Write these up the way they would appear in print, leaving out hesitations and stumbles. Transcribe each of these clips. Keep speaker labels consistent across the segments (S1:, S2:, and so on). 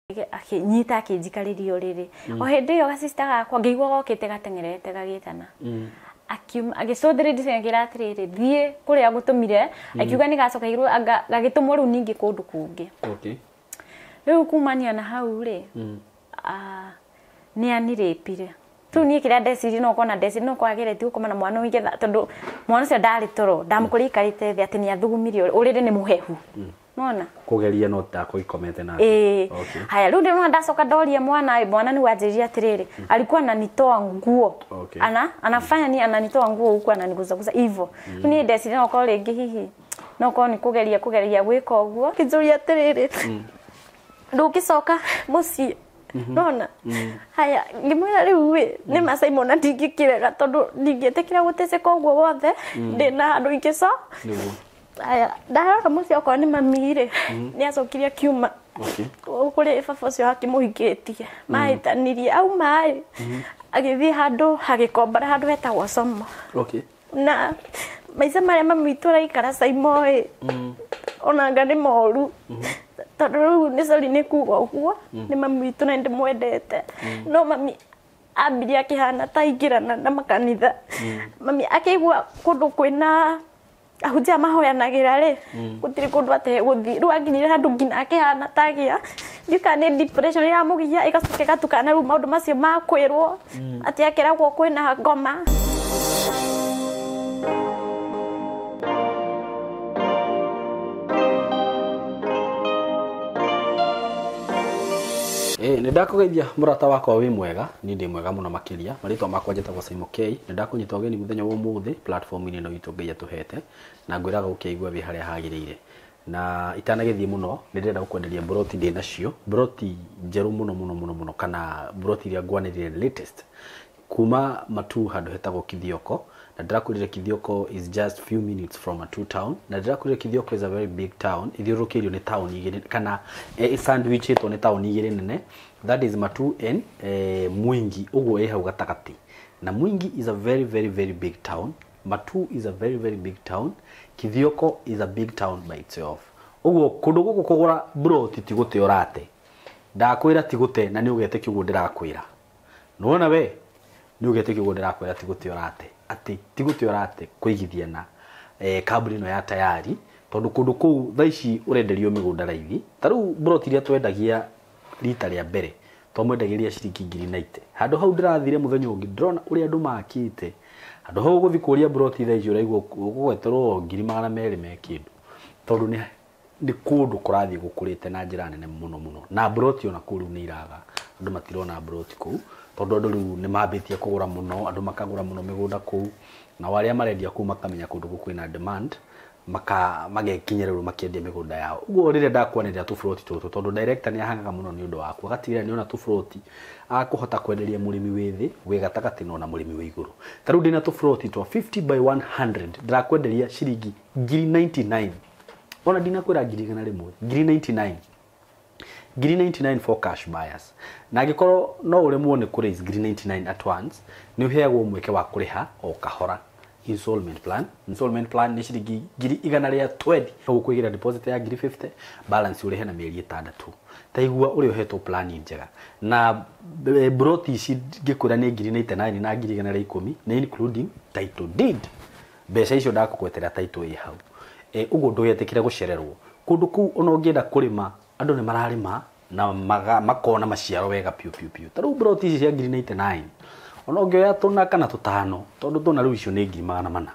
S1: Akinyita akinjikarĩria ũrĩrĩ. O hĩndĩ ĩyo gacista gakwa ngĩigua gokĩte gateng'erete gagĩtana. Akiuma agĩcũthĩrĩria ngĩra atĩrĩrĩ, thiĩ kũrĩa ngũtũmire. Akiuga nĩ gacoka igũrũ gagĩtũmwo rĩu ningĩ kũndũ kũngĩ. Rĩu kumania na hau rĩ, nĩ anirĩpire. Rĩu niĩ kĩrĩa ndecirie no kona ndecirie no kwageretie gũkoma na mwana ũyũ tondũ mwana ũcio ndarĩ toro, ndamũkorire aikarĩte thĩ atĩ nĩ athugumire ũrĩrĩ nĩ mũhehu. Nona?
S2: Kũgeria no ndakũikomete nake.
S1: Ĩĩ. Haya, rĩu ndĩrona ndacoka ndoria mwana, mwana nĩ wanjĩrire atĩrĩrĩ, alikuwa ananitoa nguo. Anafanya ni ananitoa nguo huku ananiguzaguza hivyo. Niĩ ndeciria no korwo rĩngĩ hihi no korwo nĩ kũgeria kũgeria gwĩka ũguo. Kĩnjũria atĩrĩrĩ, ndũngĩcoka mũciĩ. Nona? Haya, ngĩmwĩra rĩu ĩ, nĩ ma Simon na ndingĩkĩrega tondũ ndingĩtĩkĩra gũteceka ũguo wothe, ndĩna handũ ingĩcoka. Haya, ndarora mũciĩ okorwo nĩ mami rĩ, nĩ acokire akiuma. Kũrĩ baba ũcio akĩmũhikĩtie. Mahĩtanirie, auma ĩ, agĩthiĩ handũ agĩkombora handũ hetagwo Somo. Na maica marĩa mami witũ araikara Simon ĩ, onanga nĩ moru. Tondũ rĩu nĩ sorry nĩ kuga ũguo, nĩ mami witũ na nĩndĩmwendete. No mami ambirie akĩhana ta aingĩrana na makanitha. Mami akĩigua kũndũ kwĩna ahunjia mahoyanagĩra rĩ, gũtirĩ kũndũ ategũthiĩ. Rĩu akinyire handũ nginya akĩhana ta agĩa, ndiũĩ kana nĩ depression ĩramũgia, ĩgacoka ĩgatukana rĩu maũndũ macio ma kwĩrwo, atĩ akeragwo kwĩna ngoma.
S2: Nĩ ndakũgeithia mũrata wakwa wĩ mwega, niĩ ndĩ mwega mũno makĩria. Marĩtwa makwa njĩtagwo Simon K. Nĩ ndakũnyita ũgeni mũthenya wa ũmũthĩ platform-inĩ ĩno itũ Ngai atũhete, na ngwĩraga ũkĩigua wĩ harĩa hagĩrĩire. Na itanagĩthiĩ mũno, nĩ ndĩrenda gũkwenderia mburoti ndĩ nacio, mburoti njerũ mũno mũno mũno mũno, kana mburoti iria ngwanĩrĩire latest kuma Matuu handũ hetagwo Kithioko. Na ndĩrakwĩrire Kithioko is just few minutes from Matuu town. Na ndĩrakwĩrire Kithioko is a very big town, ithiũrũrũkĩirio nĩ town igĩrĩ, kana sandwichĩtwo nĩ town igĩrĩ nene, that is Matuu and Mwingi, ũguo ĩ hau gatagatĩ. Na Mwingi is a very very very big town, Matuu is a very very big town, Kithioko is a big town by itself. Ũguo kũndũ gũkũ kũgũra mburoti ti gũte ũrate. Ndakwĩra ti gũte na nĩ ũgetĩkia ũguo ndĩrakwĩra. Nĩwona we? Nĩ ũgetĩkia ũguo ndĩrakwĩra ti gũte ũrate. Atĩ ti gũte ũrate kũigithia na kambuni ĩno ya Tayari, tondũ kũndũ kũu thaa ici ũrenderio mĩgũnda raithi. Ta rĩu mburoti iria twendagia rita rĩa mbere, twamwendagĩria ciringi ngiri 90. Handũ hau ndĩrathire mũthenya ũngĩ, ndĩrona ũrĩa andũ makĩte. Handũ hau ũgũthiĩ kũria mburoti thaa ici ũraigua ũgũgweterwo 200,000 me kĩndũ. Tondũ nĩ kũndũ kũrathiĩ gũkũrĩte na njĩra nene mũno mũno. Na mburoti ona kũu rĩu nĩ iraga. Andũ matirona mburoti kũu, tondũ andũ rĩu nĩ mambĩtie kũgũra mũno, andũ makagũra mũno mĩgũnda kũu. Nao arĩa marendia kũu makamenya kũndũ kũu kwĩna demand, magekinyĩra rĩu makĩendia mĩgũnda yao. Ũguo rĩrĩa ndakwanĩrĩra tũburoti tũtũ, tondũ director nĩ ahangaga mũno nĩ ũndũ waku, agatigĩrĩra nĩ ona tũburoti akũhota kwenderia mũrĩmi wĩ thĩ, wĩ gatagatĩ na ona mũrĩmi wĩ igũrũ. Ta rĩu ndĩna tũburoti twa 50 by 100, ndĩrakwenderia ciringi ngiri 99. Ona ndinakwĩra ngiri igana rĩmwe, ngiri 99. Ngiri 99 for cash buyers. Na angĩkorwo no ũremwo nĩ kũ raise ngiri 99 at once, nĩ ũheagwo mweke wa kũrĩha o kahora. Installment plan. Installment plan nĩ ciringi ngiri igana rĩa 20. Ũgũkũigĩra deposit ya ngiri 50, balance ũrĩhe na mĩeri ĩtandatũ. Ta igua ũrĩa ũhetwo plan njega. Na mburoti ici ngĩkwĩra nĩ ngiri 99 na ngiri igana rĩa ikũmi, nĩ including title deed. Mbeca icio ndakũgwetera title ĩ hau. Ũguo ndũgetĩkĩre gũcererwo. Kũndũ kũu ona ũngĩenda kũrĩma, andũ nĩ mararĩma na makona maciaro wega piũ piũ piũ. Ta rĩu mburoti ici cia ngiri 99, ona ũngĩoya tũna kana tũtano, tondũ tũna rĩu icio nĩ ngiri magana mana.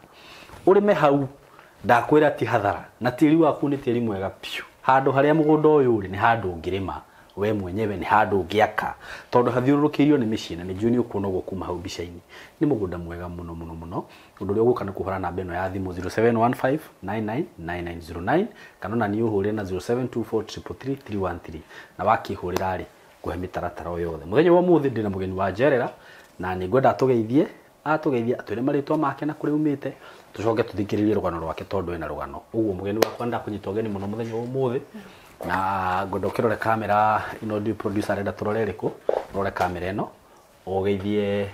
S2: Ũrĩme hau, ndakwĩra ti hathara, na tĩri waku nĩ tĩri mwega piũ. Handũ harĩa mũgũnda ũyũ ũrĩ nĩ handũ ũngĩrĩma we mwenyewe, nĩ handũ ũngĩaka, tondũ hathiũrũrũkĩirio nĩ mĩciĩ, na nĩ njũĩ nĩ ũkuona ũguo kuma hau mbica-inĩ. Nĩ mũgũnda mwega mũno mũno mũno. Ũndũ ũrĩa ũgũka nĩ kũhũra namba ĩno ya thimũ 0715999909, kana ona niĩ ũhũre na 0724333313, na wakĩhũrĩra rĩ, ngũhe mĩtaratara o yothe. Mũthenya wa ũmũthĩ ndĩna mũgeni wa njerera, na nĩ ngwenda atũgeithie, atũgeithie atwĩre marĩtwa make na kũrĩa aumĩte, tũcoke tũthikĩrĩrie rũgano rwake tondũ ena rũgano. Ũguo mũgeni wakwa ndakũnyita ũgeni mũno mũthenya wa ũmũthĩ, na ngwenda ũkĩrore kamera ĩno, ndiũ producer arenda tũrore ĩrĩkũ, ũrore kamera ĩno, ũgeithie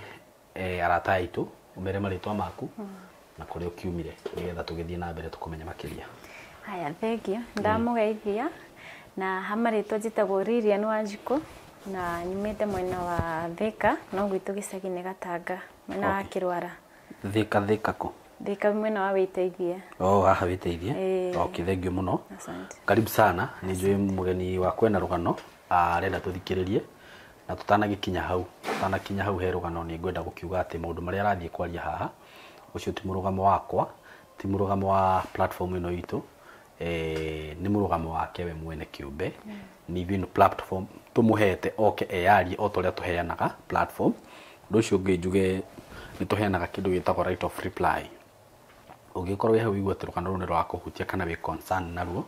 S2: arata aitũ, ũmere marĩtwa maku na kũrĩa ũkiumire, nĩgetha tũgĩthiĩ na mbere tũkũmenye makĩria.
S1: Haya, thengiũ. Ndamũgeithia. Na hamarĩtwa njĩtagwo Lilian Wanjikũ na nyumĩte mwena wa Thika no gwitũ gĩcagi-inĩ Gatanga mwena wa Kĩrwara.
S2: Thika Thika kũ?
S1: Thika mwena wa Wĩteithie.
S2: Oh, haha Wĩteithie. Okay, thank you mũno.
S1: Asante.
S2: Karibu sana, nĩ njũĩ mũgeni wakwa ena rũgano arenda tũthikĩrĩrie na tũtanagĩkinya hau, tũtanakinya hau he rũgano nĩ ngwenda gũkiuga atĩ maũndũ marĩa arathiĩ kwaria haha ũcio ti mũrũgamo wakwa, ti mũrũgamo wa platform ĩno itũ, nĩ mũrũgamo wake we mwene kĩũmbe. Nĩ ithuĩ nĩ platform tũmũhete oke eyarie o ta ũrĩa tũheanaga platform. Ũndũ ũcio ũngĩ njuge nĩ tũheanaga kĩndũ gĩtagwo right of reply. Ũngĩkorwo wĩ hau ũigue atĩ rũgano rũu nĩ rũrakũhutia kana wĩ concern naruo,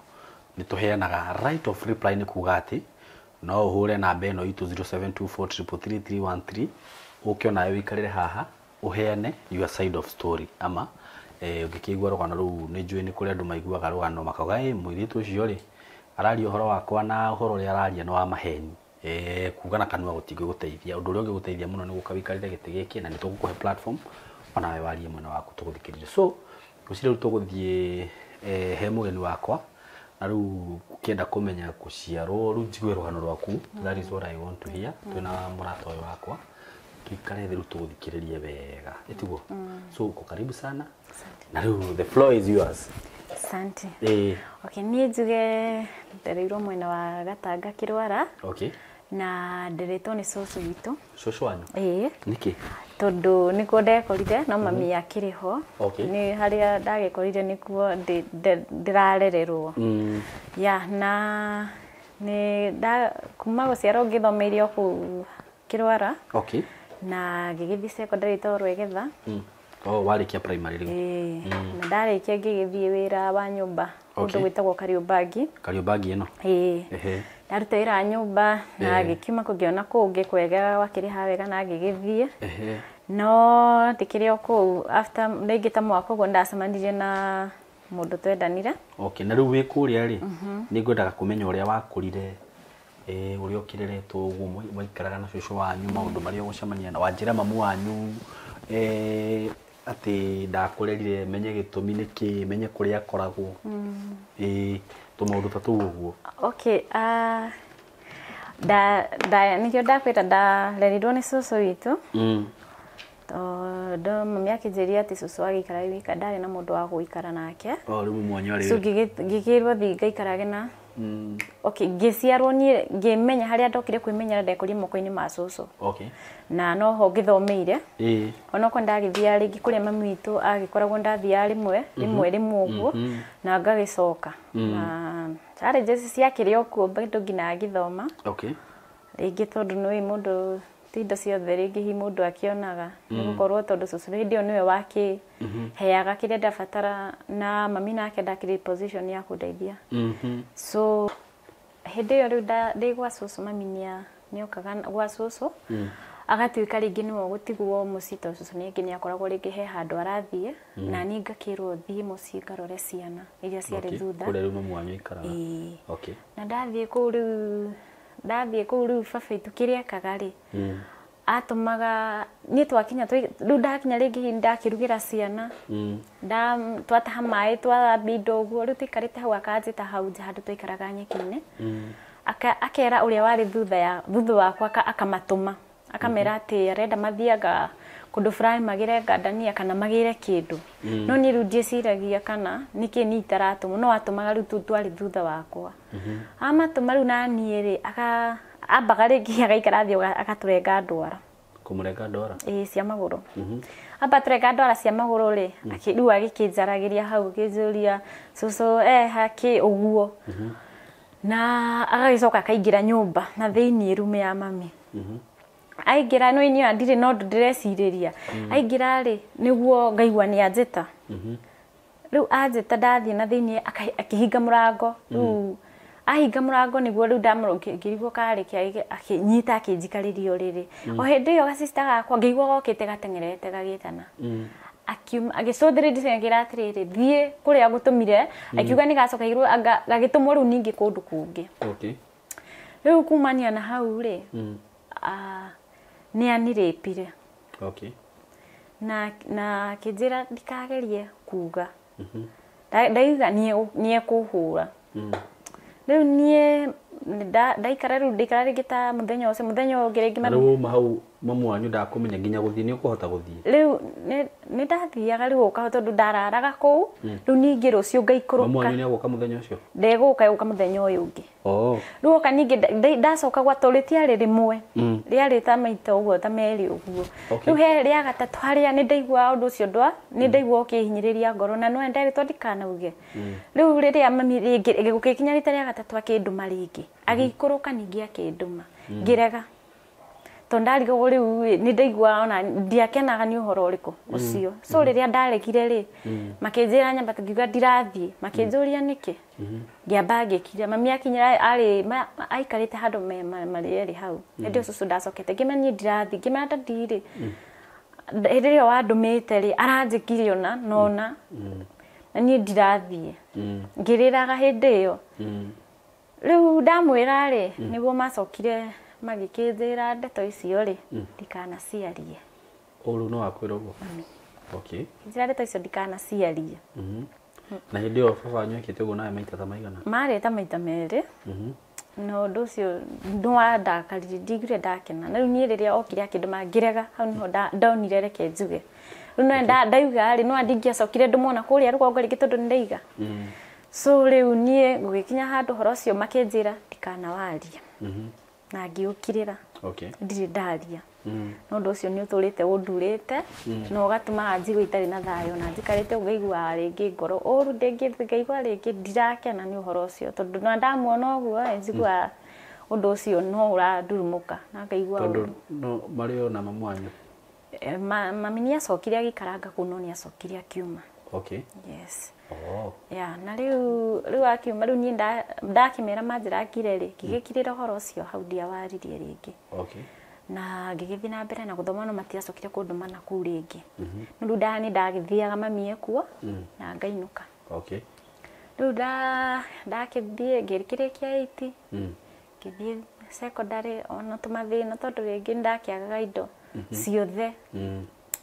S2: nĩ tũheanaga right of reply nĩ kuga atĩ no ũhũre namba ĩno itũ 0724333313 ũke onawe ũikarĩre haha ũheane your side of story ama ũngĩkĩigua rũgano rũu nĩ njũĩ nĩ kũrĩ andũ maiguaga rũgano makauga ĩ mũirĩtu ũcio rĩ araria ũhoro wakwa na ũhoro ũrĩa araria nĩ wa maheni. Kuga na kanua gũtingĩgũteithia. Ũndũ ũrĩa ũngĩgũteithia mũno nĩ gũka ũikarĩre gĩtĩ gĩkĩ na nĩ tũgũkũhe platform onawe warie mwena waku tũgũthikĩrĩrie. So ngwĩciria rĩu tũgũthiĩ he mũgeni wakwa na rĩu ũkĩenda kũmenya gũciarwo rĩu njigue rũgano rwaku, that is what I want to hear. Twĩna mũrata ũyũ wakwa tuikare thĩ rĩu tũgũthikĩrĩrie wega, ĩtiguo? So uko karibu sana.
S1: Asante.
S2: Na rĩu the floor is yours.
S1: Asante. Okay, niĩ njuge ndereirwo mwena wa Gatanga Kĩrwara.
S2: Okay.
S1: Na nderetwo nĩ cũcũ witũ.
S2: Cũcũ wanyu?
S1: Ĩĩ.
S2: Nĩkĩ?
S1: Tondũ nĩkuo ndekorire no mami akĩrĩ ho.
S2: Okay.
S1: Nĩ harĩa ndagĩkorire nĩkuo ndĩrarererwo. Ya na nĩ nda kuma gũciarwo ngĩthomeire o kũu Kĩrwara.
S2: Okay.
S1: Na ngĩgĩthiĩ secondary ĩtagwo Rwegetha.
S2: Oh, warĩkia primary rĩu?
S1: Ĩĩ. Na ndarĩkia ngĩgĩthiĩ wĩra wa nyũmba kũndũ gwĩtagwo Kariobangi.
S2: Kariobangi ĩno?
S1: Ĩĩ.
S2: Ehe.
S1: Ndaruta wĩra wa nyũmba na ngĩkiuma kũu ngĩona kũngĩ kwega gwakĩrĩha wega na ngĩgĩthiĩ.
S2: Ehe.
S1: No ndĩkĩrĩ o kũu after rĩngĩ ta mwaka ũguo nĩndacemanirie na mũndũ twendanire.
S2: Okay, na rĩu wĩ kũrĩa rĩ, nĩ ngwendaga kũmenya ũrĩa wakũrire, ũrĩa ũkĩreretwo ũguo mwaikaraga na cũcũ wanyu, maũndũ marĩa ũgũcemania na wanjĩra mamu wanyu atĩ ndakũrerire, menye gĩtũmi nĩkĩ, menye kũrĩa akoragwo. Tũmaũndũ ta tũu ũguo.
S1: Okay, nĩkĩo ndakwĩra ndarerirwo nĩ cũcũ witũ. Tondũ mami akĩnjĩrire atĩ cũcũ agĩikara wika ndarĩ na mũndũ wa gũikara nake.
S2: Oh, rĩu mamu wanyu arĩ
S1: So ngĩkĩrwo thiĩ ngaikarage na okay, ngĩciarwo niĩ ngĩmenya harĩa ndokire kwĩmenyera ndekorire moko-inĩ ma cũcũ.
S2: Okay.
S1: Na noho ngĩthomeire. Onokorwo ndagĩthiaga rĩngĩ kũrĩa mami witũ agĩkoragwo ndathiaga rĩmwe rĩmwe rĩmwe ũguo na ngagĩcoka. Na challenges ciakĩrĩ o kuo bado nginya ngĩthoma.
S2: Okay.
S1: Rĩngĩ tondũ nĩũĩ mũndũ ti indo ciothe rĩngĩ hihi mũndũ akĩonaga nĩ gũkorwo tondũ cũcũ hĩndĩ ĩyo nĩwe wakĩheaga kĩrĩa ndabatara na mami nake ndakĩrĩ position ya kũndeithia. So hĩndĩ ĩyo rĩu ndĩ gwa cũcũ mami nĩokaga gwa cũcũ agatuĩka rĩngĩ nĩwe ũgũtigwo mũciĩ tondũ cũcũ ningĩ nĩakoragwo rĩngĩ he handũ arathiĩ na niĩ ngakĩrwo thiĩ mũciĩ ngarore ciana iria ciarĩ thutha.
S2: Kũrĩa rĩu mamu wanyu aikaraga.
S1: Ĩĩ.
S2: Okay.
S1: Na ndathiĩ kũu rĩu baba witũ kĩrĩa ekaga rĩ atũmaga niĩ twakinya rĩu ndakinya rĩngĩ hihi ndakĩrugĩra ciana twataha maĩ twathambia indo ũguo rĩu tũikarĩte hau akanjĩta hau nja handũ twaikaraga nyeki-inĩ akera ũrĩa warĩ thutha wakwa akamatũma akamera atĩ arenda mathiaga kũndũ fulani magĩre ngandania kana magĩre kĩndũ no niĩ rĩu ndiĩciragia kana nĩkĩ niĩ itaratũmwo no atũmaga rĩu twarĩ thutha wakwa amatũma rĩu na niĩ rĩ ambaga rĩngĩ agaikara thĩ agatũrenga ndwara.
S2: Kũmũrenga ndwara?
S1: Ĩĩ, cia magũrũ. Amba atũrenga ndwara cia magũrũ rĩ rĩu agĩkĩnjaragĩria hau akĩnjũria cũcũ hakĩ ũguo na agagĩcoka akaingĩra nyũmba na thĩiniĩ rumu ya mami. Aingĩra no inyuĩ ndirĩ na ũndũ ndĩrecirĩria. Aingĩra rĩ nĩguo ngaigua nĩ anjĩta. Rĩu anjĩta ndathiĩ na thĩiniĩ akĩhinga mũrango. Rĩu ahinga mũrango nĩguo rĩu ngĩrigwo karĩkia akĩnyita akĩnjikarĩria ũrĩrĩ. O hĩndĩ ĩyo gacista gakwa ngĩigua gokĩte gateng'erete gagĩtana. Akiuma agĩcũthĩrĩria akĩra atĩrĩrĩ thiĩ kũrĩa ngũtũmire akiuga nĩ gacoka gagĩtũmwo rĩu ningĩ kũndũ kũngĩ.
S2: Okay.
S1: Rĩu kumania na hau rĩ nĩ anirĩpire.
S2: Okay.
S1: Na akĩnjĩra ndikagerie kuga. Ndaiga nĩ ekũhũra. Rĩu niĩ Ndaikara rĩu ndaikara rĩngĩ ta mũthenya ũcio mũthenya ũngĩ rĩngĩ
S2: mami. Rĩu uma hau mamu wanyu ndakũmenya nginya gũthiĩ nĩ ũkũhota gũthiĩ.
S1: Rĩu nĩ ndathiaga rĩu ũka tondũ ndararaga kũu rĩu ningĩ rũciũ ngaikũrũka.
S2: Mamu wanyu nĩ egũka mũthenya ũcio?
S1: Ndegũka egũka mũthenya ũyũ ũngĩ.
S2: Oh.
S1: Rĩu oka ningĩ ndacoka gwa tondũ rĩtiarĩ rĩmwe rĩarĩ ta maita ũguo ta merĩ ũguo. Rĩu he rĩa gatatũ harĩa nĩ ndaigua ũndũ ũcio ndwa nĩ ndaigua ũkĩhinyĩrĩria ngoro na no nderĩtwo ndikanauge. Rĩu rĩrĩa mami rĩngĩ gũgĩkinya rita rĩa gatatũ akĩndũma rĩngĩ agĩikũrũka ningĩ akĩndũma ngĩrega. Tondũ ndarigagwo rĩu nĩ ndaigua ona ndiakenaga nĩ ũhoro ũrĩkũ ũcio. So rĩrĩa ndaregire rĩ makĩnjĩra nyambate ngiuga ndirathiĩ makĩnjũria nĩkĩ ngĩamba ngĩkira mami akinyĩra arĩ aikarĩte handũ marĩ erĩ hau hĩndĩ ĩyo cũcũ ndacokete ngĩmera niĩ ndirathiĩ ngĩmera daddy rĩ hĩndĩ ĩrĩa wandũmĩte rĩ aranjĩkire ona nona na niĩ ndirathiĩ ngĩrĩraga hĩndĩ ĩyo. Rĩu ndamwĩra rĩ nĩguo macokire magĩkĩnjĩra ndeto icio rĩ ndikanaciarie.
S2: Ũru no akwĩra ũguo? Okay.
S1: Njĩra ndeto icio ndikanaciarie.
S2: Na hĩndĩ ĩyo baba wanyu ekĩte ũguo nawe maita ta maigana?
S1: Marĩ ta maita merĩ. Na ũndũ ũcio nĩwandakaririe ndiguire ndakena. Na rĩu niĩ rĩrĩa okire akĩndũma ngĩrega hau nĩho ndonire reke njuge. Rĩu no ndauga rĩ no ndingĩacokire ndũmona kũrĩa rũgongo rĩngĩ tondũ nĩndaiga. So rĩu niĩ gũgĩkinya handũ ũhoro ũcio makĩnjĩra ndikanawarie. Na ngĩũkirĩra.
S2: Okay.
S1: Ndirĩ ndaria. No ũndũ ũcio nĩ ũtũrĩte ũndurĩte na ũgatũmaga njigue itarĩ na thayũ na njikarĩte ngaigua rĩngĩ ngoro ũru ngaigua rĩngĩ ndirakena nĩ ũhoro ũcio tondũ na ndamuona ũguo njiguaga ũndũ ũcio no ũrandurumũka na ngaigua
S2: tondũ no marĩ o na mamu wanyu.
S1: Mami nĩ acokire agĩikaranga kũu no nĩ acokire akiuma.
S2: Okay.
S1: Yes.
S2: Oh.
S1: Yeah, na rĩu akiuma rĩu niĩ ndakĩmera manjĩra ngire rĩ ngĩgĩkirĩra ũhoro ũcio hau ndiawaririe rĩngĩ.
S2: Okay.
S1: Na ngĩgĩthiĩ na mbere na gũthoma no matiacokire kũndũma na kũu rĩngĩ. No rĩu nĩ ndagĩthiaga mami ekuo na ngainũka.
S2: Okay.
S1: Rĩu ndakĩthiĩ ngĩkĩrĩkia 8 ngĩthiĩ secondary ona tũmathĩna tondũ rĩngĩ nĩndakĩagaga indo ciothe.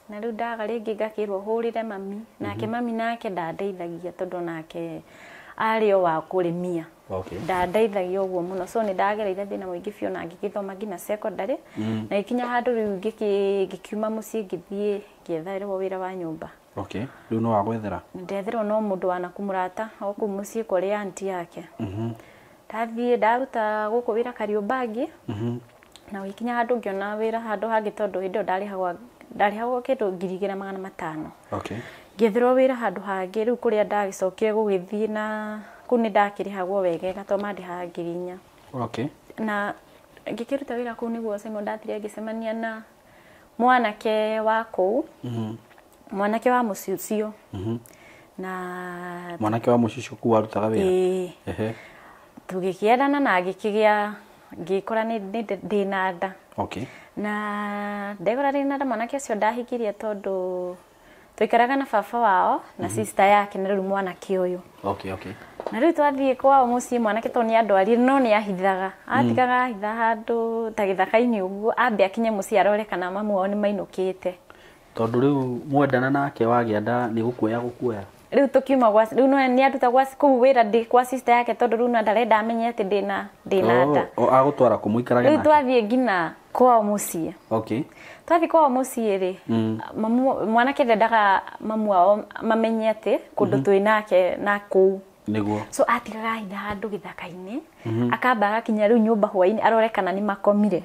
S1: Na rĩu ndaga rĩngĩ ngakĩrwo hũrĩre mami nake mami nake ndandeithagia tondũ nake arĩ o wa kũrĩmia.
S2: Okay.
S1: Ndandeithagia ũguo mũno so nĩ ndagereire thĩna mũingĩ biũ na ngĩgĩthoma nginya secondary na gĩkinya handũ rĩu ngĩkiuma mũciĩ ngĩthiĩ ngĩetherwo wĩra wa nyũmba.
S2: Okay. Rĩu no wagwethera?
S1: Ndetherwo no mũndũ wanaku mũrata o kũu mũciĩ kũrĩ aunty yake. Ndathiĩ ndaruta gũkũ wĩra Kariobangi na gũgĩkinya handũ ngĩona wĩra handũ hangĩ tondũ hĩndĩ ĩyo ndarĩhagwo kĩndũ 2,500.
S2: Okay.
S1: Ngĩetherwo wĩra handũ hangĩ rĩu kũrĩa ndagĩcokire gũgĩthiĩ na kũu nĩ ndakĩrĩhagwo wegega tondũ mandĩhaga 4,000.
S2: Okay.
S1: Na ngĩkĩruta wĩra kũu nĩguo Simon ndathire ngĩcemania na mwanake wa kũu. Mwanake wa mũciĩ ũcio. Na
S2: mwanake wa mũciĩ ũcio kũu warutaga wĩra?
S1: Ĩĩ.
S2: Ehe.
S1: Tũgĩkĩendana na ngĩkĩgĩa ngĩkora nĩ ndĩna nda.
S2: Okay.
S1: Na ndegora ndĩna nda mwanake ũcio ndahikirie tondũ twaikaraga na baba wao na sister yake na rĩu mwanake ũyũ.
S2: Okay, okay.
S1: Na rĩu twathiĩ kwao mũciĩ mwanake tondũ nĩ andwarire no nĩ ahithaga. Atigaga ahitha handũ ta gĩthaka-inĩ ũguo ambe akinye mũciĩ arore kana mamu wao nĩ mainũkĩte.
S2: Tondũ rĩu mwendana nake wagĩa nda nĩ gũkuoya gũkuoya.
S1: Rĩu tũkiuma gwa rĩu no nĩ anduta gwa kũu wĩra ndĩ kwa sister yake tondũ rĩu no ndarenda amenye atĩ ndĩna nda.
S2: Oh, agũtwara kũ mũikarage nake?
S1: Rĩu twathiĩ nginya kwao mũciĩ.
S2: Okay.
S1: Twathiĩ kwao mũciĩ rĩ mwanake ndendaga mamu wao mamenye atĩ kũndũ twĩ nake na kũu.
S2: Nĩguo.
S1: So atigaga ahitha handũ gĩthaka-inĩ akamba agakinya rĩu nyũmba hwaĩ-inĩ arore kana nĩ makomire.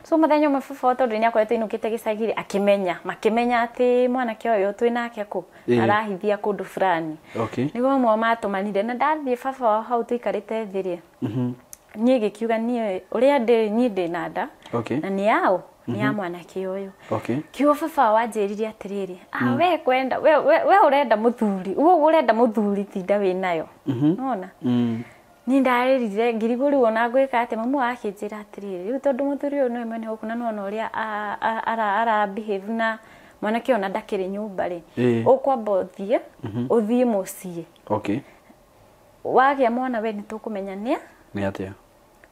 S1: So mũthenya ũmwe baba tondũ nĩ akoretwo ainũkĩte gĩcagi rĩ akĩmenya makĩmenya atĩ mwanake ũyũ twĩ nake kũ arahithia kũndũ fulani.
S2: Okay.
S1: Nĩguo mamu wao matũmanire na ndathiĩ baba wao hau tũikarĩte thĩ rĩ niĩ ngĩkiuga niĩ ũrĩa ndĩ niĩ ndĩna nda.
S2: Okay.
S1: Na nĩ yao nĩ ya mwanake ũyũ.
S2: Okay.
S1: Kiugo baba wanjĩrire atĩrĩrĩ we kwenda we ũrenda mũthuri ũguo ũrenda mũthuri tinda wĩ nayo. Nona niĩ ndarĩrire ngirigwo rĩu ona ngwĩka atĩ mamu akĩnjĩra atĩrĩrĩ rĩu tondũ mũthuri ũyũ nĩwe mwene gũkũ na nĩwona ũrĩa ara behave na mwanake ona ndakĩrĩ nyũmba rĩ ũkwamba ũthiĩ mũciĩ.
S2: Okay.
S1: Wagĩa mwana we nĩ tũkũmenya nĩ
S2: atĩa.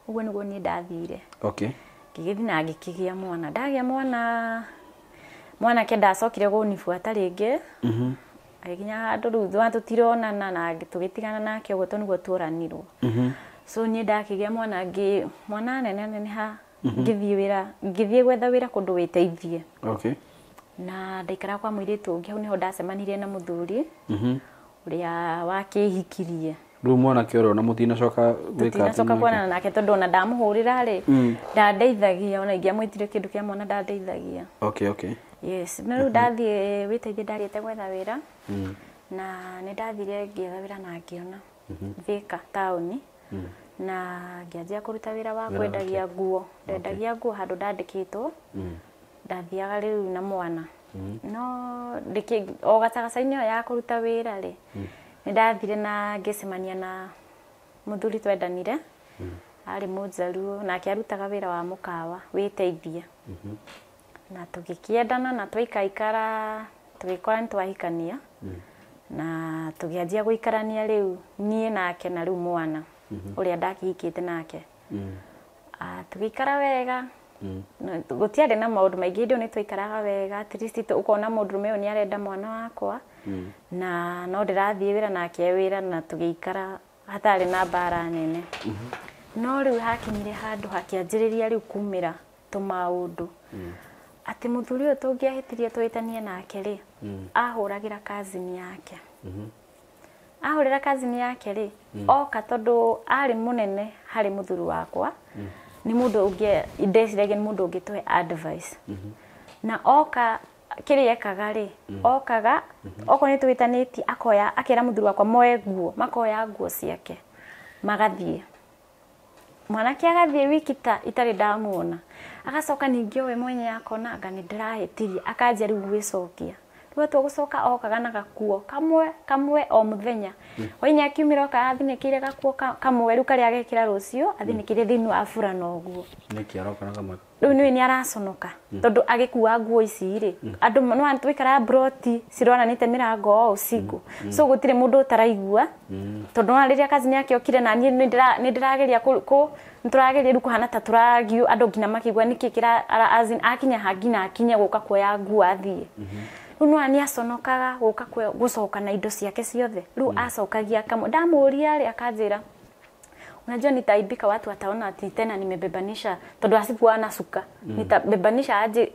S1: Ũguo nĩguo niĩ ndathire.
S2: Okay.
S1: Ngĩgĩthiĩ na ngĩkĩgĩa mwana ndagĩa mwana mwanake ndacokire kũnibuata rĩngĩ. Agĩkinya handũ rĩu tũtironana na tũgĩtigana nake ũguo tondũ nĩguo tuoranirwo. So niĩ ndakĩgĩa mwana ngĩ mwana nene neneha ngĩthiĩ wĩra, ngĩthiĩ gwetha wĩra kũndũ wĩteithie.
S2: Okay.
S1: Na ndaikara kwa mũirĩtu ũngĩ, hau nĩho ndacemanirie na mũthuri ũrĩa wakĩhikirie.
S2: Rĩu mwanake ũrĩa ona mũtinacoka gwĩka atĩ
S1: Tũtinacoka
S2: nake?
S1: kuonana nake tondũ ona ndamũhũrĩra rĩ, ndandeithagia, ona ingĩamwĩtire kĩndũ kĩa mwana ndandeithagia.
S2: Okay, okay.
S1: Yes, no rĩu ndathiĩ wĩteithie, ndarĩte gwetha wĩra na nĩ ndathire ngĩetha wĩra na ngĩona Thika taũni, na ngĩanjia kũruta wĩra wa
S2: Wĩra
S1: kwendagia nguo. Ndendagia nguo handũ ndandĩkĩtwo, ndathiaga rĩu na mwana no ndĩkĩ o gacagaca-inĩ ĩyo ya kũruta wĩra rĩ, nĩ ndathire na ngĩcemania na mũthuri twendanire, arĩ mũnjaruo, nake arutaga wĩra wa mũkawa wĩteithie, na tũgĩkĩendana na twaikaikara tũgĩkora nĩ twahikania na tũgĩanjia gũikarania rĩu niĩ nake na rĩu mwana ũrĩa ndakĩhikĩte nake. Tũgĩikara wega. Gũtiarĩ na maũndũ maingĩ, hĩndĩ ĩyo nĩ twaikaraga wega, at least ũkona mũndũrũme ũyũ nĩ arenda mwana wakwa na no ndĩrathiĩ wĩra nake e wĩra, na tũgĩikara hatarĩ na mbara nene. No rĩu hakinyire handũ hakĩanjĩrĩria rĩu kumĩra tũmaũndũ atĩ mũthuri ũyũ tũngĩahĩtirie tũhĩtanie nake rĩ, ahũragĩra cousin yake. Ahũrĩra cousin yake rĩ, oka tondũ arĩ mũnene harĩ mũthuri wakwa, nĩ mũndũ ũngĩ ndeciragia nĩ mũndũ ũngĩtũhe advice. Na oka kĩrĩa ekaga rĩ, okaga okorwo nĩ tũhĩtanĩtie akoya, akera mũthuri wakwa moe nguo, makoya nguo ciake magathiĩ. Mwanake agathiĩ wiki ta itarĩ ndamuona, agacoka ningĩ we mwenye akona anga nĩ ndĩrahĩtirie, akanjia rĩu gwĩcokia. Rĩu atua gũcoka okaga na gakuo kamwe kamwe o mũthenya. Hwainĩ akiumĩra okaga athinĩkĩire gakuo kamwe rĩu karĩa agekĩra rũciũ athinĩkĩire thĩinĩ wa burana ũguo.
S2: Nĩkĩ aroka na kamwe?
S1: Rĩu nĩũĩ nĩ araconoka tondũ agĩkua nguo ici rĩ, andũ no twaikaraga mburoti cironanĩte mĩrango o ũcingũ, so gũtirĩ mũndũ ũtaraigua, tondũ ona rĩrĩa cousin yake okire na niĩ nĩ ndĩrageria kũ nĩ tũrageria rĩu kũhana ta tũragio andũ nginya makĩigua nĩkĩ kĩra as in akinya ha nginya akinye gũka kuoya nguo athiĩ. Rĩu nĩwona nĩ aconokaga gũka gũcoka na indo ciake ciothe, rĩu acokagia kamwe. Ndamũria rĩ, akanjĩra unajua nitaaibika, watu wataona ati tena nimebebanisha, tondu asikuwa na suka, nitabebanisha aje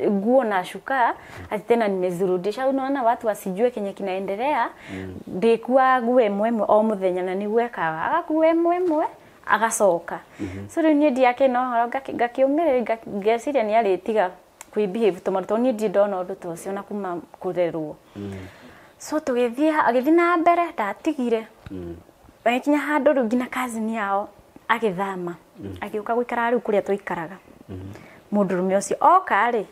S1: nguo na shuka ati tena nimezirudisha, unaona watu wasijue kenye kinaendelea. Ndikua nguo ĩmwe ĩmwe o mũthenya na nĩguo ekaga, agakua ĩmwe ĩmwe agacoka. So rĩu niĩ ndiakĩna ũhoro, ngakĩũmĩrĩria, ngeciria nĩ arĩtiga kwĩbehave tũmaũndũ tondũ niĩ ndirĩ ndona ũndũ ta ũcio na kuma kũrerwo. So tũgĩthiĩ, agĩthiĩ na mbere, ndatigire agĩkinya handũ rĩu nginya cousin yao agĩthama, agĩũka gũikara rĩu kũrĩa twaikaraga. Mũndũrũme ũcio oka rĩ,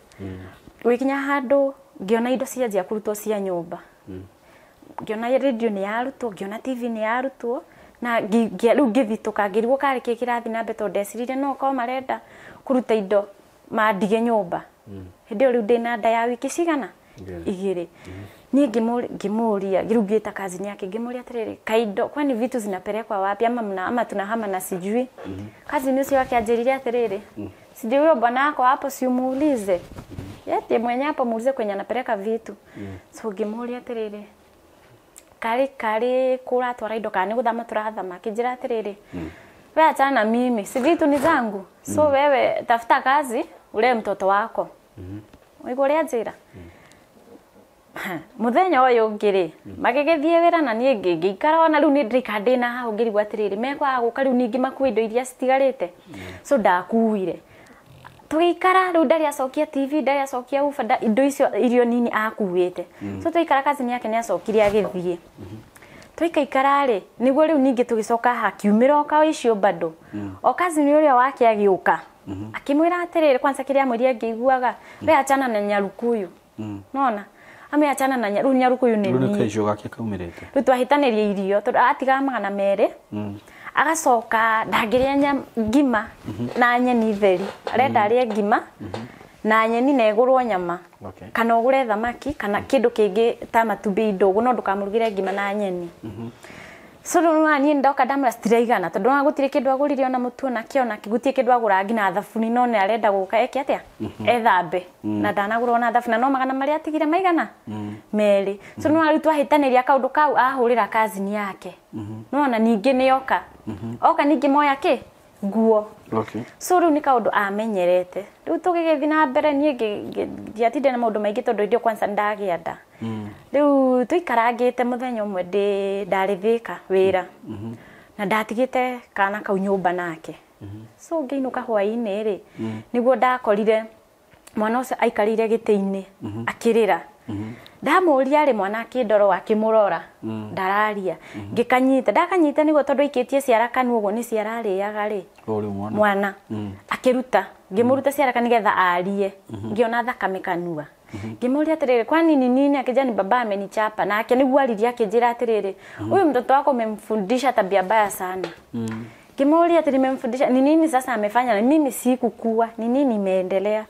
S1: gũgĩkinya handũ ngĩona indo cianjia kũrutwo cia nyũmba, ngĩona radio nĩ yarutwo, ngĩona TV nĩ yarutwo, na rĩu ngĩthitũka, ngĩrigwo karĩ kĩ kĩrathiĩ na mbere, tondũ ndeciririe no korwo marenda kũruta indo mandige nyũmba. Hĩndĩ ĩyo rĩu ndĩna nda ya wiki cigana? Igĩrĩ. Niĩ ngĩmũria, rĩu ngĩta cousin yake ngĩmũria atĩrĩrĩ, kaindo kwani vitu zinapelekwa wapi ama mna, ama tunahama na sijui. Cousin ũcio wake anjĩrire atĩrĩrĩ, sijui huyo bwana wako hapo, si umuulize. Yeye mwenye hapo muulize kwenye anapeleka vitu. So ngĩmũria atĩrĩrĩ, karĩ karĩ kũratwara indo kana nĩ gũthama tũrathama? Akĩnjĩra atĩrĩrĩ, we achana na mimi, si vitu ni zangu, so wewe tafuta kazi ulee mtoto wako. Waigua ũrĩa anjĩra? Mũthenya ũyũ ũngĩ rĩ, magĩgĩthiĩ wĩra na niĩ ngĩikara ona rĩu nĩ ndĩraikara ndĩna hau ngĩrigwo atĩrĩrĩ, mekwaga gũka rĩu ningĩ makue indo iria citigarĩte. So ndakuire, tũgĩikara rĩu ndarĩ acokia TV, ndarĩ acokia uba, indo icio irio nini akuĩte. So twaikara, cousin yake nĩ acokire agĩthiĩ. Twaikaikara rĩ, nĩguo rĩu ningĩ tũgĩcoka hakiumĩra o ka icio bado, o cousin ũrĩa wake agĩũka akĩmwĩra atĩrĩrĩ, kwanza kĩrĩa amwĩrire ngĩiguaga, we achana na nyarukuyu. Nona ame achana na rĩu nyarukuyu nĩ
S2: Rĩu nĩ
S1: niĩ.
S2: Kaicio gake kaumĩrĩte.
S1: Rĩu twahĩtanĩria irio tondũ atigaga 200, agacoka ndangĩrĩa ngima na nyeni theri, arenda arĩe ngima na nyeni na ĩgũrwo nyama kana ũgũre thamaki kana kĩndũ kĩngĩ ta matumbĩ, indo ũguo, no ndũkamũrugĩre ngima na nyeni. So rĩu niĩ ndoka ndamwĩra citiraigana tondũ ona gũtirĩ kĩndũ agũrire ona mũtu ona kĩ ona kĩ gũtirĩ kĩndũ agũra nginya thabuni no nĩ arenda gũka eke atĩa ethambe na ndanagũra ona thabuni na no magana marĩa atigire maigana merĩ. So no rĩu twahĩtanĩria kaũndũ kau ahũrĩra kazini yake nona ningĩ nĩ oka oka ningĩ moya kĩ nguo.
S2: Okay.
S1: So rĩu nĩ kaũndũ amenyerete. Rĩu tũgĩgĩthiĩ na mbere niĩ ndiatinde na maũndũ maingĩ tondũ ndio kwanza ndagĩa nda. Rĩu tũikarangĩte mũthenya ũmwe ndarĩ Thĩka wĩra na ndatigĩte kana kau nyũmba nake. So ngĩinũka hwaĩ-inĩ rĩ nĩguo ndakorire mwana ũcio aikarĩire gĩtĩ-inĩ akĩrĩra. Ndamũria rĩ mwana akĩndora akĩmũrora ndararia. Ngĩkanyita ndakanyita nĩguo tondũ aikĩtie ciara kanua ũguo nĩ ciara arĩaga rĩ mwana akĩruta ngĩmũruta ciara nĩgetha arie ngĩona thakame kanua. Ngĩmũria atĩrĩrĩ kwani ni nini akĩnjĩra ni baba amenichapa nake nĩguo aririe akĩnjĩra atĩrĩrĩ huyu mtoto wako umemfundisha tabia mbaya sana. Ngĩmũria atĩ nimemfundisha ni nini sasa amefanya na mimi sikukua ni nini imeendelea.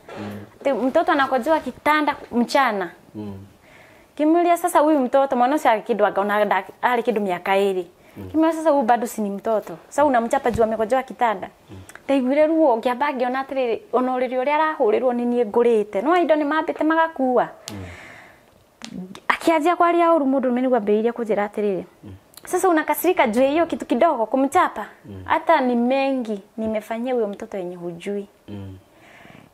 S1: Mtoto anakojoa kitanda mchana. Kimulia sasa huyu mtoto mwana ũcio akĩndũ akaona arĩ kĩndũ mĩaka ĩrĩ. Kimulia sasa huyu bado si ni mtoto. Sasa unamchapa juu amekojoa kitanda. Ndaiguire ruo ngĩamba ngĩona atĩrĩrĩ ona ũrĩrĩ ũrĩa arahũrĩrwo nĩ niĩ ngũrĩte. No indo nĩ mambĩte magakua. Akianjia kwaria ũru mũndũ ũrũme nĩguo ambĩrĩirie kũnjĩra atĩrĩrĩ. Sasa unakasirika juu hiyo kitu kidogo kumchapa. Hata ni mengi nimefanyia huyo mtoto yenye hujui.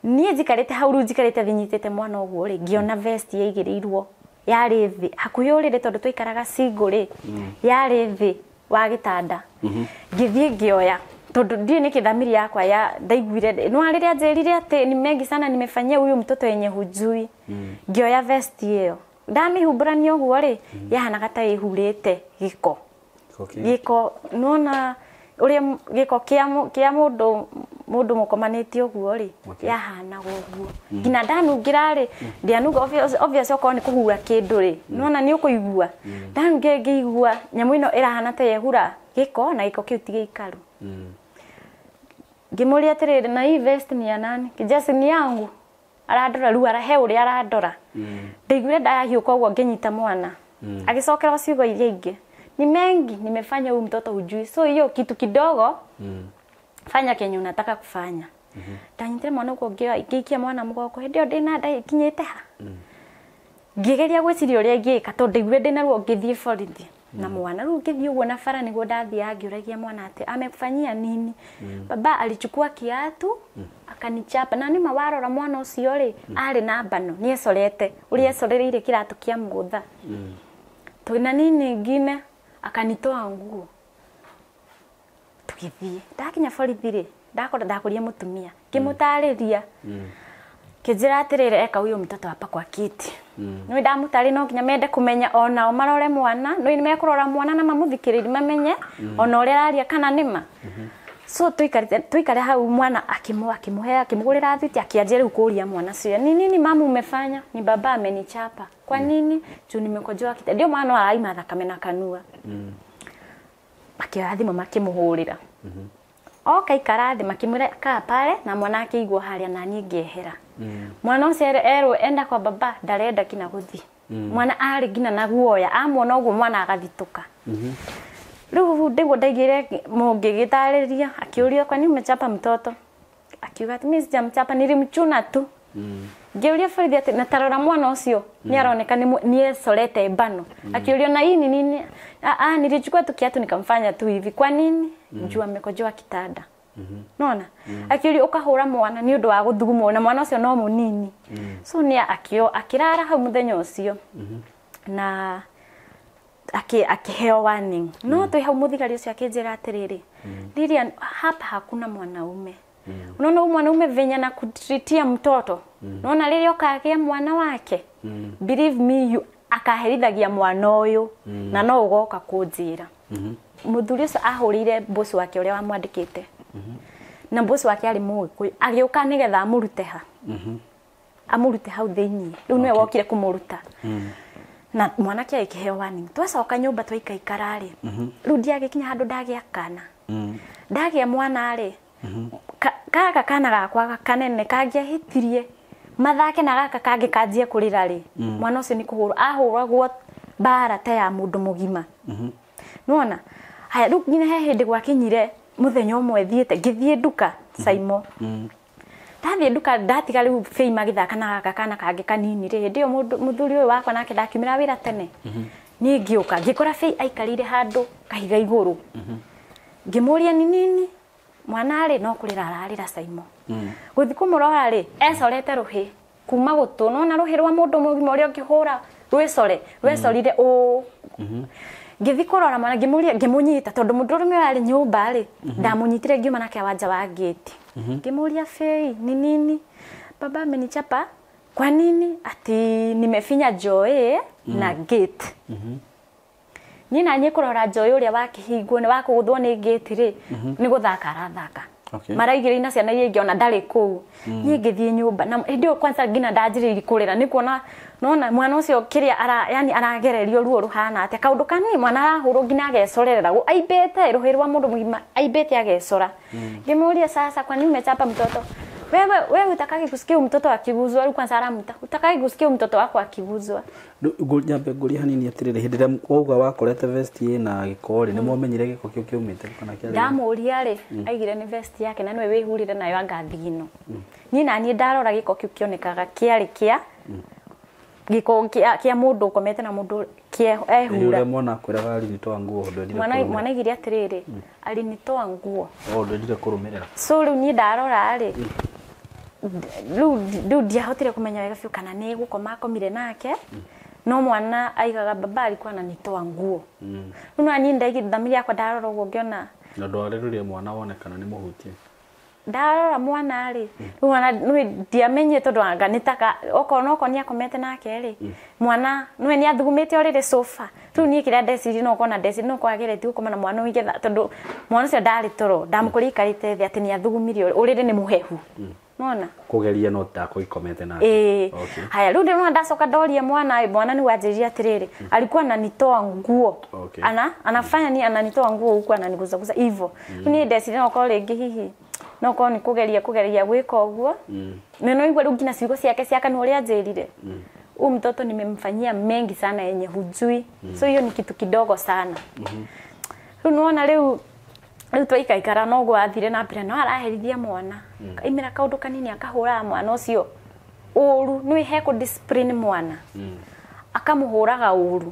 S1: Niĩ njikarĩte hau rĩu njikarĩte thĩ nyitĩte mwana ũguo rĩ ngĩona vest yaigĩrĩirwo yarĩ thĩ hakuhĩ ũrĩrĩ tondũ twaikaraga single rĩ yarĩ thĩ wa gĩtanda. Ngĩthiĩ ngĩoya tondũ ndiũĩ nĩkĩ thamiri yakwa ya ndaiguire no rĩrĩa anjĩrire atĩ ni mengi sana nimefanyia huyu mtoto yenye hujui. Ngĩoya vest ĩyo ndamĩhumbũrania ũguo rĩ yahanaga ta ĩhurĩte gĩko. Gĩko nona ũrĩa gĩko kĩa mũndũ mũkomanĩtie ũguo rĩ yahanaga ũguo nginya ndanungĩra rĩ ndianunga obvious okorwo nĩ kũhura kĩndũ rĩ nona nĩ ũkũigua ndanungĩra ngĩigua nyamũ ĩno ĩrahana ta yehura gĩko na gĩko kĩu ti gĩikaru. Ngĩmũria atĩrĩrĩ na hii vest ni ya nani kijasi ni yangu arandora rĩu he ũrĩa arandora. Ndaiguire ndahiũka ũguo ngĩnyita mwana agĩcokera ciugo iria ingĩ ni mengi nimefanya huyu mtoto hujui so hiyo kitu kidogo fanya kenye unataka kufanya. Ndanyitire mwana uko ngĩikia mwana mũgongo hĩndĩ ĩyo ndĩna nda ikinyĩte ha. Ngĩgeria gwĩciria ũrĩa ingĩka tondũ ndaiguire ndĩna ruo ngĩthiĩ borithi na mwana rĩu ngĩthiĩ ũguo na bara nĩguo ndathiaga ngĩũragia mwana atĩ amekufanyia nini. Baba alichukua kiatu akanichapa na nĩma warora mwana ũcio rĩ arĩ na mbano nĩ ecorete ũrĩa ecorereire kĩratũ kĩa mũgũtha. Tuna nini ingine akanitoa nguo tugithie ndakinya borithi rĩ ndakora ndakoria mutumia ngĩmũtarĩria kĩnjĩra atĩrĩrĩ eka huyo mtoto hapa kwa kiti. Nĩ ndamũtarĩ no nginya mende kũmenya onao marore mwana nĩ mekũrora mwana na mamũthikĩrĩrie mamenye ona ũrĩa araria kana nĩma. So tuikare hau mwana akimũhe akĩmũgũrĩra thiti akĩanjia rĩu kũria mwana cio ni nini mamu umefanya ni baba amenichapa kwa nini juu nimekojoa kitanda ndio mwana araima thakame na kanua. Makĩoya thimũ makĩmũhũrĩra. Oka ikara thĩ makĩmwĩra kaa pale na mwana akĩigwo harĩa na niĩ ngĩehera. Mwana ũcio erwo enda kwa baba ndarenda nginya gũthiĩ. Mwana arĩ nginya na guoya amuona ũguo mwana agathitũka. Rĩu ndiguo ndaigire mũngĩgĩtarĩria akĩũria kwa nini umechapa mtoto akiuga ati mimi sijamchapa nilimchuna tu. Ngĩũria borithi atĩ na tarora mwana ũcio nĩ aroneka nĩ ecorete mbano. Akĩũria na hii ni nini nilichukua tu kiatu nikamfanya tu hivi kwa nini juu amekojoa kitanda. Nona akĩũria ũkahũra mwana nĩ ũndũ wa gũthugumwo na mwana ũcio no mũnini. So nĩ akĩrara hau mũthenya ũcio na akiheo warning. No twĩ hau mũthigari ũcio akĩnjĩra atĩrĩrĩ Lilian hapa hakuna mwanaume. Unaona huyu mwanaume venye na kutritia mtoto. Unaona rĩrĩa ũkagĩa mwana wake believe me you akaherithagia mwana ũyũ na no ũgoka kũnjĩra. Mũthuri ũcio ahũrĩire boss wake ũrĩa wamwandĩkĩte. Na boss wake arĩ Mũgĩkũyũ agĩũka nĩgetha amũrute ha. Amũrute hau thĩiniĩ. Rĩu nĩwe wokire kũmũruta. Na mwanake agĩkĩheo warning. Twacoka nyũmba twaikaikara rĩ rĩu ndiagĩkinya handũ ndagĩa kana. Ndagĩa mwana rĩ gaka kana gakwa kanene kangĩahĩtirie mathake na gaka kangĩ kanjie kũrĩra rĩ mwana ũcio nĩ kũhũrwo ahũragwo mbara ta ya mũndũ mũgima. Nĩwona Haya rĩu nginya he hĩndĩ gwakinyire mũthenya ũmwe thiĩte ngĩthiĩ nduka Saimo. Ndathiĩ nduka ndatiga rĩu Fei magĩthaka na gaka kana kangĩ kanini rĩ, hĩndĩ ĩyo mũthuri ũyũ wakwa nake ndakiumĩra wĩra tene. Niĩ ngĩũka ngĩkora Fei aikarĩire handũ kahiga igũrũ. Ngĩmũria ni nini mwana rĩ no kũrĩra ararĩra Saimo. Gũthiĩ kũmũrora rĩ ecorete rũhĩ kuma gũtũ nona rũhĩ rwa mũndũ mũgima ũrĩa ũngĩhũra rwĩcore rwecorire ũũ. Ngĩthiĩ kũrora mwana ngĩmũria ngĩmũnyita tondũ mũndũrũme ũyũ arĩ nyũmba rĩ ndamũnyitire ngiuma nake wanja wa gate. Ngĩmũria Fei ni nini baba amenichapa kwa nini ati nimefinya Joy na gate. Niĩ na niĩ kũrora Joy ũrĩa wakĩhingwo nĩ wakũgũthwo nĩ gate rĩ nĩ gũthaka arathaka. Maraigĩrĩire na ciana iria ingĩ ona ndarĩ kũu. Niĩ ngĩthiĩ nyũmba na hĩndĩ ĩyo kwanza nginya ndanjĩrĩirie kũrĩra nĩ kuona nona mwana ũcio kĩrĩa ara yani aragererio ruo ruhana atĩa kaũndũ kanini mwana arahũrwo nginya agecorerera aimbĩte rũhĩ rwa mũndũ mũgima aimbĩte agecora. Ngĩmũria sasa kwa nini umechapa mtoto wewe utakaki kusikia mtoto akiguzwa rĩu kwanza aramuta utakaki kusikia mtoto wako akiguzwa.
S2: Nyambe ngũrie hanini atĩrĩrĩ hĩndĩ ĩrĩa wauga wakorete vest ĩna gĩko rĩ nĩ mwamenyire gĩko kĩu kĩumĩte kana kĩarĩ
S1: ndamũria rĩ aigire nĩ vest yake na nĩwe wĩhurire nayo anga thigino. Niĩ na niĩ ndarora gĩko kĩu kĩonekaga kĩarĩ kĩa gĩko kĩa mũndũ ũkomete na mũndũ ehura.
S2: Ũrĩa mwana akwĩraga alinitoa nguo ndwendire kũrũmĩrĩra.
S1: Mwana aigire atĩrĩrĩ alinitoa nguo
S2: ndwendire kũrũmĩrĩra.
S1: So rĩu niĩ ndarora rĩ rĩu ndiahotire kũmenya wega biũ kana nĩ gũkoma akomire nake no mwana aigaga baba alikuwa ananitoa nguo. Rĩu no niĩ ndaigire thamiri yakwa ndarora ũguo ngĩona
S2: na ndwarĩrĩrie mwana wone kana nĩ mũhutie.
S1: Ndarora mwana rĩ rĩu mwana nĩ ndiamenyire tondũ anga nĩ taka okorwo no okorwo nĩ akomete nake rĩ mwana nĩwe nĩ athugumĩte ũrĩrĩ sofa. Rĩu niĩ kĩrĩa ndecirie no okona ndecirie no okorwo ageretie gũkoma na mwana ũyũ tondũ mwana ũcio ndarĩ toro ndamũkorire aikarĩte thĩ atĩ nĩ athugumire ũrĩrĩ nĩ mũhehu. Nona
S2: kũgeria no ndakoikomete nake.
S1: Haya rĩu ndĩrona ndacoka ndoria mwana mwana nĩ wanjĩrire atĩrĩrĩ alikuwa ananitoa nguo. Anafanya ni ananitoa nguo huku ananiguzaguza hivyo. Niĩ ndecirie no okorwo rĩngĩ hihi no okorwo nĩ kũgeria gwĩka ũguo. Na no igua rĩu nginya ciugo ciake cia kanua ũrĩa anjĩrire huyu mtoto nimemfanyia mengi sana yenye hujui. So hiyo ni kitu kidogo sana. Rĩu nĩwona rĩu twaikaikara no ũguo athire na mbere no araherithia mwana. Aimĩra kaũndũ kanini akahũraga mwana ũcio ũru nĩ he kũ discipline mwana. Akamũhũraga ũru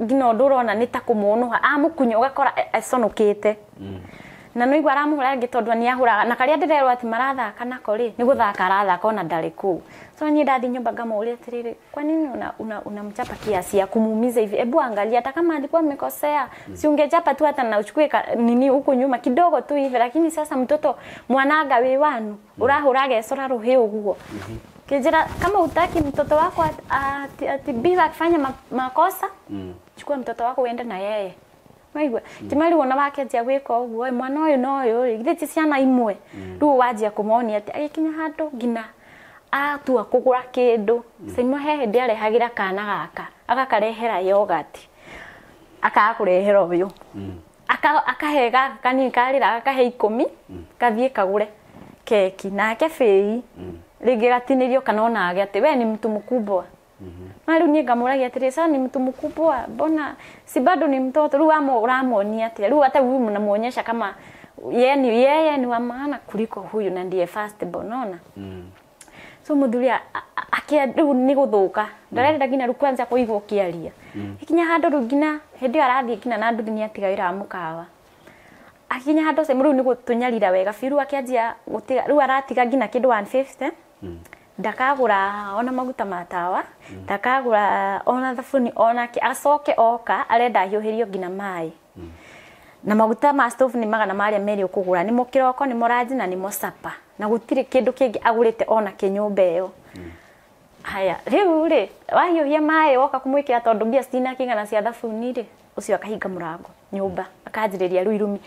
S1: nginya ũndũ ũrona nĩ ta kũmũnũha amũkunya ũgakora aconokĩte. Na no igua aramũhũra rĩngĩ tondũ nĩ ahũraga na karĩa ndĩrerwo atĩ marathaka nako rĩ nĩ gũthaka arathaka ona ndarĩ kũu. So niĩ ndathiĩ nyũmba ngamũria atĩrĩrĩ kwa nini unamchapa kiasi ya kumuumiza hivi hebu angalia hata kama alikuwa amekosea si ungechapa tu hata na uchukue nini huko nyuma kidogo tu hivi lakini sasa mtoto mwanaga wĩ wanu ũrahũra agecora rũhĩ ũguo. Kijira kama utaki mtoto wako atibiwa akifanya makosa chukua mtoto wako uende na yeye. Waigua timari wona wakenjia gwĩka ũguo mwana ũyũ no ũyũ rĩ githĩ ti ciana imwe rĩu wanjia kũmonia atĩ agĩkinya handũ nginya atua kũgũra kĩndũ Saimo he hĩndĩ arehagĩra kana gaka agakarehera yogurt akaga kũrehera ũyũ akahe gaka kanini karĩra agakahe 10 kathiĩ kagũre keki nake Fei rĩngĩ gatinĩrio kana ona age atĩ we ni mtu mkubwa. Na rĩu niĩ ngamũragia atĩrĩ sasa ni mtu mkubwa mbona si bado ni mtoto rĩu ũramuonia atĩa rĩu hata huyu mnamuonyesha kama yeye ni wa maana kuliko huyu na ndiye first born unaona. So mũthuri rĩu nĩ gũthũka ndarenda nginya rĩu kwanza kũigua ũkĩaria ikinya handũ rĩu nginya hĩndĩ ĩyo arathiĩ nginya na nduthi nĩ atiga wĩra wa mũkawa akinya handũ Saimo rĩu nĩ gũtũnyarira wega biũ rĩu akĩanjia gũtiga rĩu aratiga nginya kĩndũ 150 ndakagũra ona maguta ma tawa ndakagũra ona thabuni ona kĩ acoke oka arenda ahiũhĩrio nginya maĩ na maguta ma stove nĩ 200 ũkũgũra nĩmo kĩroko nĩmo ranji na nĩmo sapa na gũtirĩ kĩndũ kĩngĩ agũrĩte ona kĩnyũmba ĩyo. Haya rĩu rĩ wahiũhia maĩ woka kũmwĩkĩra tondũ mbia citinakĩigana cia thabuni rĩ ũcio akahinga mũrango nyũmba akanjĩrĩria rĩu irumi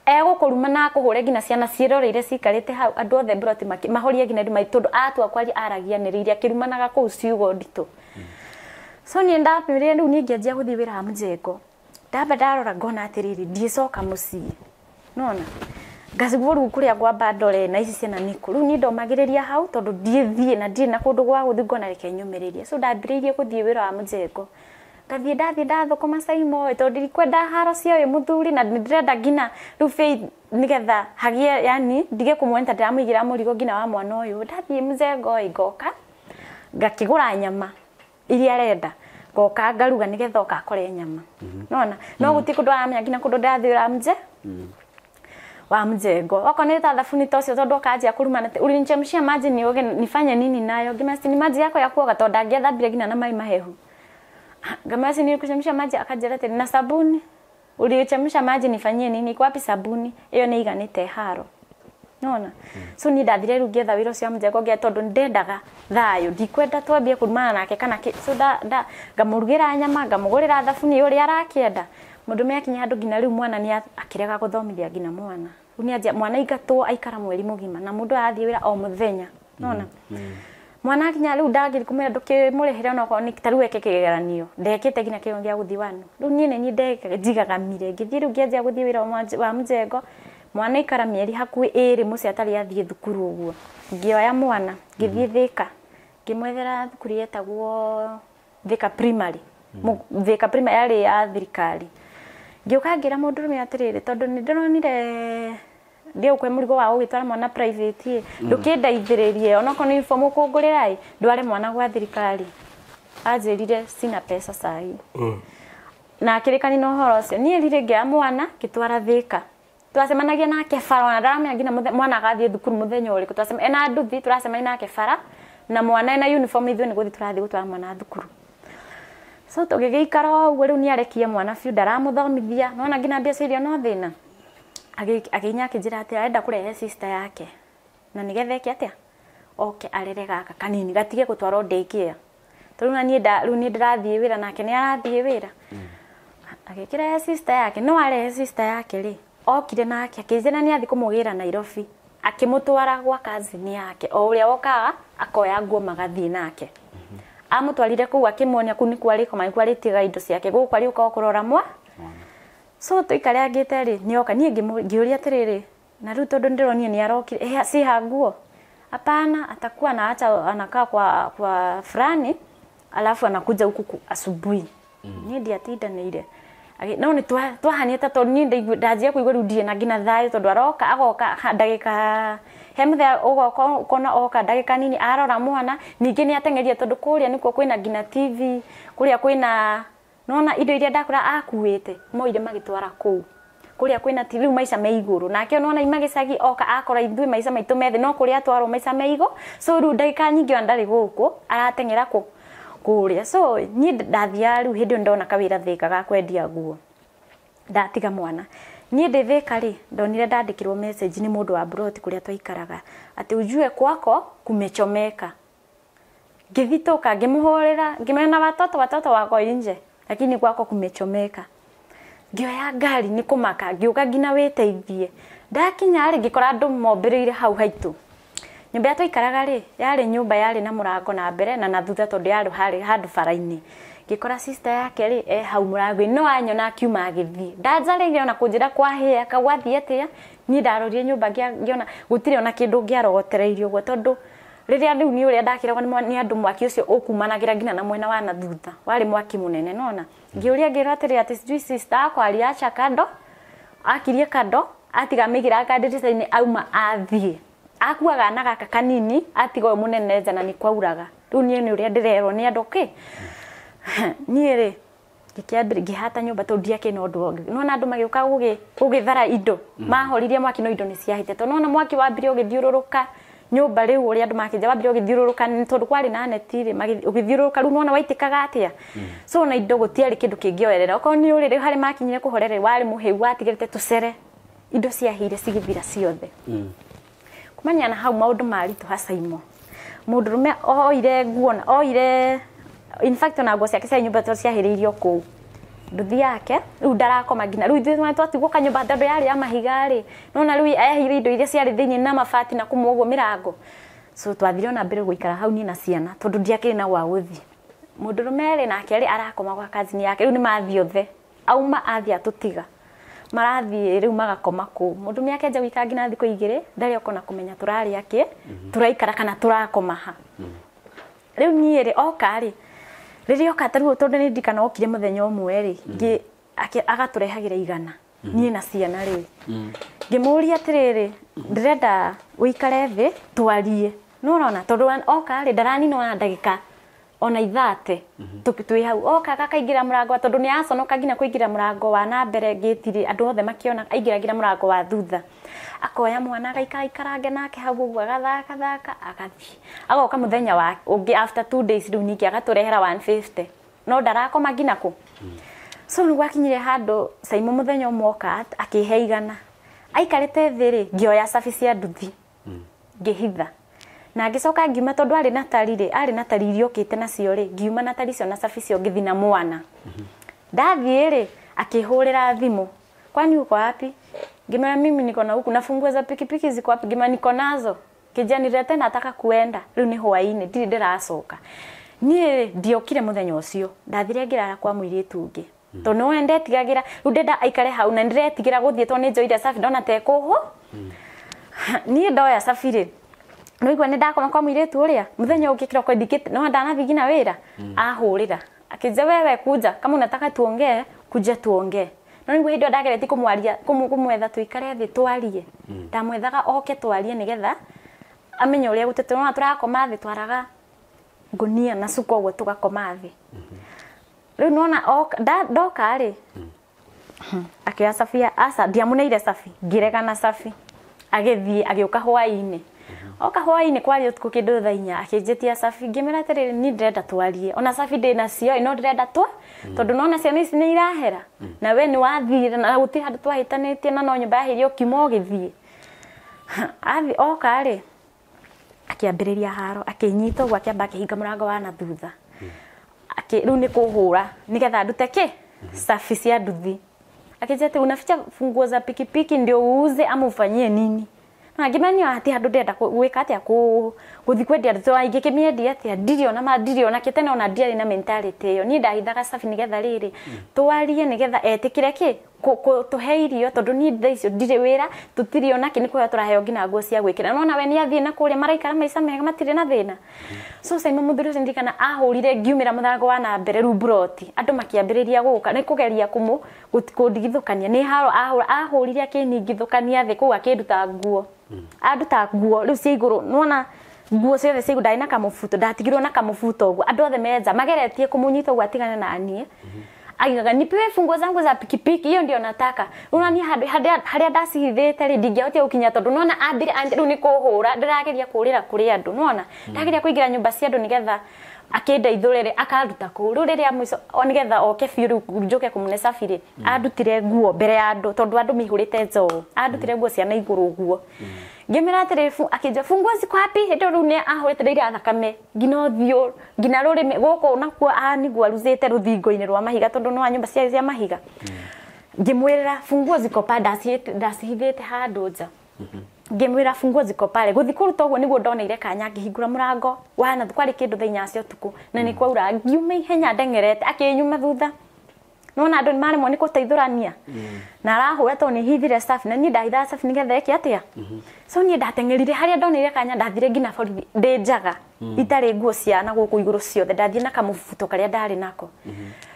S1: egũkũruma na akũhũre nginya ciana ciĩroreire ciikarĩte hau andũ othe mburoti mahorie nginya iruma tondũ atua kwaria aragia nĩrĩirie akĩrumanaga kũu ciugo nditũ. So niĩ ndambĩrĩria rĩu niĩ ngĩanjia gũthiĩ wĩra wa mũjengo ndamba ndarora ngona atĩrĩrĩ ndiĩcoka mũciĩ nona ngaciguo rĩu kũrĩa ngwamba ndore na ici ciana nĩkũ rĩu niĩ ndomagĩrĩria hau tondũ ndiĩthiĩ na ndirĩ na kũndũ gwa gũthiĩ ngona reke nyũmĩrĩrie. So ndambĩrĩirie gũthiĩ wĩra wa mũjengo Ngathiĩ ndathiĩ ndathũkũma Saimo tondũ ndirikwenda haro cia ũyũ mũthuri na nĩndĩrenda nginya rĩu Faith nĩgetha hagĩe yani ndige kũmuona ta ndĩramũigĩra mũrigo nginya wa mwana ũyũ. Ndathiĩ mzengo ĩ ngoka ngakĩgũra nyama iria arenda ngoka ngaruga nĩgetha oka akore nyama. Nona no gũtirĩ kũndũ aramenya nginya kũndũ ndĩrathiĩ mje wa mjengo okorwo nĩ ta thabuni ta ũcio tondũ okanjia kũrumana ulinichemshia maji nioge nifanye nini nayo ngĩmwĩra si ni maji yako ya kuoga tondũ ndangĩethambire nginya na maĩ mahehu. Ngĩmwĩra si nilikuchemshia maji akanjĩra atĩrĩ na sabuni ulichemsha maji nifanyie nini iko wapi sabuni ĩyo nĩ iganĩte haro. Nona so ni ndathire rĩu ngĩetha wĩra ũcio wa mjengo ngĩa tondũ ndendaga thayũ ndikwenda twambie kũrumana nake kana kĩ so nda ngamũrugĩra nyama ngamũgũrĩra thabuni ũrĩa arakĩenda. Mũndũ me akinya handũ nginya rĩu mwana nĩ akĩrega gũthomithia nginya mwana rĩu nĩ anjia mwana aingatwo aikara mweri mũgima na mũndũ arathiĩ wĩra o mũthenya. Nona mwana akinya rĩu ndagĩrĩ kũmwĩra ndũkĩmũrĩhĩre onokorwo nĩ ta rĩu eke kĩgeranio ndekĩte nginya kĩgeranio gĩa gũthiĩ wanu rĩu niĩ nĩ niĩ njigagamire ngĩthiĩ rĩu ngĩanjia gũthiĩ wĩra wa mjengo mwana aikara mĩeri hakuhĩ ĩrĩ mũciĩ atarĩ athiĩ thukuru ũguo ngĩoya mwana ngĩthiĩ Thika ngĩmwethera thukuru yetagwo Thika Primary. Thika Primary yarĩ ya thirikari. Ngĩũka ngĩra mũndũrũme atĩrĩrĩ tondũ nĩ ndĩronire ndiũkwe mũrigo wa gũgĩtwara mwana private ndũkĩndeithĩrĩrie onokorwo nĩ uniform ũkũngũrĩra ĩ ndware mwana gwa thirikari. Anjĩrire sina pesa sahi. Na akĩrĩkania na ũhoro ũcio niĩ rĩrĩ ngĩoya mwana ngĩtwara Thika. Twacemanagia nake bara ona ndaramenya nginya mwana agathiĩ thukuru mũthenya ũrĩkũ ena nduthi tũracemania nake bara na mwana ena uniform ithuĩ nĩ gũthiĩ tũrathiĩ gũtwara mwana thukuru. So tũgĩgĩikara o ũguo rĩu nĩ arekia mwana biũ ndaramũthomithia nona nginya mbia cia irio no thĩna. Agĩkinya akĩnjĩra atĩ arenda kũrehe sister yake na nĩgetha eke atĩa oke arere gaka kanini gatige gũtwarwo daycare tondũ na niĩ rĩu niĩ ndĩrathiĩ wĩra nake nĩ arathiĩ wĩra. Agĩkĩrehe sister yake no arehe sister yake rĩ okire nake akĩnjĩra nĩ athiĩ kũmũgĩra Nairobi akĩmũtwara gwa cousin yake o ũrĩa wokaga akoya nguo magathiĩ nake. Amũtwarire kũu akĩmuonia kũu nĩkuo arĩkoma nĩkuo arĩtiga indo ciake gũkũ arĩũka kũrora mwa. So tũikarangĩte rĩ nĩoka niĩ ngĩũria atĩrĩrĩ na rĩu tondũ ndĩronire nĩ arokire si ha nguo hapana atakuwa anaacha anakaa kwa fulani alafu anakuja huku asubuhi. Niĩ ndiatindanĩire no nĩ twahanĩte tondũ niĩ ndanjia kũigua rĩu ndirĩ na nginya thayũ tondũ aroka agoka ndagĩka he mũthenya ũgoka ũkona oka ndagĩka nini arora mwana ningĩ nĩ ateng'eria tondũ kũrĩa nĩkuo kwĩna nginya TV kũrĩa kwĩna nona indo iria ndakũra akuĩte moire magĩtwara kũu kũrĩa kwĩna TV rĩu maica me igũrũ nake nona ima gĩcagi oka akora ithuĩ maica maitũ me thĩ no kũrĩa atwarwo maica me igũ so rĩu ndagĩka nyingĩ ona ndarĩ gũkũ arateng'era kũrĩa so niĩ ndathiaga rĩu hĩndĩ ĩyo ndona kawĩra Thika ga kwendia nguo ndatiga mwana niĩ ndĩ Thika rĩ ndonire ndandĩkĩrwo message nĩ mũndũ wa broti kũrĩa twaikaraga atĩ ujue kwako kumechomeka. Ngĩthitũka ngĩmũhũrĩra ngĩmwĩra watoto wako nje lakini kwako kumechomeka. Ngĩoya ngari nĩ kũmaka ngĩũka nginya wĩteithie ndakinya rĩ ngĩkora andũ mombĩrĩire hau haitũ. Nyũmba ĩrĩa twaikaraga rĩ yarĩ nyũmba yarĩ na mũrango na mbere na thutha tondũ yarĩ harĩ handũ bara-inĩ. Ngĩkora sister yake rĩ e hau mũrango-inĩ no anyona akiuma agĩthiĩ ndanjarĩire ona kũnjĩra kwahĩa gwathiĩ atĩa niĩ ndarorire nyũmba ngĩona gũtirĩ ona kĩndũ ngĩarogotereirio ũguo tondũ rĩrĩa rĩu nĩ ũrĩa ndakĩragwo nĩ andũ mwaki ũcio ũkumanagĩra nginya na mwena wa na thutha warĩ mwaki mũnene nona. Ngĩũria ngĩrwo atĩrĩ atĩ sijui sister akwa aliacha kando akirie kando atiga mĩigĩra kandirica-inĩ auma athiĩ akuaga na gaka kanini atiga ũyũ mũnene nja na nĩ kwauraga rĩu niĩ nĩ ũrĩa ndĩrerwo nĩ andũ kĩ niĩ rĩ ngĩkĩambĩrĩria ngĩhata nyũmba tondũ ndiakĩ na ũndũ ũngĩ nona andũ magĩũka gũgĩthara indo mahoririe mwaki no indo nĩ ciahĩte tondũ nona mwaki wambirie ũgĩthiũrũrũka nyũmba rĩu ũrĩa andũ makĩnja wambirie ũgĩthiũrũrũka tondũ kwarĩ na neti rĩ ũgĩthiũrũrũka rĩu nona waitĩkaga atĩa so na indo gũtiarĩ kĩndũ kĩngĩoerera okorwo nĩ ũrĩrĩ harĩ makinyire kũhorere warĩ mũhĩu watigĩrĩte tũcere indo ciahĩire cigĩthira ciothe. Kumania na hau maũndũ maritũha Saimo mũndũrũme oire nguo na oire in fact ona nguo ciake cia nyũmba tondũ ciahĩrĩirio kũu nduthi yake rĩu ndarakoma nginya rĩu ithuĩ twatigwo kanyũmba tondũ yarĩ ya mahiga rĩ nona rĩu ehire indo iria ciarĩ thĩinĩ na mabati na kũmwe ũguo mĩrango so twathire ona mbere gũikara hau niĩ na ciana tondũ ndiakĩrĩ na gwa gũthiĩ. Mũndũrũme rĩ nake rĩ arakoma gwa cousin yake rĩu nĩ mathiĩ othe auma athiĩ atũtiga marathiĩ rĩu magakoma kũu mũndũrũme akĩanjia gũikara nginya thikũ igĩrĩ ndarĩ okona kũmenya tũrarĩa kĩ tũraikara kana tũrakoma ha. Rĩu niĩ rĩ oka rĩ Rĩrĩa oka tarĩu tondũ nĩ ndirikana okire mũthenya ũmwe rĩ, agatũrehagĩra igana niĩ na ciana rĩ. Ngĩmũria atĩrĩrĩ, ndĩrenda ũikare thĩ twarie. Nĩ ũrona tondũ oka rĩ ndaranina ona ndagĩka ona ithate twĩ hau. Oka akaingĩra mũrango tondũ nĩ aconoka nginya kũingĩra mũrango wa na mbere ngĩti-rĩ andũ othe makĩona aingĩragĩra mũrango wa thutha. Akoya mwana agaikaraikarange nake hau ũguo agathaka thaka agathiĩ. Agoka mũthenya wa ũngĩ after 2 days rĩu ningĩ agatũrehera 150 no ndarakoma nginya kũ. So nĩ gwakinyire handũ Saimo mũthenya ũmwe oka akĩhe igana. Aikarĩte thĩ rĩ ngĩoya cabi cia nduthi ngĩhitha. Na ngĩcoka ngiuma tondũ arĩ na tari rĩ, arĩ na tari iria okĩte nacio rĩ, ngiuma na tari icio na cabi icio ngĩthiĩ na mwana. Ndathiĩ rĩ akĩhũrĩra thimũ, kwani uko wapi? Ngimwambia mimi niko na huku na funguo za pikipiki ziko wapi? Ngimwambia niko nazo. Kijani rete nataka kuenda. Rĩu nĩ hwaĩ-inĩ ndirĩ ndĩracoka. Niĩ ndiokire mũthenya ũcio, ndathire ngĩrara kwa mũirĩtu ũngĩ. Tondũ nĩwe ndetigagĩra, rĩu ndenda aikare hau na ndĩretigĩra gũthiĩ tondũ nĩ njoire cabi ndona ta ĩkũhũ. Niĩ ndoya cabi rĩ, nĩwaigua nĩ ndakoma kwa mũirĩtu ũrĩa, mũthenya ũngĩ kĩroko ndikĩte, no ndanathiĩ nginya wĩra, ahũrĩra. Akĩnjĩra wewe kuja, kama unataka tuongee, kuja tuongee. No nĩguo hĩndĩ ĩyo ndageretie kũmwaria, kũmwetha tũikare thĩ twarie. Ndamwethaga oke twarie nĩgetha amenye ũrĩa gũtete. Nĩwona tũrakoma thĩ twaraga ngũnia na cuka ũguo tũgakoma thĩ. Rĩu nĩwona ndoka rĩ, akĩoya cabi aca ndiamũneire cabi, ngĩrega na cabi. Agĩthiĩ agĩũka hwaĩ-inĩ. Oka hwaĩ-inĩ kwarĩ ũtukũ kĩndũ thaa inya akĩnjĩtia cabi, ngĩmwĩra atĩrĩrĩ niĩ ndĩrenda twarie. Ona cabi ndĩnacio no ndĩrenda twa tondũ nĩwona ciana ici nĩ irahera na we nĩ wathire na gũtirĩ handũ twahĩtanĩtie na no nyũmba yahĩire ũkiuma ũgĩthiĩ. Athiĩ oka rĩ akĩambĩrĩria haro, akĩnyita ũguo akĩamba akĩhinga mũrango wa na thutha. Rĩu nĩ kũhũra nĩgetha ndute kĩ? Cabi cia nduthi. Akĩnjĩra atĩ unaficha funguo za pikipiki ndio uuze ama ufanyie nini? Na ngĩmenya atĩ handũ ndĩrenda gwĩka atĩa gũthiĩ kwendia nduthi ingĩkĩmĩendia atĩa ndirĩ ona ma ndirĩ ona kĩ tene ona ndiarĩ na mentality ĩyo. Niĩ ndahithaga cabi nĩgetha rĩrĩ twarie nĩgetha etĩkĩre kĩ tũhe irio tondũ niĩ thaa icio ndirĩ wĩra tũtirĩ ona kĩ nĩ kũheo tũraheo nginya nguo cia gwĩkĩra. Nĩwona we nĩ athiĩ na kũrĩa maraikara maica mega matirĩ na thĩna. So Saimo mũthuri ũcio ndirikana ahũrire ngiumĩra mũrango wa na mbere rĩu mburoti andũ makĩambĩrĩria gũka nĩ kũgeria kũndigithũkania nĩ haro ahũrire akĩningithũkania thĩ kũu akĩnduta nguo. Anduta nguo rĩu cia igũrũ nĩwona nguo ciothe cia igũrũ ndarĩ na kamũbuto ndatigirwo na kamũbuto ũguo andũ othe menja mageretie kũmũnyita ũguo atigane na niĩ. Akiuga nipewe funguo zangu za pikipiki hiyo ndio nataka. Unaona handũ harĩa ndacihithĩte rĩ ndingĩahotire gũkinya tondũ nĩwona ambire rĩu nĩ kũhũra ndĩrageria kũrĩra kũrĩ andũ nĩwona ndageria kũingĩra nyũmba cia andũ nĩgetha akĩndeithũrĩre akanduta kũu. Rĩu rĩrĩa mũico nĩgetha oke biũ rĩu njũke kũmũne cabi rĩ andutire nguo mbere ya andũ tondũ andũ maihũrĩte nja ũũ andutire nguo cia na igũrũ ũguo. Ngĩmwĩra atĩrĩ akĩnjĩra funguo ziko wapi? Hĩndĩ ĩyo rĩu nĩ ahũrĩte ndaira thakame nginya ũthiũ nginya rũrĩmĩ gũkũ nakuo aniguaruzĩte rũthingo-inĩ rwa mahiga tondũ nĩ wa nyũmba ciarĩ cia mahiga. Ngĩmwĩra funguo ziko pale ndacihithĩte handũ nja. Ngĩmwĩra funguo ziko pale gũthiĩ kũruta ũguo nĩguo ndoneire kanya ngĩhingũra mũrango wa na kwarĩ kĩndũ thaa inya cia ũtukũ na nĩ kwaura ngiuma ihenya ndeng'erete akĩnyuma thutha. Nĩwona andũ nĩmaremwo nĩ gũteithũrania na arahũra tondũ nĩ hithire cabi na niĩ ndahithaga cabi nĩgetha eke atĩa. So niĩ ndateng'erire harĩa ndoneire kanya ndathire nginya borithi ndĩ njaga itarĩ nguo cia na gũkũ igũrũ ciothe ndathiĩ na kamũbuto karĩa ndarĩ nako.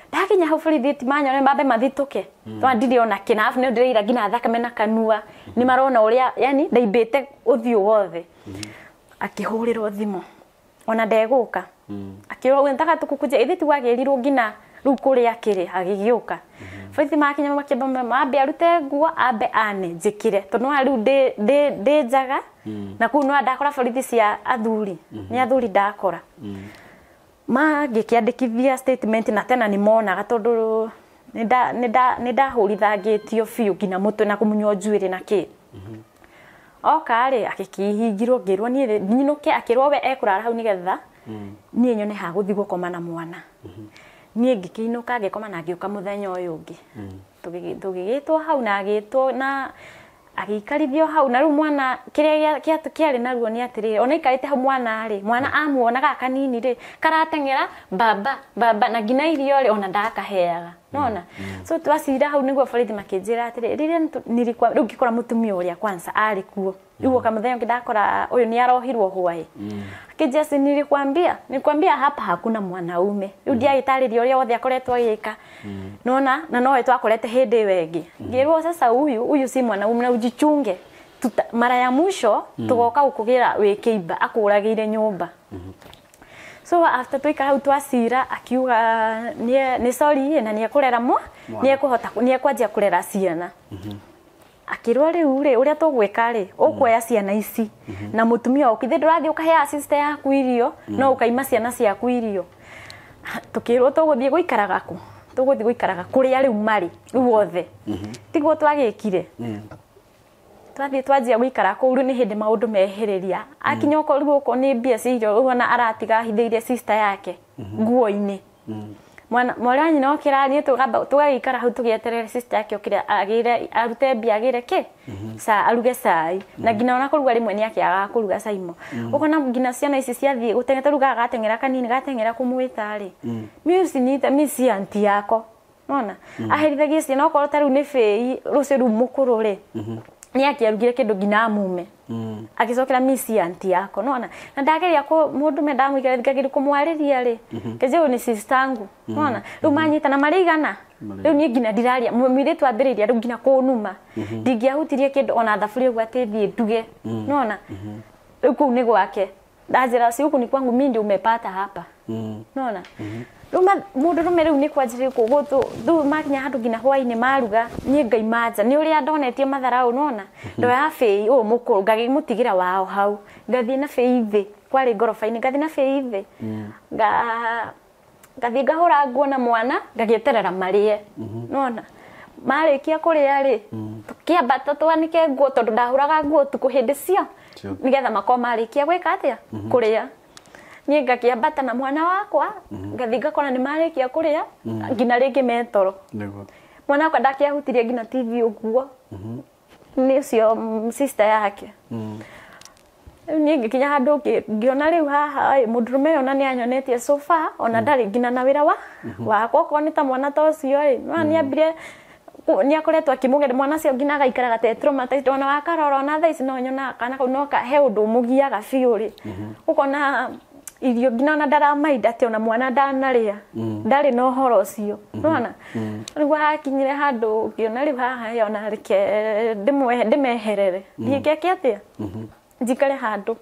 S1: Ndakinya hau borithi ti manyone mambe mathitũke tondũ ndirĩ ona kĩ na arabu nĩ ndĩraira nginya thakame na kanua nĩ marona ũrĩa yani ndaimbĩte ũthiũ wothe. Akĩhũrĩrwo thimũ ona ndegũka akĩrwo nataka tukukuje ithe ti wagĩrirwo nginya rĩu kũrĩa akĩrĩ agĩgĩũka. Borithi makinya makĩamba mambe arute nguo ambe ane njĩkĩre tondũ nĩwona rĩu ndĩ njaga na kũu nĩwona ndakora borithi cia athuri nĩ athuri ndakora. Mangĩkĩandĩkithia statement na tena nĩ monaga tondũ nĩ ndahũrithangĩtio biũ nginya mũtwe na kũmunywo njuĩrĩ na kĩ. Oka rĩ akĩkĩhingirwo ngĩrwo niĩ nyinũke akĩrwo we ekũrara hau nĩgetha niĩ nyone ha gũthiĩ gũkoma na mwana. Niĩ ngĩkĩinũka ngĩkoma na ngĩũka mũthenya ũyũ ũngĩ. Tũgĩgĩtwo hau na agĩtwo na agĩikarithio hau na rĩu mwana kĩrĩa kĩarĩ naruo nĩ atĩrĩrĩ ona aikarĩte hau mwana rĩ mwana amuonaga kanini rĩ karateng'era baba baba na nginya irio rĩ ona ndakaheaga nĩwona. So twacira hau nĩguo borithi makĩnjĩra atĩrĩ rĩrĩa nilikuwa rĩu ngĩkora mũtumia ũrĩa kwanza arĩ kuo Rĩu oka mũthenya ũngĩ ndakora ũyũ nĩ arohirwo hwaĩ. Akĩnjia si nilikwambia hapa hakuna mwanaume. Rĩu ndiagĩtarĩria ũrĩa wothe akoretwo agĩka. Nona na nowe twakorete hĩndĩ ĩyo ĩngĩ. Ngĩrwo sasa huyu si mwanaume na ujichunge. Mara ya mwisho tugoka gũkũgĩra wĩ kĩimba akũragĩire nyũmba. So after tuikara hau twacira akiuga nĩ sorry na nĩ ekũrera nĩ ekũhota nĩ ekwanjia kũrera ciana. Akĩrwo rĩu rĩ ũrĩa tũgwĩka rĩ ũkuoya ciana ici na mũtumia waku ithe ndũrathiĩ ũkaheaga sister yaku irio no ũkaima ciana ciaku irio. Tũkĩrwo tũgũthiĩ gũikaraga kũ? Tũgũthiĩ gũikaraga kũrĩa rĩu marĩ rĩu othe. Tiguo twagĩkire. Twathiĩ twanjia gũikara kũu rĩu nĩ hĩndĩ maũndũ mehĩrĩria. Akinya okorwo rĩu okorwo nĩ mbia cia irio rĩu ona aratiga ahithĩire sister yake nguo-inĩ. Mwana mwarĩ wa nyina okĩra niĩ tũgagĩikara hau tũgĩeterere sister yake okĩre agĩre arute mbia agĩre kĩ aruge cai na nginya ona kũruga rĩmwe nĩ akĩagaga kũruga caimo. Ũkona nginya ciana ici ciathiĩ gũteng'era rĩu gateng'era kanini gateng'era kũmwĩta rĩ mi usiniite mi si auntie yako. Nona aherithagia ciana okorwo ta rĩu nĩ bĩi rũciũ rĩu mũkũrũ rĩ nĩ akĩarugire kĩndũ nginya amume. Agĩcokera mi si auntie yako. Nona na ndageria mũndũ me ndamũigĩra ngageria kũmwarĩria rĩ kĩnjĩ ũyũ nĩ sister angu. Nona rĩu manyitana marĩ igana rĩu niĩ nginya ndiraria mũirĩtu ambĩrĩria rĩu nginya kũnuma ndingĩahutirie kĩndũ ona thaburia ũguo atĩ thiĩ nduge. Nona rĩu kũu nĩ gwake ndanjĩra si huku ni kwangu mimi ndio umepata hapa. Nona rĩu mũndũ rũme rĩu nĩ kwanjĩrĩria kũgũtũ rĩu makinya handũ nginya hwaĩ-inĩ maruga niĩ ngaima nja nĩ ũrĩa ndonetie matharau. Nona ndoya bĩi ũyũ mũkũrũ ngagĩmũtigĩra wao hau ngathiĩ na bĩi thĩ kwarĩ ngoroba-inĩ ngathiĩ na bĩi thĩ ngathiĩ ngahũra nguo na mwana ngagĩeterera marĩe. Nona marĩkia kũrĩa rĩ tũkĩambata twanĩke nguo tondũ ndahũraga nguo ũtukũ hĩndĩ cio nĩgetha makorwo marĩkia gwĩka atĩa kũrĩa. Niĩ ngakĩambata na mwana wakwa ngathiĩ ngakora nĩ marĩkia kũrĩa nginya rĩngĩ metoro. Mwana wakwa ndakĩahutirie nginya TV ũguo nĩ ũcio sister yake. Rĩu niĩ ngĩkinya handũ ngĩona rĩu haha mũndũrũme ũyũ ona nĩ anyonetie so far ona ndarĩ nginya na wĩra wakwa okorwo nĩ ta mwana ta ũcio rĩ no nĩ ambire nĩ akoretwo akĩmũgeria mwana ũcio nginya agaikaraga ta traumatized ona wakarora ona thaa ici no nyonaga kana kau no he ũndũ ũmũgiaga biũ rĩ ũkona irio nginya ona ndaramainda atĩ ona mwana ndanarĩa ndarĩ na ũhoro ũcio. Nona nĩguo hakinyire handũ ngĩona rĩu haha ona reke ndĩmeherere thiĩ ngeke atĩa njikare handũ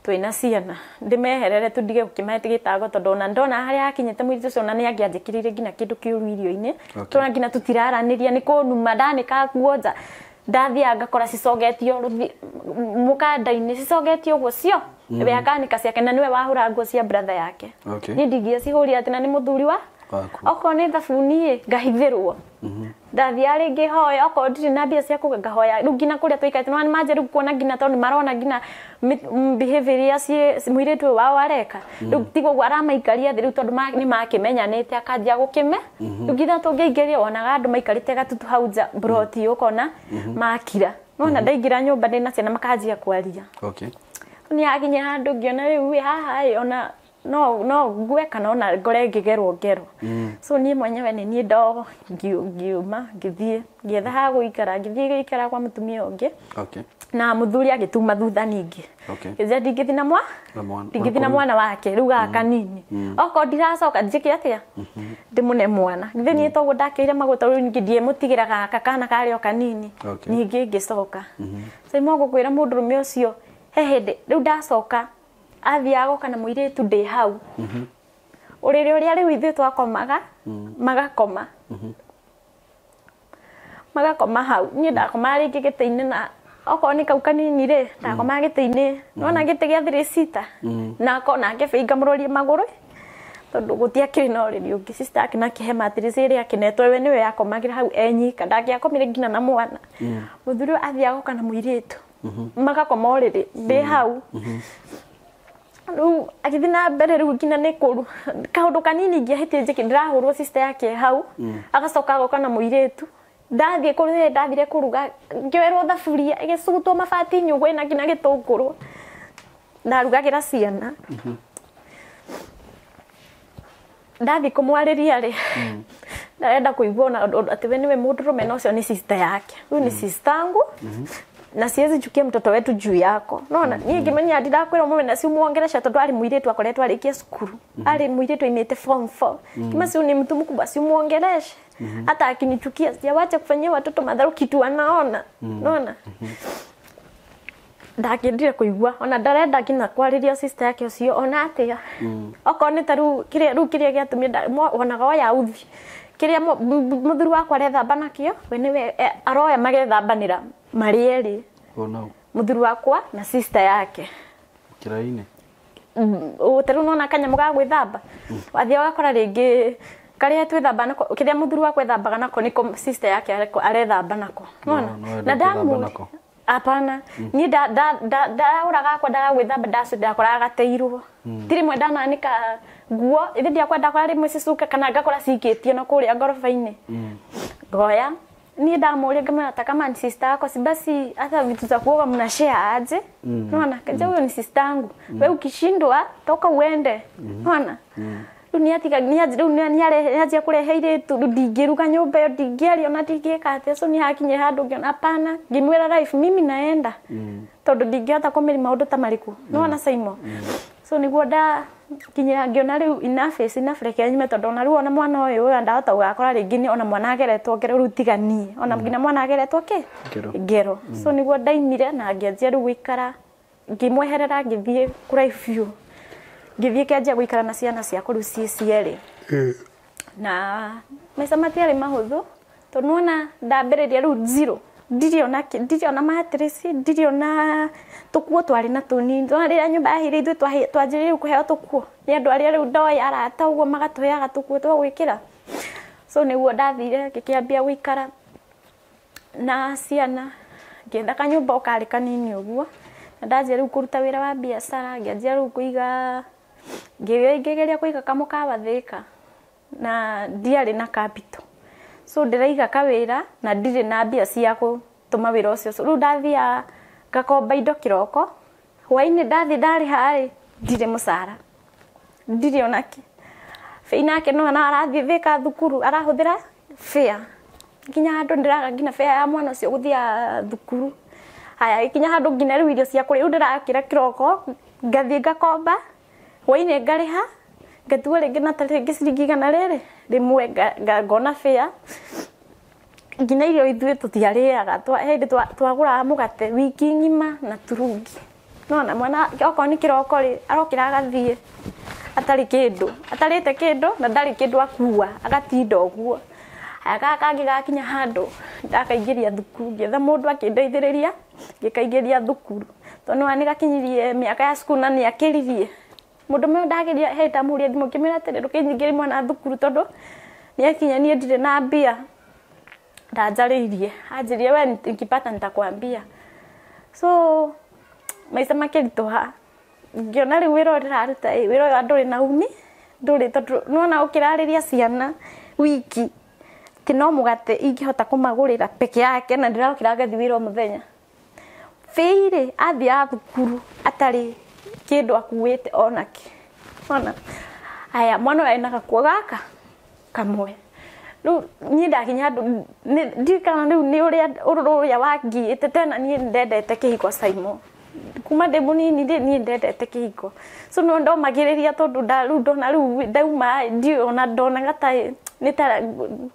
S1: twĩna ciana ndĩmeherere tu ndige gũkĩmahe gĩtango tondũ ona ndona harĩa hakinyĩte mũirĩtu ũcio ona nĩ angĩanjĩkĩrĩire nginya kĩndũ kĩũru irio-inĩ. Tondũ nginya tũtiraranĩria nĩ kũnuma ndanĩka nguo nja ndathiaga ngakora cicogetio mũkanda-inĩ cicogetio ũguo cio we akanĩka ciake na nĩwe wahũra nguo cia brother yake. Niĩ ndingĩacihũrire atĩ na nĩ mũthuri wa okorwo nĩ thabuni ĩ ngahithĩrwo ndathiaga rĩngĩ hoya okorwo ndirĩ na mbia cia kũgũra ngahoya rĩu nginya kũrĩa tũikarĩte nĩ manjia rĩu kuona nginya tondũ nĩ marona nginya behavior iria mũirĩtu ũyũ wao areka rĩu tiga ũguo aramaikaria thĩ rĩu tondũ nĩ makĩmenyanĩte akanjia gũkĩme rĩu nginya tũngĩingĩria wonaga andũ maikarĩte gatutu hau nja mburoti ũkona makira nona ndaingĩra nyũmba ndĩna ciana makanjia kwaria. Nĩ hakinya handũ ngĩona rĩu haha ĩ ona no ngue kana ona ngore ngĩgerwo ngero. So niĩ mwenyewe nĩ niĩ ndo ngiuma ngĩthiĩ ngĩetha ha gũikara ngĩthiĩ gũikara kwa mũtumia ũngĩ. Na mũthuri agĩtuma thutha ningĩ. Ngĩthiĩ ndingĩthiĩ na ndingĩthiĩ na mwana wake rĩu gaka kanini. Okorwo ndiracoka njĩke atĩa ndĩmũne mwana. Githĩ niĩ toguo ndakĩire magũrũ rĩu ningĩ ndiĩmũtigĩra gaka kana karĩ o kanini. Ningĩ ngĩcoka. So imwe ngũkwĩra mũndũrũme ũcio he hĩndĩ rĩu ndacoka athiaga goka na mũirĩtu ndĩ hau. Ũrĩrĩ ũrĩa rĩu ithuĩ twakomaga magakoma. Magakoma hau niĩ ndakomaga rĩngĩ gĩtĩ-inĩ na okorwo nĩ kau kanini rĩ ndakomaga gĩtĩ-inĩ nona gĩtĩ gĩa 3 seater nako nake bĩi ngamũroria magũrũ tondũ gũtiakĩrĩ na ũrĩrĩ ũngĩ. Sister yake nake mattress ĩrĩa akĩnetwo we nĩwe yakomagĩra hau enyika ndangĩakomire nginya na mwana. Mũthuri ũyũ athiaga goka na mũirĩtu magakoma ũrĩrĩ ndĩ hau. Rĩu agĩthiĩ na mbere rĩu nginya nĩ kũru kaũndũ kanini ingĩahĩtire njĩke ndĩrahũrwo sister yake hau agacoka agoka na mũirĩtu ndathiĩ kũrĩa ndathire kũruga ngĩoerwo thaburia ĩgĩcutwo mabati nyũngũ ĩna nginya gĩtũngũrũ ndarugagĩra ciana. Ndathiĩ kũmwarĩria rĩ ndarenda kũigua ona atĩ we nĩwe mũndũrũme na ũcio nĩ sister yake. Huyu ni sister angu. Na siwezi chukia mtoto wetu juu yako. Nona niĩ ngĩmenya ndirakwĩra mũme na si umuongeresha tondu ari mũirĩtu akoretwo arĩkia cukuru. Ari mũirĩtu aimĩte form 4. Kima si ni mtu mkubwa si umuongereshe. Hata akinichukia sijawacha kufanyia watoto madharau kitu anaona. Nona ndakĩndire kũigua ona ndarenda nginya kwarĩria sister yake ũcio ona atĩa. Okorwo nĩ ta rĩu kĩrĩa rĩu kĩrĩa gĩatũmire onaga oya uthi kĩrĩa mũthuri wakwa arethamba nakĩo we nĩwe aroya magethambanĩra marĩ erĩ. Mũthuri wakwa na sister yake
S2: kĩrainĩ
S1: ta rĩu nona kanyamũ ga gwĩthamba wathiĩ ũgakora rĩngĩ karĩa twĩthamba nako kĩrĩa mũthuri wakwa ethambaga nako nĩko sister yake arethamba nako. Nona na ndamu hapana ni da da da da ura gakwa ndaga gwithamba ndacu ndakoraga gateirwo ti rimwe ndananika nguo ithi ndiakwa ndakora rimwe cicuka kana ngakora cikĩtio na kũrĩa ngoroba-inĩ. Ngoya niĩ ndamũria ngamwĩra ta kama ni sister yako si basi hata vitu za kuoga mna share aje. Unaona kaja huyo ni sister yangu wewe ukishindwa toka uende. Unaona rĩu nĩatiga rĩu nĩanjia kũrehe irĩtu rĩu ndingĩruga nyũmba ĩyo ndingĩaria ona ndingĩka atĩa. So nĩhakinye handũ ngĩona hapana ngĩmwĩra life mimi naenda tondũ ndingĩhota kũmĩri maũndũ ta marĩkũ. Nĩwona Simon. So nĩguo ndakinyĩra ngĩona rĩu enough is enough reke nyume tondũ ona rĩu ona mwana ũyũ ndahota gũgakora rĩngĩ nĩ ona mwana ageretwo ngero rĩu tiga niĩ ona nginya mwana ageretwo kĩ ngero. So nĩguo ndaimire na ngĩanjia rĩu gũikara ngĩmweherera ngĩthiĩ kũraihu biũ ngĩthiĩ kĩanjia gũikara na ciana ciakwa rĩu ciĩ cierĩ. Na maica matiarĩ mahũthũ tondũ nĩwona ndambĩrĩria rĩu zero ndirĩ ona ndirĩ ona mattress ndirĩ ona tũkuo twarĩ na tũnini. Nĩwona rĩrĩa nyũmba yahĩire ithuĩ twanjĩrĩirie rĩu kũheo tũkuo nĩ andũ arĩa rĩu ndoĩ arata ũguo magatũheaga tũkuo twa gwĩkĩra. So nĩguo ndathire ngĩkĩambia gũikara na ciana ngĩetha kanyũmba o karĩ kanini ũguo na ndanjia rĩu kũruta wĩra wa biacara ngĩanjia rĩu kũiga ngĩgeria kũiga kamũkawa Thĩka na ndiarĩ na capital. So ndĩraiga kawĩra na ndirĩ na mbia cia gũtũma wĩra ũcio. So rĩu ndathiaga ngakomba indo kĩroko hwainĩ ndathiĩ ndarĩha rĩ ndirĩ mũcara ndirĩ onakĩ. Fei nake no ona arathiĩ Thĩka thukuru arahũthĩra fare nginya handũ ndĩraga nginya fare ya mwana ũcio gũthiĩ thukuru. Haya ikinya handũ nginya rĩu irio cia kũrĩa rĩu ndĩrakĩra kĩroko ngathiĩ ngakomba hwainĩ ngarĩha ngatua rĩngĩ na ta rĩngĩ ciringi igana rĩrĩ rĩmwe ngona fare nginya irio ithuĩ tũtiarĩaga hĩndĩ twagũraga mũgate wiki ng'ima na turungi. Nona mwana okorwo nĩ kĩroko rĩ arokĩra agathiĩ atarĩ kĩndũ atarĩte kĩndũ na ndarĩ kĩndũ akua agatinda ũguo. Haya gaka kangĩ gakinya handũ ndakaingĩria thukuru ngĩetha mũndũ akĩndeithĩrĩria ngĩkaingĩria thukuru tondũ nĩwona nĩgakinyirie mĩaka ya cukuru na nĩakĩririe. Mũndũ ũmwe ndageria he ndamũria thimũ ngĩmwĩra atĩrĩ ndũkĩnyingĩrie mwana thukuru tondũ nĩakinya niĩ ndirĩ na mbia ndanjarĩirie anjĩrire we nikipata nitakwambia. So maica makĩritũha ngĩona rĩu wĩra ũyũ ndĩraruta ĩ wĩra ũyũ ndũrĩ na umi ndũrĩ tondũ nĩwona ũkĩrarĩria ciana wiki ti no mũgate ingĩhota kũmagũrĩra peke yake na ndĩrokĩra ngathiĩ wĩra o mũthenya. Fei rĩ athiaga thukuru atarĩ kĩndũ akuĩte onakĩ. Ona haya mwana ũyũ ena gakuo gaka kamwe rĩu niĩ ndakinya handũ ndiũĩ kana rĩu nĩ ũrĩa ũrũrũ ũrĩa wangiĩte tena niĩ nĩndendete kĩhiko Simon kuma ndĩ mũnini rĩ niĩ ndendete kĩhiko. So no ndomagĩrĩria tondũ rĩu ndona rĩu ndauma ndiũĩ ona ndonaga ta nĩ ta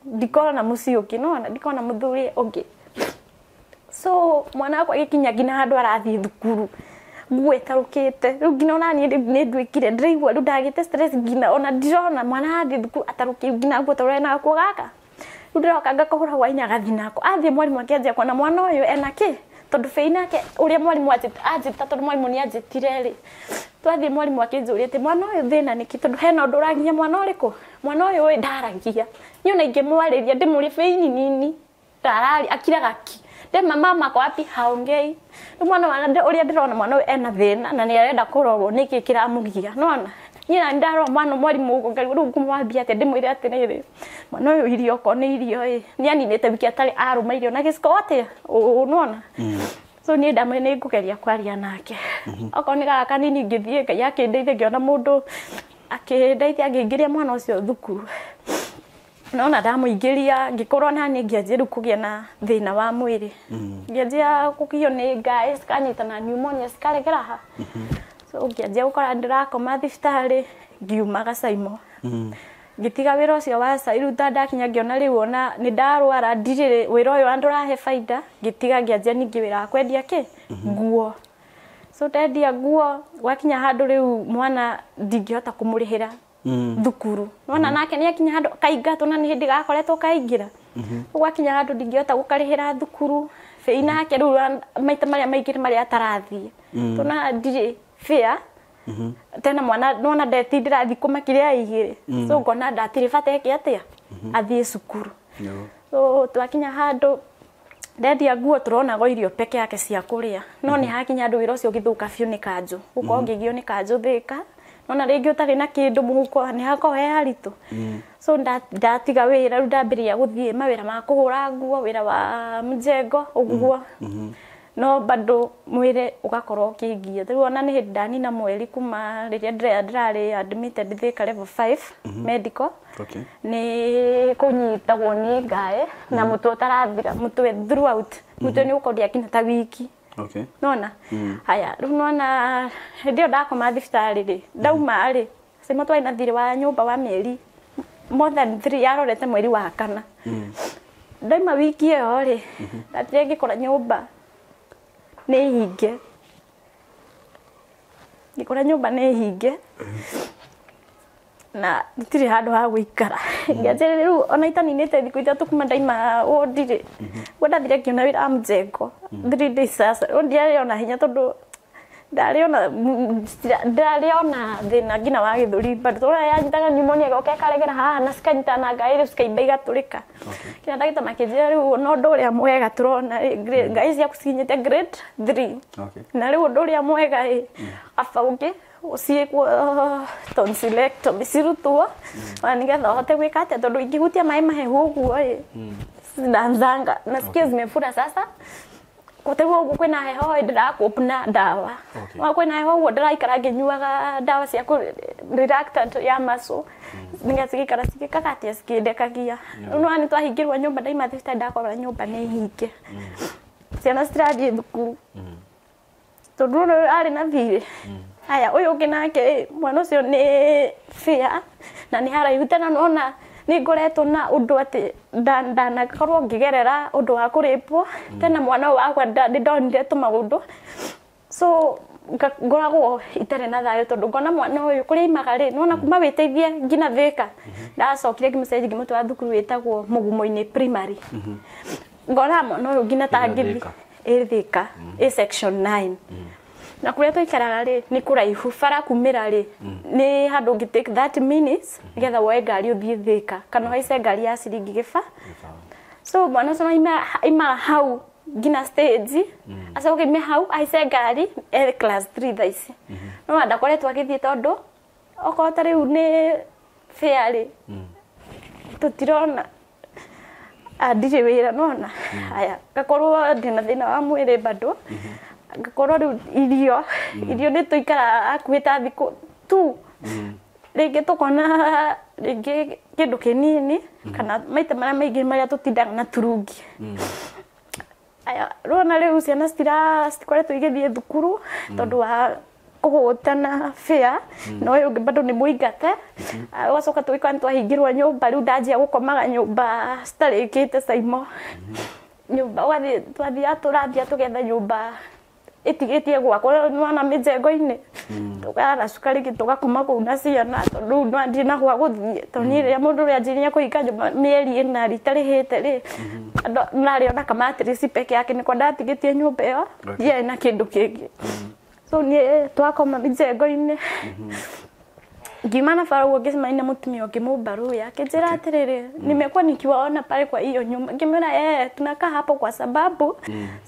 S1: ndikona mũciĩ ũngĩ nĩwona ndikona mũthuri ũngĩ. So mwana wakwa agĩkinya nginya handũ arathiĩ thukuru nguo ĩtarũkĩte rĩu nginya ona niĩ nĩ nduĩkire ndĩraigua rĩu ndagĩte stress nginya ona ndirona mwana athiĩ thukuru atarũkĩire nginya nguo tondũ ena gakuo gaka. Rĩu ndĩroka ngakahũra hwainĩ agathiĩ nako athiĩ mwarimũ akĩanjia kuona mwana ũyũ ena kĩ tondũ Fei nake ũrĩa mwarimũ anjĩta tondũ mwarimũ nĩanjĩtire rĩ twathiĩ mwarimũ akĩnjũria atĩ mwana ũyũ thĩna nĩkĩ tondũ hena ũndũ ũragiria mwana ũrĩkũ mwana ũyũ ĩ ndaragia niĩ ona ingĩmwarĩria ndĩmũrie Fei ni nini ndararia akiraga ki ndema mama ako wapi haongei. Rĩu mwana wa ũrĩa ndĩrona mwana ũyũ ena thĩna na nĩarenda kũrorwo nĩkĩ kĩramũgia nĩwona niĩ na ndarora mwana mwarimũ ũguo ngarigwo rĩu ngũmwambia atĩa ndĩmwĩre atĩrĩrĩ mwana ũyũ irio okorwo nĩ irio ĩ nĩaninĩte wiki atarĩ arũma irio na gĩciko atĩa ũũ nĩwona. So niĩ ndamwĩra nĩ ngũgeria kwaria nake okorwo nĩ gaka kanini ngĩthiĩ Ngai akĩndeithia ngĩona mũndũ akĩndeithia ngĩingĩria mwana ũcio thukuru. Naona ndamuingĩria ngĩkorwo nani ngĩanjia rĩu kũgĩa na thĩna wa mwĩrĩ. Ngĩanjia kũgio nĩ ngaĩ cikanyitana pneumonia cikaregera ha. So ngĩanjia gũkora ndĩrakoma thibitarĩ ngiumaga Saimo. Ngĩtiga wĩra ũcio wa cai rĩu ta ndakinya ngĩona rĩu ona nĩ ndarwara ndirĩ wĩra ũyũ andũrahe baida ngĩtiga ngĩanjia ningĩ wĩra wa kwendia kĩ nguo. So ndendia nguo gwakinya handũ rĩu mwana ndingĩhota kũmũrĩhĩra thukuru. Nona nake nĩ akinya handũ kaingatwo na nĩ hĩndĩ gakoretwo kaingĩra. Gwakinya handũ ndingĩhota gũkarĩhĩra thukuru bĩi nake rĩu maita marĩa maingĩ marĩa atarathiĩ. Tona ndirĩ fair. Tena mwana nona ndetindĩra thikũ makĩria ya 2. So ngona ndatirĩ bata eke atĩa athiĩ cukuru. So twakinya handũ ndendia nguo turonago irio peke yake cia kũrĩa. No nĩ hakinya handũ wĩra ũcio ũgĩthũka biũ nĩ kanjũ. Gũkorwo ngĩgio nĩ kanjũ Thĩka. Nona rĩngĩ ũtarĩ na kĩndũ mũhuko nĩ hakorwo he haritũ. So ndatiga wĩra rĩu ndambĩrĩria gũthiĩ mawĩra ma kũhũra nguo, wĩra wa mjengo ũguo. No bado mwĩrĩ ũgakorwo ũkĩngia. Rĩu ona nĩ hĩndĩ ndanina mweri kuma rĩrĩa ndĩrarĩ admitted Thĩka level 5 medical. Nĩ kũnyitagwo nĩ ngaĩ na mũtwe ũtarathira, mũtwe throughout. Mũtwe nĩ ũkorwo ndĩakinya ta wiki. Nona haya rĩu nona hĩndĩ ĩyo ndakoma thibitarĩ rĩ ndauma rĩ Saimo twarĩ na thirĩ wa nyũmba wa mĩeri more than 3 yarorete mweri wa kana. Ndauma wiki ĩyo rĩ ndatire ngĩkora nyũmba nĩ hinge. Ngĩkora nyũmba nĩ hinge na ndirĩ handũ ha gũikara. Ngĩanjĩrĩria rĩu ona itaninĩte thikũ 3 kuma ndaima wodi rĩ ũguo ndathire ngĩona wĩra wa mjengo 3 days sasa. Rĩu ndiarĩ ona hinya tondũ ndarĩ ona thĩna nginya wa gĩthũri bado tondũ yanyitaga pneumonia ĩgoka ĩkaregera haha na cikanyitana ngaĩ rĩu cikaimba igatũrĩka. Nginya ndagĩtarĩ makĩnjĩra rĩu ona ũndũ ũrĩa mwega tũrona rĩ ngaĩ ciaku cikinyĩte grade 3. Na rĩu ũndũ ũrĩa mwega ĩ aba ũngĩ ciĩkwo tonsillectomy cirutwo ona nĩgetha ũhote gwĩka atĩa tondũ ingĩhutia maĩ mahehu ũguo ĩ zinaanzanga nasikia zimefura sasa. Koteguo ũguo kwĩna heho ĩ ndĩrakũp na ndawa. Wa kwĩna heho ũguo ndĩraikara ngĩnyuaga ndawa cia reluctant ya muscle nĩgetha cigĩikara cigĩkaga atĩa cikĩndekagia. Rĩu nĩwona nĩtwahingĩrwo nyũmba ndaima thibitarĩ ndakora nyũmba nĩ hinge. Ciana citirathiĩ thukuru tondũ ũyũ arĩ na thirĩ. Haya ũyũ ũngĩ nake mwana ũcio nĩ fair na nĩ haraihu tena nona nĩ ngoretwo na ũndũ atĩ ndanakorwo ngĩgerera ũndũ wa kũrĩpwo tena mwana ũyũ wakwa nĩ ndonire tũmaũndũ. So ngoragwo itarĩ na thayũ tondũ ngona mwana ũyũ kũrĩa aimaga rĩ nĩwona kuma wĩteithie nginya Thĩka. Ndacokire ngĩmũcenjia ngĩmũtwara thukuru wĩtagwo Mũgumo-inĩ primary. Ngona mwana ũyũ nginya ta ngĩthiĩ ĩ Thĩka ĩ section 9. Na kũrĩa tũikaraga rĩ nĩ kũraihu bara kumĩra rĩ nĩ handũ ũngĩ take 30 minutes nĩgetha woe ngari ũthiĩ Thĩka kana ũhaice ngari ya ciringi gĩba. So mwana ũcio aimaga hau nginya stage acoke aime hau ahaice ngari e class 3 thaa ici. No ndakoretwo agĩthiĩ tondũ okorwo ta rĩu nĩ fair rĩ tũtirona ndirĩ wĩra nona. Haya ngakorwo ndĩna thĩna wa mwĩrĩ bado ngakorwo rĩu irio nĩ tũikaraga hakuhĩ ta thikũ 2 rĩngĩ tũkona rĩngĩ kĩndũ kĩnini kana maita marĩa maingĩ marĩa tũtindaga na turungi. Aya rona rĩu ciana citikoretwo igĩthiĩ thukuru tondũ wa kũhũtana fair na ũyũ ũngĩ bado nĩ mũingate. Ũgacoka tũgĩkora nĩ twahingĩrwo nyũmba rĩu ndanjia gũkomaga nyũmba citarĩkĩte Saimo. Nyũmba ũgathiĩ twathiaga tũrathiĩ tũgetha nyũmba ĩtigĩtie gwakwo nĩwona mĩjengo-inĩ tũkara cuka rĩngĩ tũgakoma kũu na ciana tondũ rĩu ndirĩ na gwa gũthiĩ tondũ niĩ rĩrĩa mũndũ ũrĩa anjĩrĩire kũhinga nyũmba mĩeri 4 itarĩhĩte rĩ narĩ ona kamatirisi peke yake nĩko ndatigĩtie nyũmba ĩyo ndiarĩ na kĩndũ kĩngĩ. So niĩ twakoma mĩjengo-inĩ ngiuma na bara ũguo ngĩcemania na mũtumia ũngĩ mũmbaruya akĩnjĩra atĩrĩrĩ nimekuwa nikiwaona pale kwa hiyo nyumba. Ngĩmwĩra tunakaa hapo kwa sababu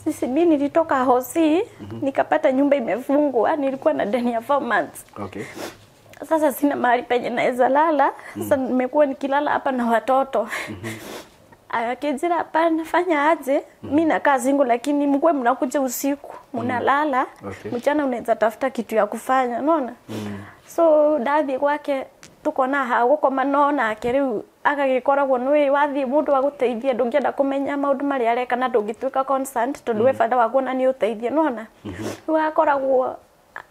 S1: sisi mimi nilitoka hosi nikapata nyumba imefungwa, nilikuwa na deni ya 4 months. Sasa sina mahali penye naweza lala. Sasa nimekuwa nikilala hapa na watoto. Akijira hapa nafanya aje? Mimi nakaa single lakini mkwe mnakuja usiku, mnalala, mchana unaweza tafuta kitu ya kufanya, unaona? So ndathi kwake tukona ha gukoma no nake riu agagĩkoragwo nĩ wathiĩ mũndũ wa gũteithia ndũngĩenda kũmenya maũndũ marĩa areka na ndũngĩtuĩka constant tondũ we bata wa kuona nĩ ũteithie nona rĩu akoragwo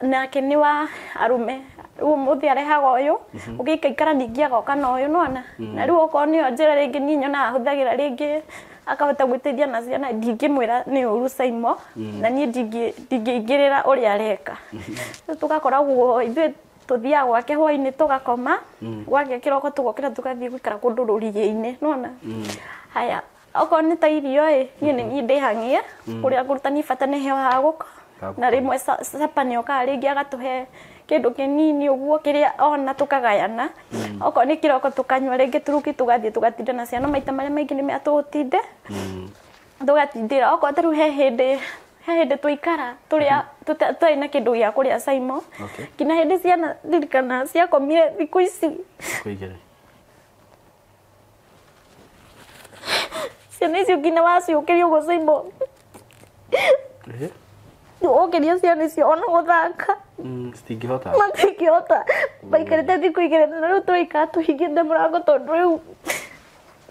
S1: nake nĩ wa arume rĩu ũmũthĩ arehaga ũyũ ũgĩikaikara ningĩ agoka na ũyũ nona na rĩu okorwo nĩyo njĩra rĩngĩ niĩ nyonaga ahũthagĩra rĩngĩ akahota gwĩteithia na ciana ndingĩmwĩra nĩ ũru Saimo na niĩ ndingĩingĩrĩra ũrĩa areka. Rĩu tũgakoragwo ithuĩ tuthiaga gwake hwainĩ tũgakoma gwake kĩroko tũgokĩra tũgathiĩ gũikara kũndũ rũriĩ-inĩ nona. Haya okorwo nĩ ta irio ĩ niĩ nĩ niĩ ndĩhang'ie kũrĩa ngũruta niĩ bata nĩ heo ha gũka na rĩmwe sapa nĩ okaga rĩngĩ agatũhe kĩndũ kĩnini ũguo kĩrĩa ona tũkagayana. Okorwo nĩ kĩroko tũkanyua rĩngĩ turuki tũgathiĩ tũgatinda na ciana maita marĩa maingĩ nĩ mea tũgũtinde tũgatindĩra. Okorwo ta rĩu he hĩndĩ tũikara tũrĩa tũtarĩ na kĩndũ gĩa kũrĩa Saimo nginya hĩndĩ ciana ndirikana ciakomire thikũ ici ciana icio nginya waciũkĩria ũguo Saimo ũkĩria ciana icio ona gũthaka
S2: citingĩhota
S1: matingĩhota maikarĩte thikũ igĩrĩ na rĩu tũraikara tũhingĩte mũrango tondũ rĩu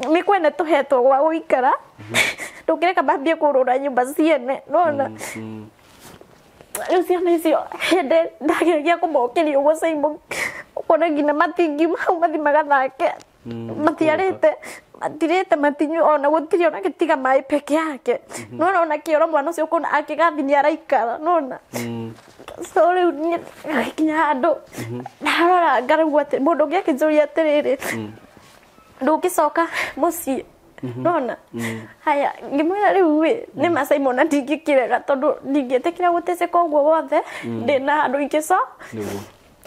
S1: nĩ kwene tũhetwo gwa gũikara ndũngĩreka mambie kũrũra nyũmba ciene nona. Rĩu ciana icio hĩndĩ ndageragia kũmokĩria ũguo Saimo ũkona nginya matingiuma hau mathiĩ magathake matiarĩte matirĩte matinyua ona gũtirĩ ona gĩtiga maĩ peke yake nona ona kĩoro mwana ũcio ũkona akĩgathi nĩ araikara nona. So rĩu niĩ ngakinya handũ ndarora ngarigwo atĩ mũndũ ũngĩ akĩnjũria atĩrĩrĩ ndũngĩcoka mũciĩ nona. Haya ngĩmwĩra rĩu ĩ nĩ ma Saimo na ndingĩkĩrega tondũ ndingĩtĩkĩra gũteceka ũguo wothe ndĩna handũ ingĩco.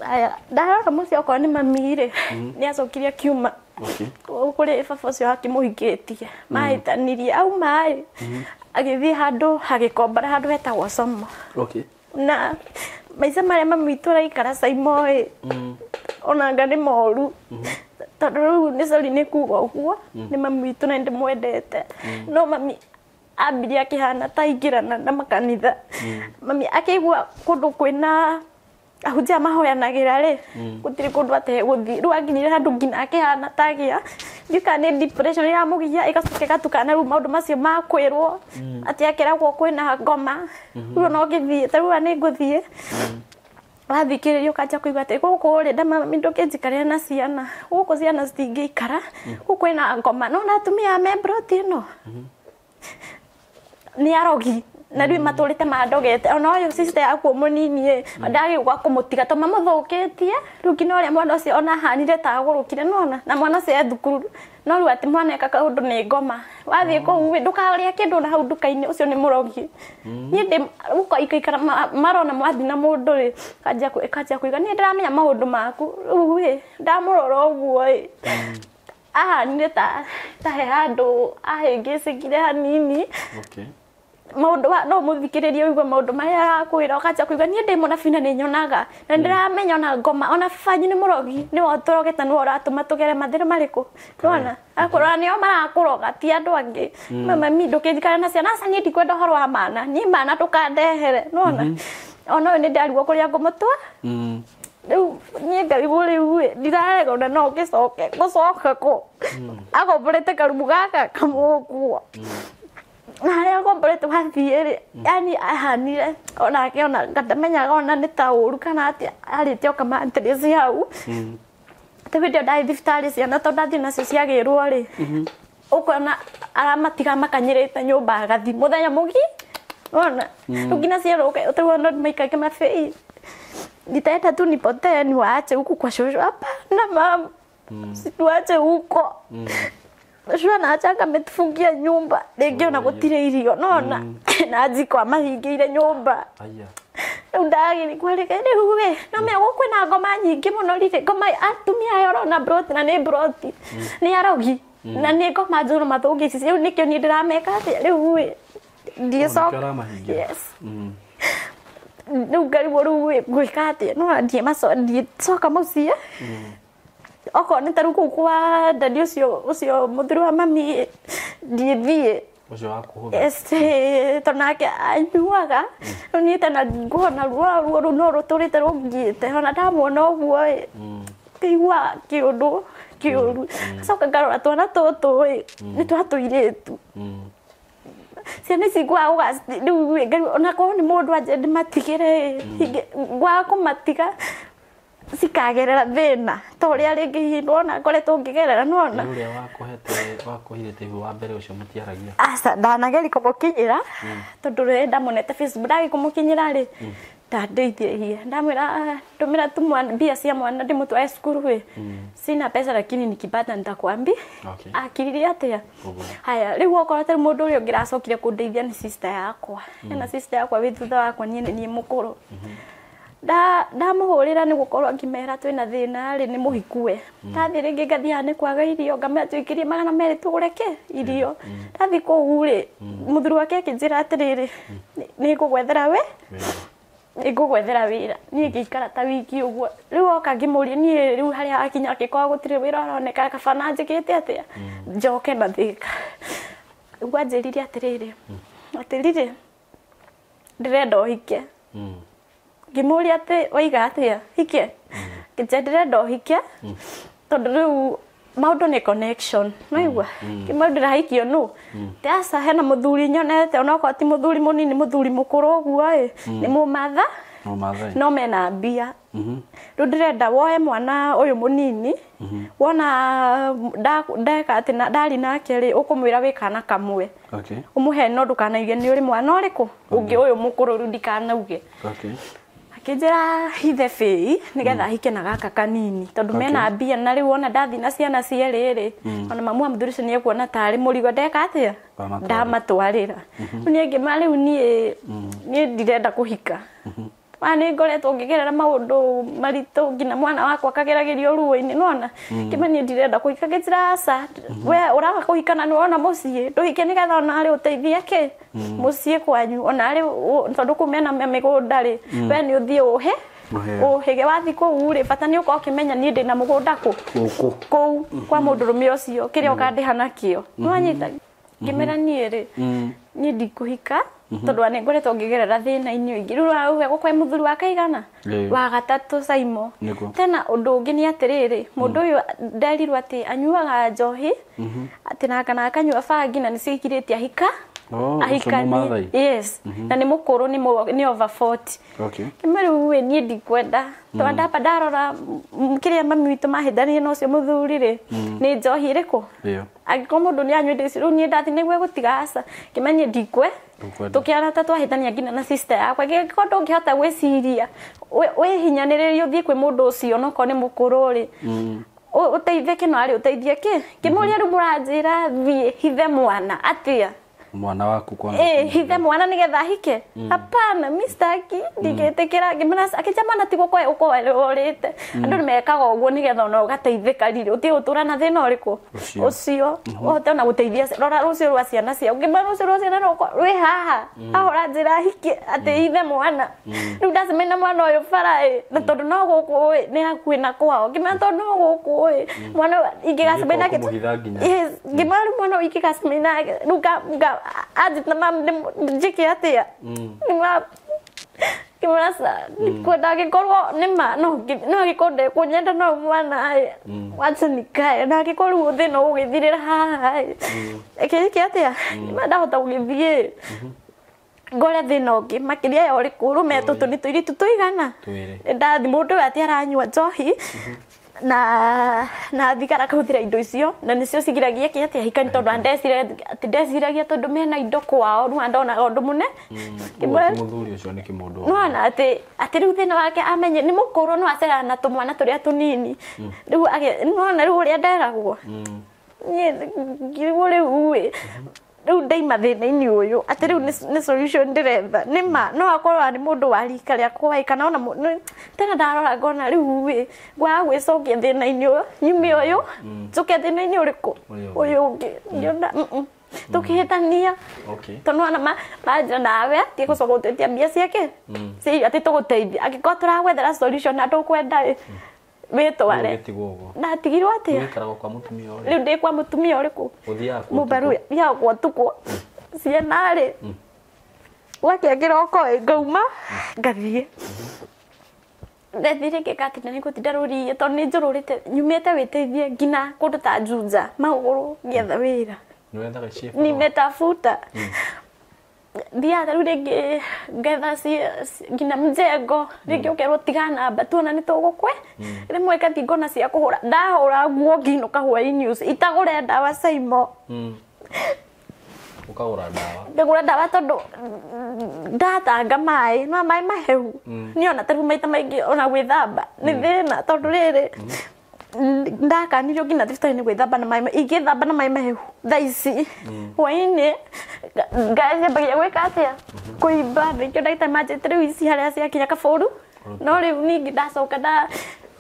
S1: Haya ndarora mũciĩ okorwo nĩ mami rĩ nĩ acokirie akiuma kũrĩ baba ũcio akĩmũhingĩtie mahĩtanirie auma ĩ agĩthiĩ handũ agĩkombora handũ hetagwo Somo. Na maica marĩa mami witũ araikara Saimo ĩ onanga nĩ moru tondũ rĩu nĩ sorry nĩ kuga ũguo nĩ mami witũ na nĩndĩmwendete no mami ambirie akĩhana ta aingĩrana na makanitha. Mami akĩigua kũndũ kwĩna ahunjia mahoyanagĩra rĩ gũtirĩ kũndũ ategũthiĩ rĩu akinyire handũ nginya akĩhana ta agĩa ndiũĩ kana nĩ depression ĩramũgia ĩgacoka ĩgatukana rĩu maũndũ macio ma kwĩrwo atĩ akeragwo kwĩna ngoma rĩu ona ũngĩthiĩ ta rĩu nĩ ngũthiĩ wathikĩrĩria ũkanjia kũigua atĩ gũkũ rĩ ndamami ndũkĩnjikarĩra na ciana gũkũ ciana citingĩikara gũkũ kwĩna ngoma no na atumia me mburoti ĩno nĩ arogi na rĩu matũrĩte mandogete ona ũyũ sister yaku mũnini ĩ ndagĩũka kũmũtiga tondũ mamũthũkĩtie rĩu nginya ũrĩa mwana ũcio ona ahanire ta agũrũkire nona na mwana ũcio e thukuru no rĩu atĩ mwana eka kaũndũ nĩ ngoma wathiĩ kũu ĩ ndũkarĩe kĩndũ na hau nduka-inĩ ũcio nĩ mũrogi. Niĩ ndĩ ikaikara marona mwathiĩ na mũndũ rĩ kanjia kũiga niĩ ndĩramenya maũndũ maku rĩu ĩ ndamũrora ũguo ĩ ahanire ta he handũ ahĩngĩcĩkire hanini maũndũ no mũthikĩrĩrie ũigue maũndũ marĩa arakwĩra ũkanjia kũigua niĩ ndĩ mũnabii na nĩ nyonaga na nĩndĩramenya ona ngoma ona baba wanyu nĩ mũrogi nĩwe ũtũrogete nĩwe ũratũma tũgere mathĩna marĩkũ nĩwona akorwo nĩo marakũroga ti andũ angĩ. Mami ndũkĩnjikara na ciana aca niĩ ndikwenda ũhoro wa mana niĩ mana ndũkandehere nĩwona ona ũyũ nĩ ndarigwo kũrĩa ngũmũtwara rĩu niĩ ngarigwo rĩu ĩ ndirarega ona no ngĩcoke gũcoka kũ akomborete karumu gaka kamũkuo na harĩa akomborete wathiĩ rĩ yani ahanire onake ona ngandamenyaga ona nĩ ta ũru kana atĩa arĩte o kamantirĩci hau atĩ hĩndĩ ĩyo ndarĩ thibitarĩ ciana tondũ ndathiĩ nacio ciagĩrwo rĩ ũkona aramatiga makanyĩrĩte nyũmba agathiĩ mũthenya mũgi ona rĩu nginya ciana ũtarĩ ona maikaike mabei nitaenda tu nipotee niwaache huku kwa shosho hapana mama situache huko shosho anaachanga ametufungia nyumba rĩngĩ ona gũtirĩ irio nona na njiko amahingĩire nyũmba rĩu ndagĩrĩkwa rĩu ĩ no menya gũkũ kwĩna ngoma nyingĩ mũno rĩrĩ ngoma atumia aya ũrona mburoti na nĩ mburoti nĩ arogi na nĩ ngoma njũru mathũngĩci rĩu nĩkĩo niĩ ndĩrameka atĩa rĩu ĩ ndiĩcoka yes rĩu ngarigwo rĩu ĩ ngwĩka atĩa no ndiĩcoka mũciĩ okorwo nĩ ta rĩu kũu kwa dadi ũcio mũthuri wa mami ndiĩthiĩ
S2: ũcio wa kũhũtha
S1: yes tondũ nake anyuaga rĩu niĩ tena nguona ruo ruo rũu no rũtũrĩte rũngiĩte ona ndamuona ũguo ĩ Ngaigua kĩũndũ kĩũru. Ngacoka ngarora twana tũtũ ĩ nĩ twa tũirĩtu. Ciana ici ngwaga rĩu onakorwo nĩ mũndũ anje ndĩmatigĩre ĩ ngwaga kũmatiga cikagerera thĩna ta ũrĩa rĩngĩ hihi nĩwona ngoretwo ngĩgerera nĩwona.
S2: Nĩ ũrĩa wakũhirĩte ihu wa mbere ũcio mũtiaragia?
S1: Aca ndanageria kũmũkinyĩra tondũ rĩrĩa ndamuonete Facebook ndagĩ kũmũkinyĩra rĩ ndandeithirie ndamwĩra ndũmĩra tu mbia cia mwana ndĩmũtware cukuru ĩ sina pesa lakini nikipata nitakwambia.
S2: Okay.
S1: Akiririe atĩa? Haya rĩu okorwo tarĩ mũndũ ũrĩa ũngĩ ũracokire kũndeithia nĩ sister yakwa. Hena sister yakwa wĩ thutha wakwa niĩ nĩ niĩ mũkũrũ. Ndamũhũrĩra nĩ gũkorwo ngĩmera twĩna thĩna rĩ nĩ mũhikue. Ndathiĩ rĩngĩ ngathiaga nĩ kwaga irio ngamera tũikĩrie 200 tũgũre kĩ irio. Ndathiĩ kũu rĩ mũthuri wake akĩnjĩra atĩrĩrĩ nĩ ngũgwethera we nĩngũgwethera wĩra. Niĩ ngĩikara ta wiki ũguo rĩu oka ngĩmũria niĩ rĩu harĩa hakinya angĩkorwo gũtirĩ wĩra ũroneka kaba na njĩkĩte atĩa njoke na Thĩka. Ũguo anjĩrire atĩrĩrĩ atĩrĩrĩ ndĩrenda ũhike. Ngĩmũria atĩ waiga atĩa hike? Ngĩnjĩra ndĩrenda ũhike tondũ rĩu maũndũ nĩ connection naigua ngĩmwĩra ndĩrahikio nũ ti aca hena mũthuri nyonete onokorwo ti mũthuri mũnini mũthuri mũkũrũ ũguo ĩ nĩ mũmatha no mena mbia. Rĩu ndĩrenda woe mwana ũyũ mũnini wona ndeka atĩ ndarĩ nake rĩ ũkũmwĩra wĩ kana kamwe. Ũmũhe no ndũkanauge nĩ ũrĩ mwana ũrĩkũ ũngĩ ũyũ mũkũrũ rĩu ndikanauge. Akĩnjĩra hithe bĩi nĩgetha ahike na gaka kanini tondũ mena mbia na rĩu ona ndathiĩ na ciana cierĩ rĩ ona mamu wa mũthuri ũcio nĩekuona tarĩ mũrigo ndeka atĩa ndamatwarĩra. Rĩu niĩ ngĩmera rĩu niĩ ndirenda kũhika. Ma nĩ ngoretwo ngĩgerera maũndũ maritũ nginya mwana wakwa akageragĩrio ruo-inĩ nĩwona. Ngĩmera niĩ ndirenda kũhika ngĩnjĩra aca we ũraga kũhika na nĩwona mũciĩ ndũhike nĩgetha ona rĩ ũteithie kĩ mũciĩ kwanyu ona rĩ tondũ kũu mena mĩgũnda rĩ we nĩ ũthiĩ ũhe ũhĩge wathiĩ kũu rĩ bata nĩ ũkorwo ũkĩmenya niĩ ndĩna mũgũnda kũ kũu kwa mũndũrũme ũcio kĩrĩa ũkandĩha nakĩo nĩwanyita. Ngĩmera niĩ rĩ niĩ ndikũhika tondũ nĩ ngoretwo ngĩgerera thĩna-inĩ ũingĩ. Rĩu ũrauga gũkwe mũthuri wa kaigana wa gatatũ Saimo. Tena ũndũ ũngĩ nĩ atĩrĩrĩ mũndũ ũyũ nderirwo atĩ anyuaga njohi atĩ na kana akanyua bangi na nĩcio ikirĩtie ahika ahikanie. Yes na nĩ mũkũrũ nĩ over 40. Ngĩmwĩra rĩu ĩ niĩ ndikwenda tondũ ndamba ndarora kĩrĩa mami witũ mahĩtanirie na ũcio mũthuri rĩ nĩ njohi ĩrĩkũ angĩkorwo mũndũ nĩ anyua indo ici rĩu niĩ ndathiĩ nĩguo gũtiga aca. Ngĩmenya niĩ ndikwe tũkĩara ta twahĩtania nginya na sister yakwa ngĩkorwo ndũngĩhota gwĩciria wĩhinyanĩrĩrie ũthiĩ kwĩ mũndũ ũcio onokorwo nĩ mũkũrũ rĩ ũteithĩke no arĩ ũteithie kĩ. Ngĩmũria rĩu mũranjĩra thiĩ hithe mwana atĩa
S2: mwana waku kwanza
S1: hithe mwana nĩgetha ahike. Hapana mi sitaki ndingĩtĩkĩra. Ngĩmwĩra akĩnjĩra mwana ti gũkũhe ũkũhe ũrĩte andũ nĩmekaga ũguo nĩgetha ona ũgateithĩka rĩrĩ ũtige gũtũra na thĩna ũrĩkũ ũcio ũhote ona gũteithia rora rũciũ rwa ciana ciaku. Ngĩmwĩra rũciũ rwa ciana rwĩ haha haha ũranjĩra ahike atĩ hithe mwana. Rĩu ndacemania na mwana ũyũ bara ĩ na tondũ no gũkũ ĩ nĩ hakuhĩ na kwao. Ngĩmwĩra tondũ no gũkũ ĩ mwana ingĩgacemania nake yes ngĩmwĩra rĩu mwana ũyũ ingĩgacemania nake rĩu anjĩta mamu njĩke atĩa ngĩmwĩra ndikwenda angĩkorwo nĩma no angĩkorwo ndekũnyenda no mwana ĩ wacha nikae na angĩkorwo rĩu thĩna ũgũgĩthirĩra haha ĩ ĩkĩke atĩa ngĩmwĩra ndahota gũgĩthiĩ ngore thĩna ũngĩ makĩria ya ũrĩkũ ũrũme tũtũ nĩ tũirĩtu tũigana ndathi mũndũ ũyũ atĩ aranyua njohi na thigara akahũthĩra indo icio na nĩcio cigiragia kĩ atĩ ahikani tondũ atĩ ndeciragia tondũ mena indo kwao rĩu ndonaga ũndũ mũne.
S2: Mũthuri ũcio nĩ kĩmũndũ
S1: nĩwona atĩ rĩu thĩna wake amenye nĩ mũkũrũ no acerana na tũmwana tũrĩa tũnini rĩu nĩwona rĩu ũrĩa nderagwo niĩ ngĩrigwo rĩu ĩ rĩu ndaima thĩna-inĩ ũyũ atĩ rĩu nĩ solution ndĩretha nĩma no akorwo arĩ mũndũ wa rika rĩakwa ĩ kana ona tena ndarora ngona rĩu ĩ ngwaga gwĩcokia thĩna-inĩ ũyũ nyume ũyũ njũke thĩna-inĩ ũrĩkũ ũyũ ũngĩ ngĩona tũkĩhĩtania tondũ nĩwona manjĩra nawe atige gũcoka gũtwĩtia mbia ciake atĩ tũgũteithia angĩkorwo tũragwethera solution na ndũkwenda ĩ wĩtware. Ndatigirwo atĩa rĩu ndĩ kwa mũtumia ũrĩkũ mũmbaru thiaga kwa ũtukũ ciana rĩ gwakĩa kĩroko ĩ ngauma ngathiĩ Ndathire ngĩka atĩ nĩ ngũtinda rũriĩ tondũ nĩ njũrũrĩte nyumĩte wĩteithie nginya kũndũ ta Juja magũrũ ngĩetha wĩra. Nimetafuta thiaga rĩu rĩngĩ ngetha nginya mjengo rĩngĩ ũkerwo tiga namba tuona nĩ tũgũkwe rĩmwe ngathiĩ ngona cia kũhũra ndahũra nguo ngĩinũka hwaĩ-inĩ ũcio itagũre ndawa Saimo.
S2: Ũkagũra ndawa?
S1: Ngagũra ndawa tondũ ndatanga maĩ no maĩ mahehu niĩ ona tarĩu maita maingĩ ona gwĩthamba nĩ thĩna tondũ rĩrĩ ndakanirio nginya thibitarĩ-inĩ gwĩthamba na maĩ ingĩthamba na maĩ mahehu thaa ici hwaĩ-inĩ ngaciambagia gwĩka atĩa kũimba nĩkĩo ndagĩtarĩ manjĩte rĩu ici harĩa ciakinya kabũru no rĩu ningĩ ndacoka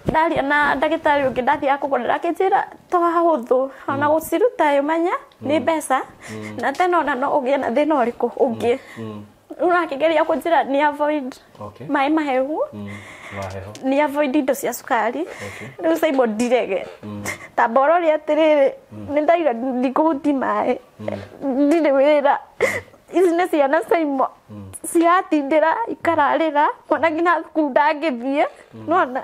S1: ndaria na ndagĩtarĩ ũngĩ ndathiaga kũgũrĩra akĩnjĩra to hahũthũ ona gũciruta ĩ manya nĩ mbeca na tena ona no ũgĩe na thĩna ũrĩkũ ũngĩ rĩu akĩgeria kũnjĩra nĩ avoid maĩ mahehu nĩ avoid indo cia cukari rĩu Saimo ndirege ta mborore atĩrĩrĩ nĩ ndaiga ndikũhuti maĩ ndirĩ wĩra ici nĩ ciana Saimo ciratindĩra ikararĩra mwana nginya thukuru ndangĩthiĩ nĩwona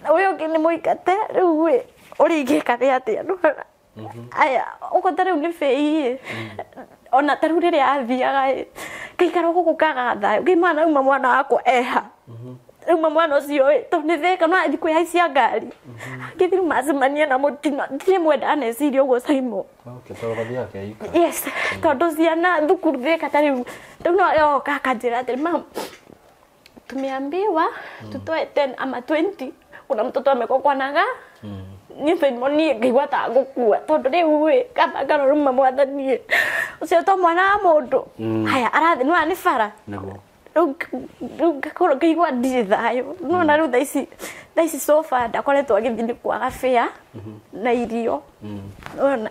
S1: ũyũ ũngĩ nĩ mũingate rĩu ĩ ũrĩa ingĩka nĩ atĩa nĩwona aya ũguo ta rĩu nĩ bĩi ona ta rĩu rĩrĩa athiaga ĩ ngaikara gũkũ kagaga thayũ ngai mwana auma mwana wakwa eha rĩu mwana ũcio ĩ tondũ nĩ thĩka no athiĩ kwĩhaicia ngari angĩthiĩ rĩu macemanie na mũtino ndirĩ mwenda aneciria ũguo Saimo. Yes tondũ ciana thukuru thĩka ta rĩu rĩu no yoka akanjĩra atĩrĩ mam tumeambiwa tutoe 10 ama 20 kuna mtoto amekokwa na ga niĩ Saimo niĩ ngaigua ta ngũkua tondũ rĩu ĩ kamba ngarora rĩu mwathani ũcio to mwana wa mũndũ haya arathiĩ nĩwona nĩ bara rĩu ngakorwo ngaigua ndirĩ thayũ nĩwona rĩu thaa ici sofa ndakoretwo agĩthiĩ nĩ kwaga fare na irio nĩwona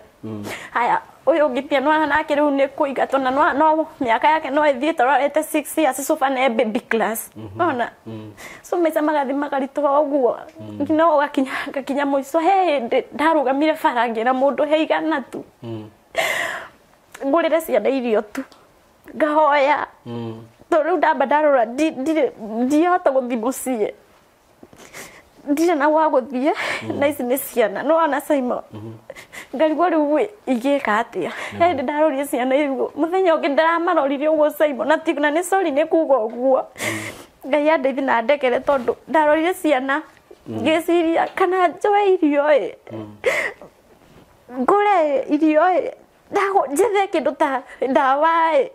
S1: haya ũyũ ũngĩ pia nĩwona nake rĩu nĩ kũingatwo na no mĩaka yake no ĩthiĩte ũrorete 6 years sofa nĩ baby class nĩwona so maica magathiĩ makaritũha ũguo nginya ngakinya mũico he hĩndĩ ndarũgamire bara ngĩra mũndũ he igana tu ngũrĩre ciana irio tu ngahoya tondũ rĩu ndamba ndarora ndihota gũthiĩ mũciĩ ndirĩ na gwa gũthiĩ na ici nĩ ciana nĩwona Saimo ngarigwo rĩu ingĩka atĩa he hĩndĩ ndarorire ciana icio mũthenya ũngĩ ndĩramarorire ũguo Saimo na nĩ sorry nĩ kuga ũguo Ngai andeithie na andekere tondũ ndarorire ciana ngĩciria kana njoe irio ĩ ngũre irio ĩ njethe kĩndũ ta ndawa ĩ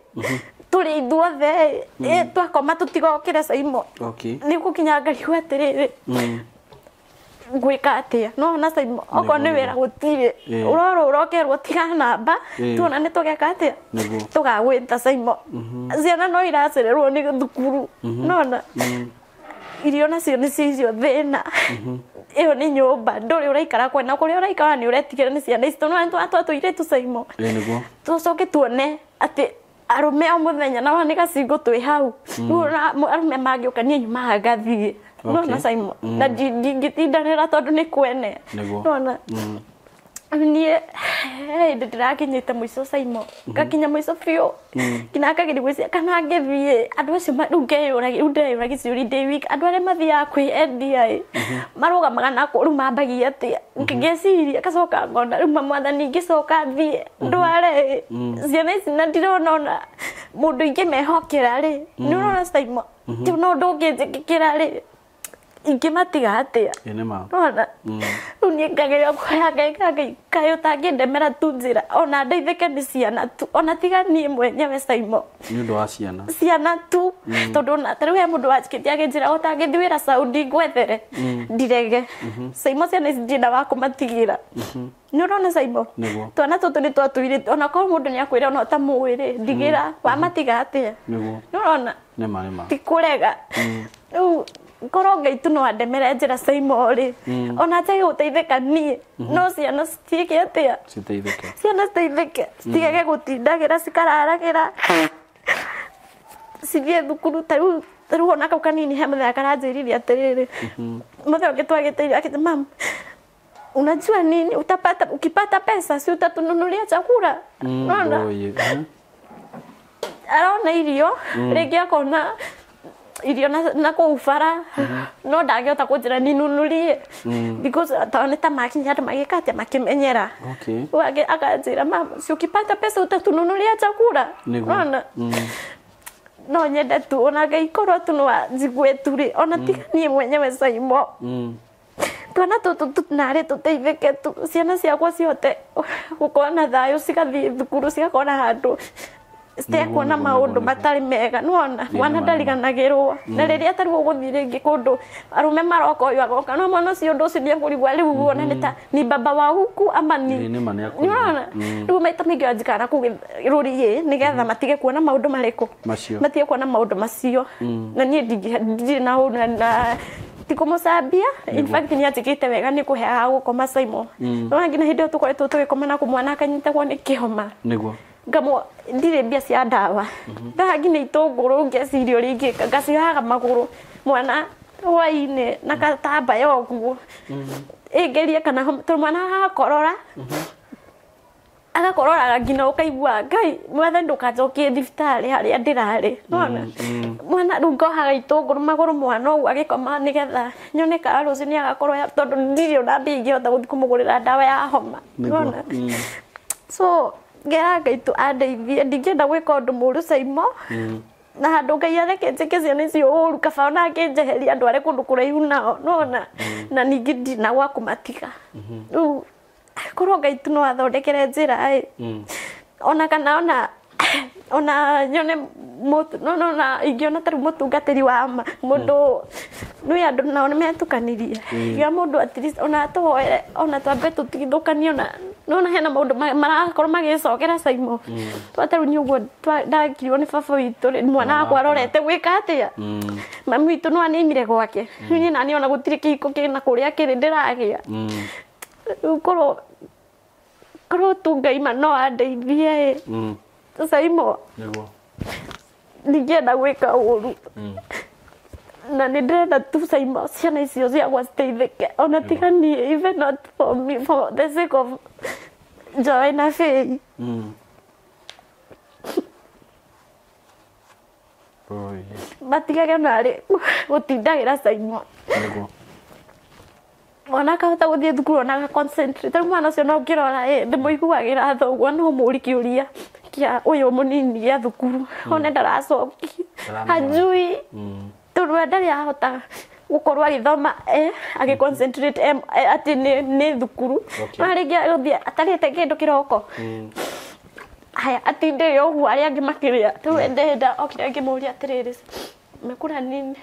S1: tũrĩ ithuothe ĩ twakoma tũtigokĩre Saimo nĩ gũkinya ngarigwo atĩrĩrĩ ngwĩka atĩa nĩwona Saimo okorwo nĩ wĩra gũtirĩ ũrorwo ũrokerwo tiga namba tuona nĩ tũgeka atĩa tũgagwĩta Saimo ciana no iracererwo nĩ thukuru nĩwona irio nacio nĩcio icio thĩna ĩyo nĩ nyũmba ndũrĩ ũraikara kwena kũrĩa ũraikara nĩ ũretigĩra nĩ ciana ici tondũ nĩ twatũirĩtu Saimo tũcoke tuone atĩ arũme o mũthenya na nĩ gacingo twĩ hau rĩu arũme mangĩũka niĩ nyumaga ngathiĩ nĩwona Saimo na ndingĩtindanĩra tondũ nĩ kwene nĩwona niĩ hĩndĩ ndĩrakinyĩte mũico Saimo ngakinya mũico biũ nginya ngageria gwĩciria kana ngĩthiĩ andũ acio rĩu ngeyũragia rĩu ndeyũragia ciũria ndĩ wiki andũ arĩa mathiaga kwĩendia ĩ marũgamaga nakũ rĩu mambagia atĩa ngĩciria ngacoka ngona rĩu mwathani ngĩcoka thiĩ ndware ĩ ciana ici na ndirona ona mũndũ ingĩmehokera rĩ nĩ ũrona Saimo rĩu no ũndũ ũngĩnjĩkĩra rĩ ingĩmatiga atĩa nĩwona rĩu niĩ ngageria kuoya Ngai Ngai kaĩ ũtangĩndemera tu njĩra ona ndeithĩke nĩ ciana tu ona tiga niĩ mwenyewe Saimo
S2: nĩ ũndũ wa ciana
S1: ciana tu tondũ ona ta rĩu he mũndũ wanjĩkĩtie akĩnjĩra ũtangĩthiĩ wĩra Saudi ngwethere ndirege Saimo ciana ici ndirĩ na wa kũmatigĩra nĩ ũrona Saimo twana tũtũ nĩ twatũirĩte ona korwo mũndũ nĩ akwĩra ona ũtamũĩ rĩ ndigĩra wamatiga atĩa nĩ ũrona ti kũrega rĩu korwo Ngai tu no andemere njĩra Saimo rĩ ona njage gũteithĩka niĩ no ciana citiĩke atĩa ciana citeithĩke citigage gũtindagĩra cikararagĩra cithiĩ thukuru ta rĩu ona kau kanini he mũthenya karanjĩrire atĩrĩrĩ mũthenya ũngĩ twagĩte irio akĩnjĩra mam unajua nini utapata ukipata pesa si utatununulia chakula unaona arona irio rĩngĩ akona Irio na kũu bara no ndangĩhota kũnjĩra ninunurie because tondũ nĩ ta makinya andũ magĩka atĩa makĩmenyera.
S2: Okay.
S1: Rĩu akanjĩra mama, si ukipata pesa utatununulia chakula.
S2: Nĩguo.
S1: Unaona? No nyende tu ona Ngai korwo tu no anjigue tu rĩ, ona tiga niĩ mwenyewe Saimo. Twana tũtũ narĩ tũteithĩke tu, ciana ciakwa cihote gũkorwo na thayũ, cigathiĩ thukuru, cigakorwo na handũ citekuona maũndũ matarĩ mega. Nĩwona mwana ndariganagĩrwo, na rĩrĩa tarĩu ũgũthiĩ rĩngĩ kũndũ arũme maroka ũyũ agoka, no mwana ũcio ũndũ ũcio nĩekũrigwo rĩu wona nĩ ta ni baba wa huku ama ni
S2: Ĩĩ, nĩ ma nĩekũrigwo.
S1: Nĩwona? Rĩu maita maingĩ wanjikara na kũu rũriĩ nĩgetha matige kuona maũndũ marĩkũ,
S2: Macio.
S1: matige kuona maũndũ macio. Na niĩ ndirĩ na ũru na tikũmũcambia. In fact nĩ anjĩkĩte wega nĩ kũheaga gũkoma Saimo. No nginya hĩndĩ ĩyo tũkoretwo tũgĩkoma na mwana akanyitagwo nĩ kĩhoma,
S2: Nĩguo.
S1: ngamwo ndirĩ mbia cia ndawa, ndaha nginya itũngũrũ ngeciria ũrĩa ingĩka, ngaciohaga magũrũ mwana hwainĩ na gatambaya ũguo ĩngerie kana homa, tondũ mwana agakorora agakororaga nginya ũkaigua Ngai mwathani ndũkanjokie thibitarĩ harĩa ndĩrarĩ. Nĩwona mwana rĩu ngohaga itũngũrũ magũrũ mwana ũguo agĩkoma nĩgetha nyone kana rũciũ nĩagakorwo tondũ ndirĩ ona mbia ingĩhota gũthiĩ kũmũgũrĩra ndawa ya homa. Nĩwona? So ngera Ngai tu andeithie, ndingĩenda gwĩka ũndũ mũũru Saimo, na handũ Ngai areke njĩke ciana icio ũru, kaba ona angĩnjeheria ndware kũndũ kũraihu nao. Nĩwona? Na ningĩ ndirĩ na gwa kũmatiga. Rĩu korwo Ngai tu no athondekere njĩra ĩ, ona kana ona nyone mũtu no na ingĩona ta rĩu mũtungatĩri wa ma mũndũ nĩ andũ nao nĩ metukanirie gĩa mũndũ at least ona tũhoere ona twambe tũtigithũkanie, ona nona hena maũndũ marakorwo magĩcokera Saimo. Twata rĩu nĩ ũguo ndakirio nĩ baba witũ rĩ, mwana wakwa arorete gwĩka atĩa, mami witũ no anĩimire gwake. Rĩu niĩ naniĩ ona gũtirĩ kĩhiko kĩna kũrĩa kĩrĩ ndĩragĩa. Rĩu korwo tu Ngai ma no andeithie ĩ, Saimo,
S2: Nĩguo.
S1: ndingĩenda gwĩka ũru, na nĩ ndĩrenda tu Saimo ciana icio ciakwa citeithĩke, ona tiga niĩ, even not for me, for the sake of Joy na Faith.
S2: Oi.
S1: Matigage narĩ gũtindagĩra Saimo.
S2: Nĩguo.
S1: Mwana akahota gũthiĩ thukuru ona aga concentrate. Rĩu mwana ũcio no ũngĩrora ĩ, ndĩmũiguagĩra tha ũguo, no mũũri kĩũria kĩa ũyũ mũnini gĩa thukuru, one ndaracokia, hajui, tondũ ndarĩ ahota gũkorwo agĩthoma agĩ concentrate atĩ nĩ thukuru.
S2: Okay.
S1: No rĩngĩ agũthiĩ atarĩte kĩndũ kĩroko, haya atindĩre ũguo arĩa angĩ makĩrĩa. Rĩu ndenda okire ngĩmũria atĩrĩrĩ, umekula nini?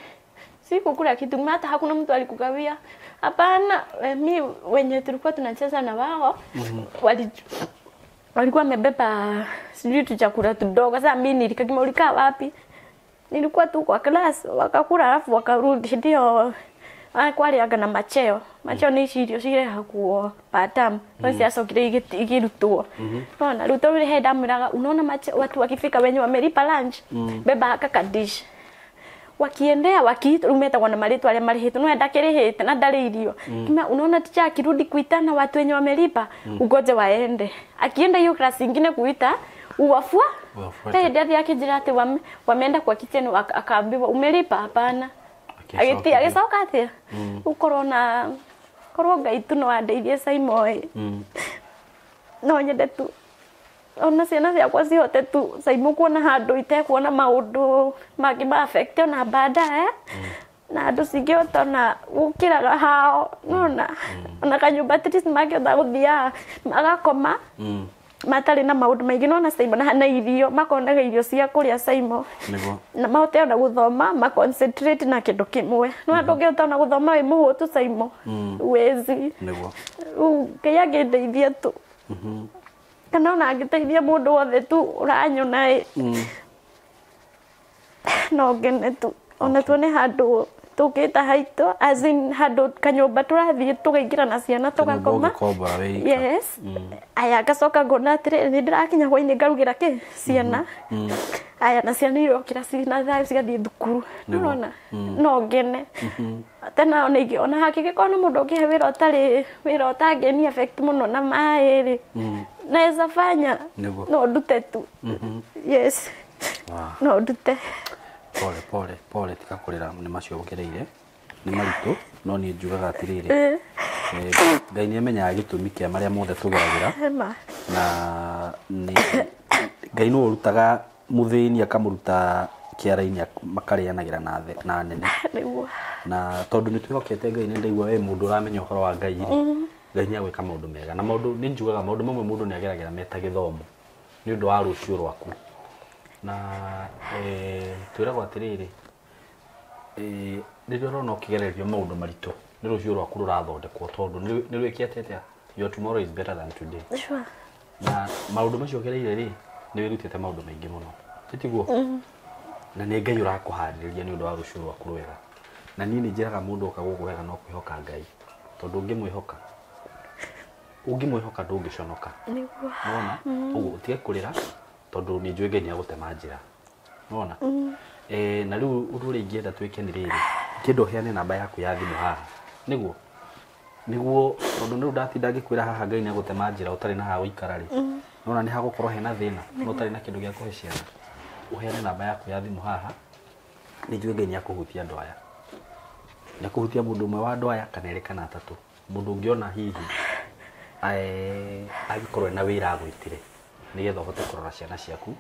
S1: Sikukula kitu, hata hakuna mtu alikugawia. Hapana, mi wenye tulikuwa tunacheza na wao walikuwa wamebeba sijui tu chakula tudogo. Sasa mimi nilikakima, ulikaa wapi? Nilikuwa tu kwa class, wakakula alafu wakarudi. Ndio kwarĩaga na macheo. Macheo nĩ ici irio cirehagwo per term, no ciacokire ikĩrutwo. Unaona, rĩu tondũ he ndamwĩraga, unaona macheo, watu wakifika wenye wamelipa lunch, beba haka kadish wakiendea wakiitwo, rĩu metagwo na marĩtwa arĩa marĩhĩtwo, no ndakĩrĩhĩte na ndarĩ irio. Kima unaona ticha akirudi kuitana watu wenye wamelipa, ugoje waende, akienda hiyo class ingine kuita uwafua.
S2: Uwafuate.
S1: Hĩndĩ athiĩ akĩnjĩra atĩ wameenda kwa kitchen, akaambiwa umelipa? Hapana.
S2: Agĩcoka.
S1: Agĩtia agĩcoka atĩa ũkorwo na korwo Ngai tu no andeithie Saimo ĩ, no nyende tu ona ciana ciakwa cihote tu Saimo kuona handũ itekuona maũndũ mangĩ ma affect ona baadaye, na andũ cingĩhota ona gũkĩraga hao nona ona kanyũmba at least mangĩhota gũthiaga magakoma matarĩ na maũndũ maingĩ, nona Saimo na irio makonaga irio cia kũrĩa Saimo,
S2: Nĩguo.
S1: na mahote ona gũthoma ma concentrate na kĩndũ kĩmwe. No andũ ũngĩhota ona gũthoma wĩ mũhũtu Saimo, wezi.
S2: Nĩguo.
S1: Rĩu Ngai angĩndeithia tu, kana ona angĩteithia mũndũ wothe tu ũranyona ĩ, no ngene tu ona tuone handũ tũkĩta haitũ, as in handũ kanyũmba tũrathiĩ tũkaingĩra na ciana tũgakoma.
S2: Ũngĩkombora wĩ ika.
S1: Yes. Aya ngacoka ngona atĩrĩrĩ, nĩ ndĩrakinya hwainĩ ngarugĩra kĩ ciana, aya na ciana irokĩra cina thayũ cigathiĩ thukuru. Nĩũrona no ngene tena ona ingĩ ona hakĩgĩkorwo na mũndũ ũngĩhe wĩra ũtarĩ wĩra ũtangĩni affect mũno na maĩ rĩ, naweza fanya.
S2: Nĩguo.
S1: No ndute tu. Yes.
S2: Wow.
S1: No ndute.
S2: Pole pole pole, tiga kũrĩra, nĩ macio ũgereire nĩ maritũ, no niĩ njugaga atĩrĩrĩ, Ngai nĩ amenyaga gĩtũmi kĩa marĩa mothe tũgeragĩra, na nĩ Ngai nĩwe ũrutaga mũthĩni akamũruta kĩara-inĩ makarĩanagĩra na nene. Na tondũ nĩ twĩhokete Ngai, nĩ ndaigua we mũndũ ũramenya ũhoro wa Ngai rĩ, Ngai nĩ agwĩka maũndũ mega. Na maũndũ nĩ njugaga maũndũ mamwe mũndũ nĩ ageragĩra meta gĩthomo nĩ ũndũ wa rũciũ rwaku. Na twĩragwo atĩrĩrĩ, rĩrĩa ũrona ũkĩgererio maũndũ maritũ, nĩ rũciũ rwaku rũrathondekwo, tondũ nĩ rwĩkĩte atĩa? Your tomorrow is better than today.
S1: Sure.
S2: Na maũndũ macio ũgereire rĩ, nĩ wĩrutĩte maũndũ maingĩ mũno, tiguo? Na nĩ Ngai ũrakũharĩrĩria nĩ ũndũ wa rũciũ rwaku rwega. Na niĩ nĩ njĩraga mũndũ oka gũkũ wega no kwĩhoka Ngai, tondũ ũngĩmwĩhoka ndũngĩconoka.
S1: Nĩguo.
S2: Nĩwona? Ũguo ũtige kũrĩra, tondũ nĩ njũĩ Ngai nĩ agũtema njĩra. Nĩwona? Na rĩu ũndũ ũrĩa ingĩenda twĩke nĩ rĩrĩ, ingĩenda ũheane namba yaku ya thimũ haha. Nĩguo? Nĩguo, tondũ rĩu ndatinda ngĩkwĩra haha Ngai nĩ agũtema njĩra ũtarĩ na haha gũikara rĩ. Nĩwona nĩ hagũkorwo hena thĩna, no ũtarĩ na kĩndũ gĩa kũhe ciana. Ũheane namba yaku ya thimũ haha, nĩ njũĩ Ngai nĩ akũhutia andũ aya. Nĩ akũhutia mũndũ ũmwe wa andũ aya, kana erĩ kana atatũ. Mũndũ ũngĩona hihi angĩkorwo ena wĩra agwĩtire, nĩgetha ũhote kũrora ciana ciaku,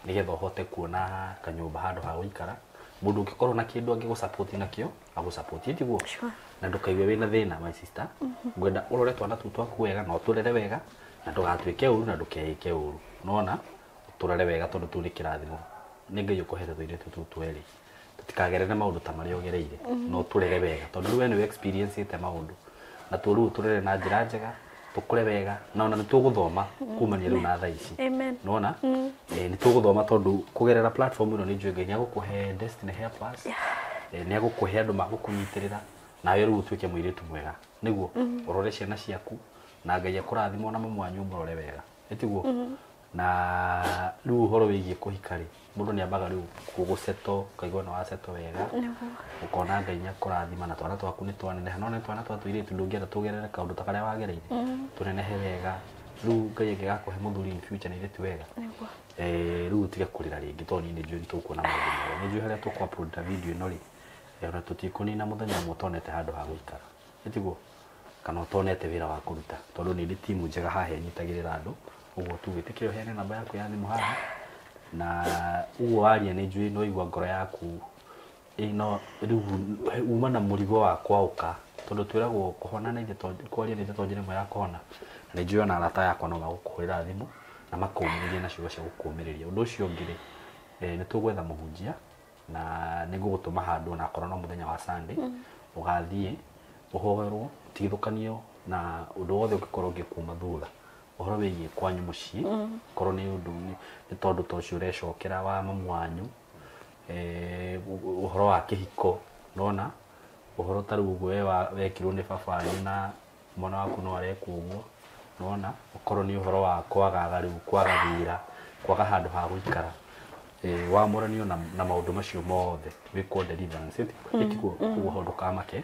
S2: nĩgetha ũhote kuona kanyũmba handũ ha gũikara. Mũndũ ũngĩkorwo na kĩndũ angĩgũsupport nakĩo, agũsupport, tiguo?
S1: Sure.
S2: Na ndũkaigue wĩna thĩna, my sister. Ngwenda ũrore twana tũu twaku wega, na ũtũrere wega, na ndũgatuĩke ũru, na ndũkeĩke ũru. Nĩwona? Ũtũrere wega tondũ tũu nĩ kĩrathimo. Nĩ Ngai ũkũhete tũirĩtu tũu twerĩ. Tũtikagerere maũndũ ta marĩa ũgereire, no ũtũrere wega, tondũ rĩu we nĩwe experience-ĩte maũndũ. Na tuo rĩu ũtũrere na njĩra njega, tũkũre wega, na ona nĩ tũgũthoma kumania rĩu na thaa ici.
S1: Amen.
S2: Nĩwona? Nĩ tũgũthoma tondũ kũgerera platform ĩno nĩ njũĩ Ngai nĩ agũkũhe destiny helpers, nĩ agũkũhe andũ magũkũnyitĩrĩra, nawe rĩu ũtuĩke mũirĩtu mwega. Nĩguo ũrore ciana ciaku, na Ngai akũrathime na mamu wanyu ũmũrore wega. Ĩtiguo? Na rĩu ũhoro wĩgiĩ kũhika rĩ, mũndũ nĩ ambaga rĩu gũgũceto, ũkaigua nĩ waceto wega, ũkona Ngai nĩ akũrathima na twana twaku nĩ twaneneha. No nĩ twana twa tũirĩtu ndũngĩenda tũgerere kaũndũ ta karĩa wagereire, tũnenehe wega. Rĩu Ngai angĩgakũhe mũthuri in future na ithe ti wega.
S1: Nĩguo.
S2: Rĩu ũtige kũrĩra rĩngĩ, tondũ niĩ nĩ njũĩ nĩ tũkuona maũndũ mega. Nĩ njũĩ harĩa tũkũ upload video ĩno rĩ, ona tũtikũnina mũthenya ũmwe ũtonete handũ ha gũikara. Ĩtiguo? Kana ũtonete wĩra wa kũruta, tondũ nĩ ndĩ timu njega haha ĩnyitagĩrĩra andũ. Ũguo tu wĩtĩkĩre ũheane namba yaku ya thimũ haha, na ũguo waria nĩ njũĩ no igua ngoro yaku ĩno rĩu uma na mũrigo wa kwaũka, tondũ twĩragwo kũhona na ithe kwaria na ithe to njĩra ĩmwe ya kũhona. Na nĩ njũĩ ona arata yakwa no magũkũhũrĩra thimũ na makũũmĩrĩrie na ciugo cia gũkũũmĩrĩria. Ũndũ ũcio ũngĩ rĩ, nĩ tũgwetha mũhunjia, na nĩ ngũgũtũma handũ ona akorwo no mũthenya wa Sunday, ũgathiĩ ũhoerwo, ũtigithũkanio na ũndũ wothe ũngĩkorwo ũngĩkuma thutha. Ũhoro wĩgiĩ kwanyu mũciĩ, korwo nĩ ũndũ nĩ tondũ ta ũcio ũrecokera wa mamu wanyu, ũhoro wa kĩhiko, nĩwona? Ũhoro ta rĩu ũguo we wekirwo nĩ baba wanyu na mwana waku no arekwo ũguo, nĩwona? Ũkorwo nĩ ũhoro wa kwagaga rĩu, kwaga wĩra, kwaga handũ ha gũikara. Wamũranio na maũndũ macio mothe, wĩkwo deliverance, ĩtiguo? Ũguo ndũkamake,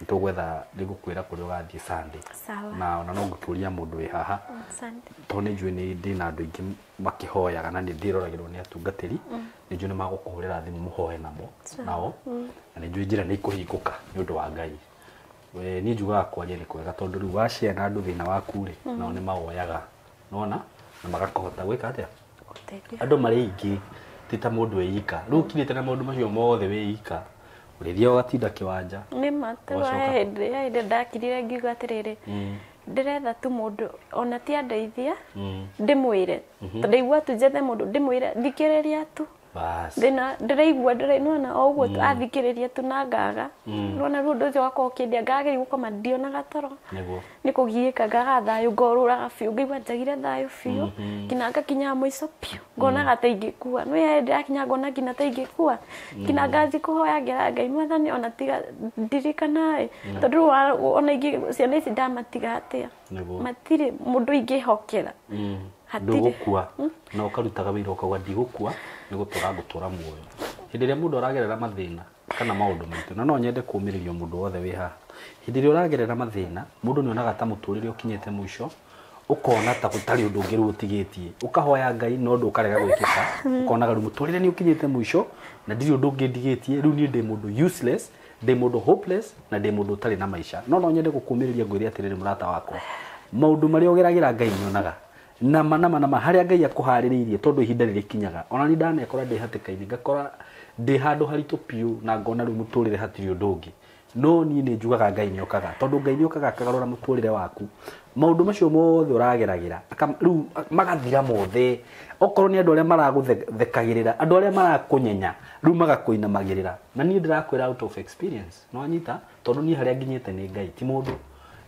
S2: nĩtũgwetha, nĩngũkwĩra kũrĩa ũgathiĩ Sunday.
S1: Sawa.
S2: Na ona no ngũkĩũria mũndũ wĩ haha,
S1: Asante.
S2: tondũ nĩ njũĩ nĩ ndĩna andũ aingĩ makĩhoyaga na nĩ ndĩroragĩrwo nĩ atungatĩri, nĩ njũĩ nĩ magũkũhũrĩra thimũ mũhoe namo, nao, na nĩ njũĩ njĩra nĩ ikũhingũka nĩ ũndũ wa Ngai. Niĩ njugaga kwaria nĩ kwega, tondũ rĩu washare na andũ thĩna waku rĩ, nao nĩ mawoyaga, nĩwona? Na magakũhota gwĩka atĩa?
S1: Gũteithia.
S2: Andũ marĩ aingĩ, ti ta mũndũ wĩ ika. Rĩu ũkinyĩte na maũndũ macio mothe wĩ ika, ũrĩthiaga ũgatinda kĩwanja.
S1: Nĩ ma, ta
S2: Ũgacoka.
S1: hĩndĩ ndakirire ngiuga atĩrĩrĩ, ndĩretha tu mũndũ ona ti andeithia, ndĩmwĩre, tondũ ndaigua tu njethe mũndũ ndĩmwĩre thikĩrĩria tu.
S2: Bas.
S1: Thĩna ndĩraigua nĩwona o ũguo tu athikĩrĩria tu na ngaga. Nĩwona rĩu ũndũ ũcio ũgakorwo ũkĩndia, ngageria gũkoma ndionaga toro.
S2: Nĩguo.
S1: Nĩ kũgiĩka ngaga thayũ, ngorũraga biũ, ngaigua njagire thayũ biũ, nginya ngakinya mũico biũ, ngonaga ta ingĩkua. Nĩ hĩndĩ ndĩrakinya ngona nginya ta ingĩkua, nginya nganji kũhoya ngera Ngai Mwathani ona tiga ndirikana ĩ, tondũ rĩu ona ingĩ ciana ici ndamatiga atĩa?
S2: Nĩguo.
S1: Matirĩ mũndũ ingĩhokera. Hatirĩ.
S2: Ndũgũkua na ũkarutaga wĩra ũkauga ndigũkua, nĩ gũtũra ngũtũra muoyo. Hĩndĩ ĩrĩa mũndũ aragerera mathĩna kana maũndũ maritũ, na no nyende kũũmĩrĩria mũndũ wothe wĩ haha, hĩndĩ ĩrĩa ũragerera mathĩna, mũndũ nĩ onaga ta mũtũrĩre ũkinyĩte mũico, ũkona ta gũtarĩ ũndũ ũngĩ rĩu ũtigĩtie, ũkahoya Ngai no ũndũ ũkarega gwĩkĩka, ũkonaga rĩu mũtũrĩre nĩ ũkinyĩte mũico, Na ndirĩ ũndũ ũngĩ ndigĩtie, rĩu niĩ ndĩ mũndũ useless, ndĩ mũndũ hopeless, na ndĩ mũndũ ũtarĩ na maica. No no nyende gũkũmĩrĩria ngwĩre atĩrĩrĩ mũrata wakwa, maũndũ marĩa ũgeragĩra Ngai nĩonaga. Nama nama nama harĩa Ngai akũharĩrĩirie tondũ ihinda rĩrĩkinyaga. Ona niĩ ndanekora ndĩ hatĩka-inĩ, ngakora ndĩ handũ haritũ biũ na ngona rĩu mũtũrĩre hatirĩ ũndũ ũngĩ. No niĩ nĩ njugaga Ngai nĩokaga, tondũ Ngai nĩokaga akagarũra mũtũrĩre waku. Maũndũ macio mothe ũrageragĩra, rĩu magathira mothe. Okorwo nĩ andũ arĩa maragũthekagĩrĩra, andũ arĩa marakũnyenya, rĩu magakũinamagĩrĩra. Na niĩ ndĩrakwĩra out of experience, nĩwanyita? Tondũ niĩ harĩa nginyĩte nĩ Ngai, ti mũndũ.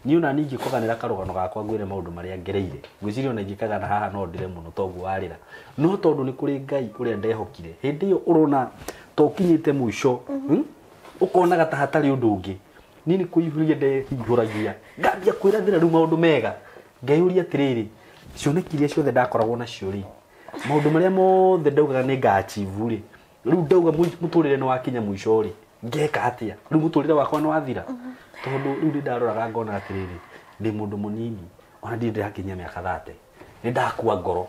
S2: Niĩ ona niĩ ingĩkũganĩra karũgano gakwa ngwĩre maũndũ marĩa ngereire, ngwĩciria ona ingĩkagana haha no ndĩre mũno toguo warĩra. No tondũ nĩ kũrĩ Ngai ũrĩa ndehokire, hĩndĩ ĩyo ũrona ta ũkinyĩte mũico, ũkonaga ta hatarĩ ũndũ ũngĩ. Niĩ nĩ kũihũria ndeihũragia, ngambia kwĩrathĩra rĩu maũndũ mega. Ngeyũria atĩrĩrĩ, cioneki iria ciothe ndakoragwo nacio rĩ, maũndũ marĩa mothe ndaugaga nĩ nga-achieve rĩ, rĩu ndauga mũtũrĩre nĩ wakinya mũico rĩ, ngeka atĩa? Rĩu mũtũrĩre wakwa nĩ wathira? Tondũ rĩu nĩ ndaroraga ngona atĩrĩrĩ, ndĩ mũndũ mũnini, ona ndirĩ ndĩrakinyia mĩaka 30, nĩ ndakua ngoro,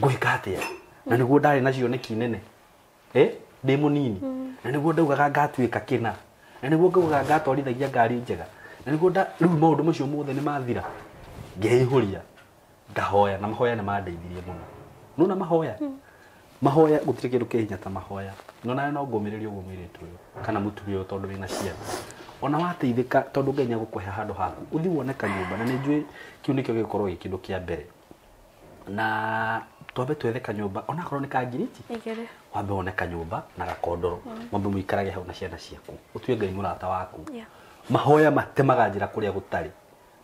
S2: ngwĩka atĩa? Na nĩguo ndarĩ na cioneki nene, ndĩ mũnini, na nĩguo ndaugaga ngatuĩka kĩna, na nĩguo ngaugaga ngatwarithagia ngari njega, na nĩguo rĩu maũndũ macio mothe nĩ mathira. Ngeihũria, ngahoya, na mahoya nĩ mandeithirie mũno. Nona mahoya? Mahoya gũtirĩ kĩndũ kĩ hinya ta mahoya. No nawe no ngũmĩrĩrie ũguo mũirĩtu ũyũ kana mũtumia ũyũ tondũ wĩna ciana. Ona wateithĩka tondũ Ngai nĩegũkũhe handũ haku, ũthiĩ wone kanyũmba, na nĩ njũĩ kĩu nĩkĩo gĩgũkorwo gĩ kĩndũ kĩa mbere. Na twambe twethe kanyũmba, onakorwo nĩ ka ngiriti, wambe wone kanyũmba na gakondoro, mwambe mũikarage hau na ciana ciaku, ũtue Ngai mũrata waku. Mahoya matemaga njĩra kũrĩa gũtarĩ.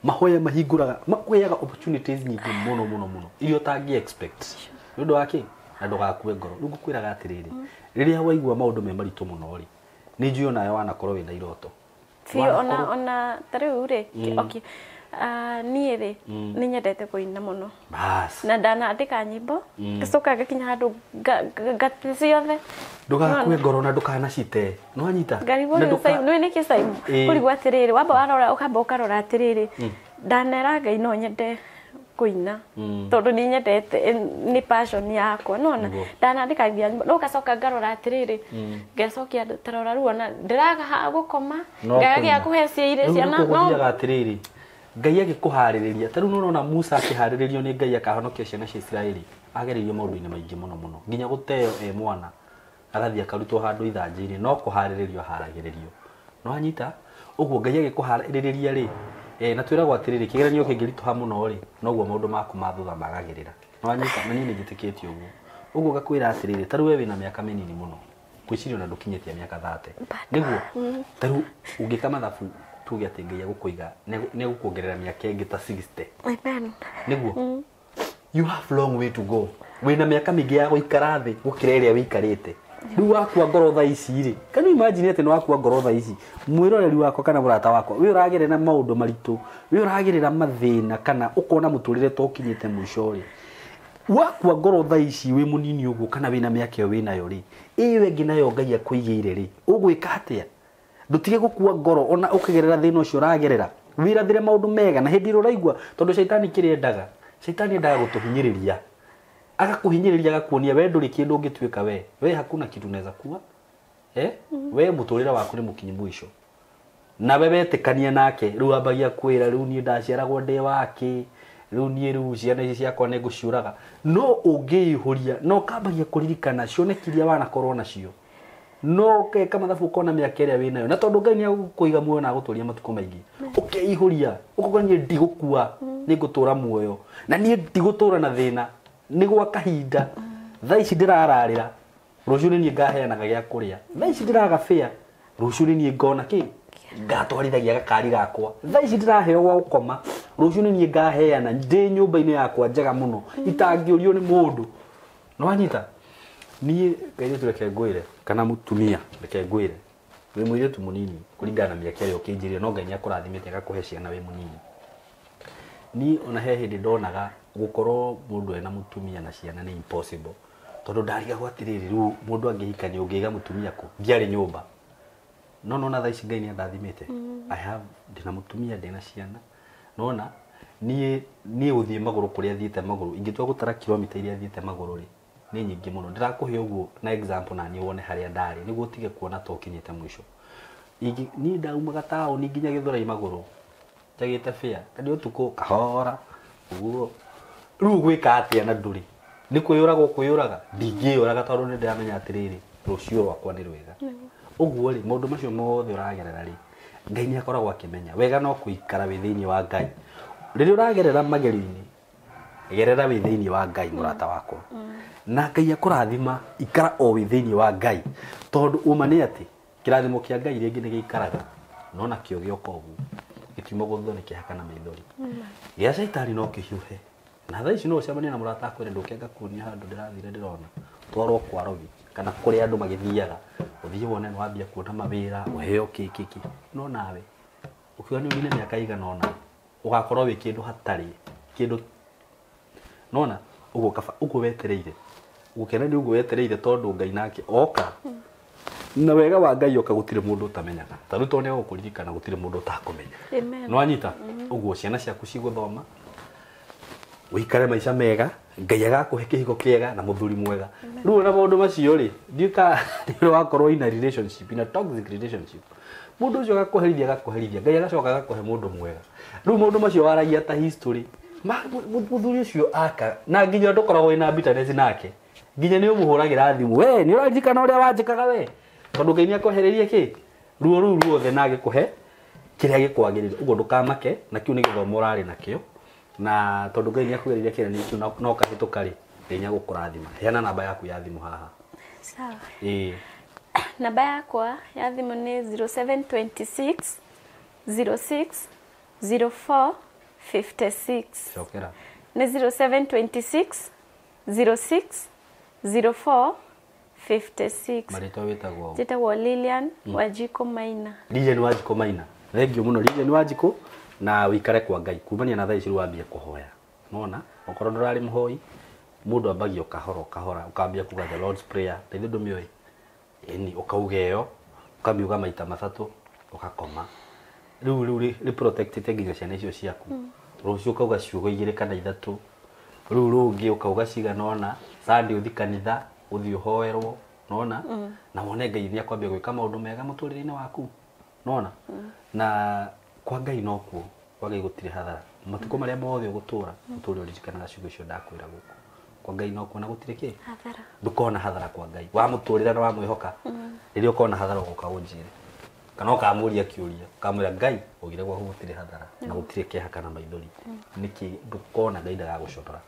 S2: Mahoya mahingũraga, makũheaga opportunities nyingĩ mũno mũno mũno iria ũtangĩ expect. Nĩ ũndũ wa kĩ? Na ndũgakue ngoro. Rĩu ngũkwĩraga atĩrĩrĩ, rĩrĩa waigua maũndũ me maritũ mũno rĩ, nĩ njũĩ onawe wanakorwo wĩna iroto.
S1: Biũ, ona ta rĩu rĩ, okay. Niĩ rĩ, nĩ nyendete kũina mũno.
S2: Bas.
S1: Na ndanandĩka nyĩmbo, ngacoka ngakinya handũ ngate ciothe.
S2: Ndũgakue ngoro na ndũkanacite. Nĩwanyita?
S1: Ngarigwo rĩu Simon, nĩũĩ nĩkĩ Simon? Kũrigwo atĩrĩrĩ, wamba warora ũkamba ũkarora atĩrĩrĩ, ndanera Ngai no nyende kũina, tondũ nĩ nyendete, nĩ passion yakwa, nĩwona? Ndanandĩka nginya nyĩmbo, no ngacoka ngarora atĩrĩrĩ, ngacokia tarora rĩu ona ndĩraga ha gũkoma, ngaga gĩa kũhe ciana,
S2: no gũthiaga atĩrĩrĩ, Ngai agĩkũharĩrĩria. Ta rĩu nĩũrona Musa akĩharĩrĩrio nĩ Ngai akahonokia ciana cia Isiraeli, agereirio maũndũ-inĩ maingĩ mũno mũno, nginya gũteo e mwana, agathiĩ akarutwo handũ ithanjĩ-inĩ, no kũharĩrĩrio aharagĩrĩrio. Nĩwanyita? Ũguo Ngai agĩkũharĩrĩria rĩ, na twĩragwo atĩrĩrĩ, kĩgeranio kĩngĩritũha mũno rĩ, noguo maũndũ maku ma thutha magagĩrĩra. Nĩwanyita? Na niĩ nĩ njĩtĩkĩtie ũguo. Ũguo ngakwĩra atĩrĩrĩ, ta rĩu we wĩna mĩaka mĩnini mũno, ngwĩciria ona ndũkinyĩtie mĩaka 30. Nĩguo? Ta rĩu ũngĩka mathabu tuge atĩ Ngai egũkũiga, nĩegũkuongerera mĩaka ĩngĩ ta 60.
S1: Amen.
S2: Nĩguo? You have long way to go. Wĩna mĩaka mĩingĩ ya gũikara thĩ gũkĩra ĩrĩa wĩikarĩte. Rĩu wakua ngoro thaa ici rĩ, can you imagine atĩ nĩ wakua ngoro thaa ici, mwĩroreri wakwa kana mũrata wakwa, wĩ ũragerera maũndũ maritũ, wĩ ũragerera mathĩna kana ũkona mũtũrĩre ta ũkinyĩte mũico rĩ, wakua ngoro thaa ici wĩ mũnini ũguo kana wĩna mĩaka ĩyo wĩnayo rĩ, ĩyo ĩngĩ nayo Ngai akũigĩire rĩ, ũgwĩka atĩa? Ndũtige gũkua ngoro ona ũkĩgerera thĩna ũcio ũragerera, wĩrathĩre maũndũ mega, na hĩndĩ ĩrĩa ũraigua, tondũ caitani kĩrĩa endaga, caitani endaga gũtũhinyĩrĩria, agakuhinyĩrĩria agakuonia we ndũrĩ kĩndũ ũngĩtuĩka we, we hakuna kitu unaweza kuwa, we mũtũrĩre waku nĩ mũkinyu mũico, nawe wetĩkania nake, rĩu ambagia kwĩra rĩu niĩ ndaciaragwo ndĩ wake, rĩu niĩ rĩu ciana ici ciakwa nĩ ngũciũraga. No ũngĩihũria, no ũkambagia kũririkana cioneki iria wanakorwo nacio, no ũkeka mathabu ũkona mĩaka ĩrĩa wĩnayo, na tondũ Ngai nĩegũkũiga muoyo na agũtũria matukũ maingĩ, ũkeihũria, ũkauga niĩ ndigũkua, nĩ ngũtũra muoyo, na niĩ ndigũtũra na thĩna, nĩ gwa kahinda. Thaa ici ndĩrararĩra, rũciũ nĩ niĩ ngaheanaga gĩa kũrĩa, thaa ici ndĩraga bĩa, rũciũ nĩ niĩ ngona kĩ, ngatwarithagia gakari gakwa, thaa ici ndĩraheo gwa gũkoma, rũciũ nĩ niĩ ngaheana ndĩ nyũmba-inĩ yakwa njega mũno, itangĩũrio nĩ mũndũ. Nĩwanyita? Niĩ kairĩtu reke ngwĩre, kana mũtumia reke ngwĩre, wĩ mũirĩtu mũnini kũringana na mĩaka ĩrĩa ũkĩnjĩrire, no Ngai nĩakũrathimĩte agakũhe ciana wĩ mũnini. Niĩ ona he hĩndĩ ndonaga gũkorwo mũndũ ena mũtumia na ciana nĩ impossible, tondũ ndarigagwo atĩrĩrĩ, rĩu mũndũ angĩhikania ũngĩiga mũtumia kũ? Ndiarĩ nyũmba. No nona thaa ici Ngai nĩandathimĩte. I have, ndĩna mũtumia, ndĩna ciana. Nona niĩ gũthiĩ magũrũ kũrĩa thiĩte magũrũ, ingĩtua gũtara kilomita iria thiĩte magũrũ rĩ, Nĩ nyingĩ mũno. Ndĩrakũhe ũguo na example na niĩ wone harĩa ndarĩ nĩguo ũtige kuona ta ũkinyĩte mũico. Niĩ ndaumaga taũni nginya Gĩthũrai magũrũ njagĩte fare na nĩ ũtukũ kahora ũguo. Rĩu ũgwĩka atĩa na ndũrĩ? Nĩ kwĩyũraga ũkwĩyũraga? Ndingĩyũraga tondũ nĩ ndĩramenya atĩrĩrĩ, rũciũ rwakwa nĩ rwega. Ũguo rĩ, maũndũ macio mothe ũragerera rĩ, Ngai nĩ akoragwo akĩmenya. Wega no kũikara wĩ thĩinĩ wa Ngai. Rĩrĩa ũragerera magerio-inĩ, gerera wĩ thĩinĩ wa Ngai mũrata wakwa. Na Ngai akũrathima, ikara o wĩ thĩinĩ wa Ngai. Tondũ ũma nĩ atĩ, kĩrathimo kĩa Ngai rĩngĩ nĩ gĩikaraga, no nakĩo gĩoka ũguo, gĩtiuma gũthwo nĩ kĩeha kana maithori. Gĩa caitani no kĩhiũhe. Na thaa ici no ũcemanie na mũrata akwĩre ndũke ngakuonia handũ ndĩrathire ndĩrona. Twarwo kwa Robi, kana kũrĩa andũ magĩthiaga. Ũthiĩ wone nĩ wambia kuona mawĩra, ũheo kĩ kĩ kĩ. No nawe, ũkiuga nĩ ũnine mĩaka ĩigana ũna, ũgakorwo wĩ kĩndũ hatarĩ, kĩndũ nona ũguo kaba ũguo wetereire. Gũkena nĩ ũguo wetereire tondũ Ngai nake oka. Na wega wa Ngai oka gũtirĩ mũndũ ũtamenyaga. Ta rĩu tondũ nĩ egũkũririkana gũtirĩ mũndũ ũtakũmenya.
S1: Amen.
S2: Nĩwanyita? Ũguo ciana ciaku cigũthoma, ũikare maica mega, Ngai agakũhe kĩhiko kĩega na mũthuri mwega. Rĩu ona maũndũ macio rĩ, ndiũĩ kana nĩ wakorwo in a relationship, in a toxic relationship. Mũndũ ũcio agakũherithia, agakũherithia, Ngai agacoka agakũhe mũndũ mwega. Rĩu maũndũ macio waragia ta history, mũthuri ũcio aka, na nginya ndũkoragwo wĩna bitterness nake. Nginya nĩ ũmũhũragĩra thimũ, we nĩ ũraririkana ũrĩa wanjĩkaga we? Tondũ Ngai nĩ akwehereirie kĩ? Ruo rũu ruothe na agĩkũhe kĩrĩa gĩkwagĩrĩire. Ũguo ndũkamake, na kĩu nĩ gĩthomo ũrarĩ nakĩo. Na tondũ Ngai nĩ akũgereirie kĩgeranio kĩu na ũkahĩtũka rĩ, Ngai nĩ egũkũrathima. Heana namba yaku ya thimũ haha.
S1: Sawa.
S2: Ĩĩ.
S1: Namba yakwa ya thimũ nĩ 0726 06 04 56.
S2: Cokera.
S1: Nĩ 0726 06 04 56.
S2: Marĩtwa wĩtagwo ũ?
S1: Njĩtagwo Lilian Wanjikũ Maina.
S2: Lilian Wanjikũ Maina. Thank you mũno Lilian Wanjikũ, na wĩikare kwa Ngai. Kumania na thaa ici rĩu wambie kũhoya. Nona, okorwo ndũrarĩ mũhoi, mũndũ ambagia o kahora o kahora, ũkambia kuga the Lord's Prayer, na ithuĩ ndũmĩũĩ? Ĩni, ũkauga ĩyo, ũkamiuga maita matatũ, ũgakoma. Rĩu rĩu rĩ protectĩte nginya ciana icio ciaku. Rũciũ ũkauga ciugo igĩrĩ kana ithatũ, rĩu rũngĩ ũkauga cigana ũna, Sunday ũthiĩ kanitha, ũthiĩ ũhoerwo, nona? Na wone Ngai nĩ akwambia gwĩka maũndũ mega mũtũrĩre-inĩ waku. Nona? Na kwa Ngai nokuo, kwa Ngai gũtirĩ hathara. Matukũ marĩa mothe ũgũtũra, ũtũre ũririkanaga ciugo icio ndakwĩra gũkũ. Kwa Ngai nokuo na gũtirĩ kĩ?
S1: Hathara.
S2: Ndũkona hathara kwa Ngai. Wamũtũrĩra na wamwĩhoka, rĩrĩa ũkona hathara ũgoka ũnjĩre. Kana ũkamũria kĩũria, ũkamwĩra Ngai, augire gwaku gũtirĩ hathara na gũtirĩ kĩeha kana maithori. Nĩkĩ ndũkona Ngai ndagagũconora.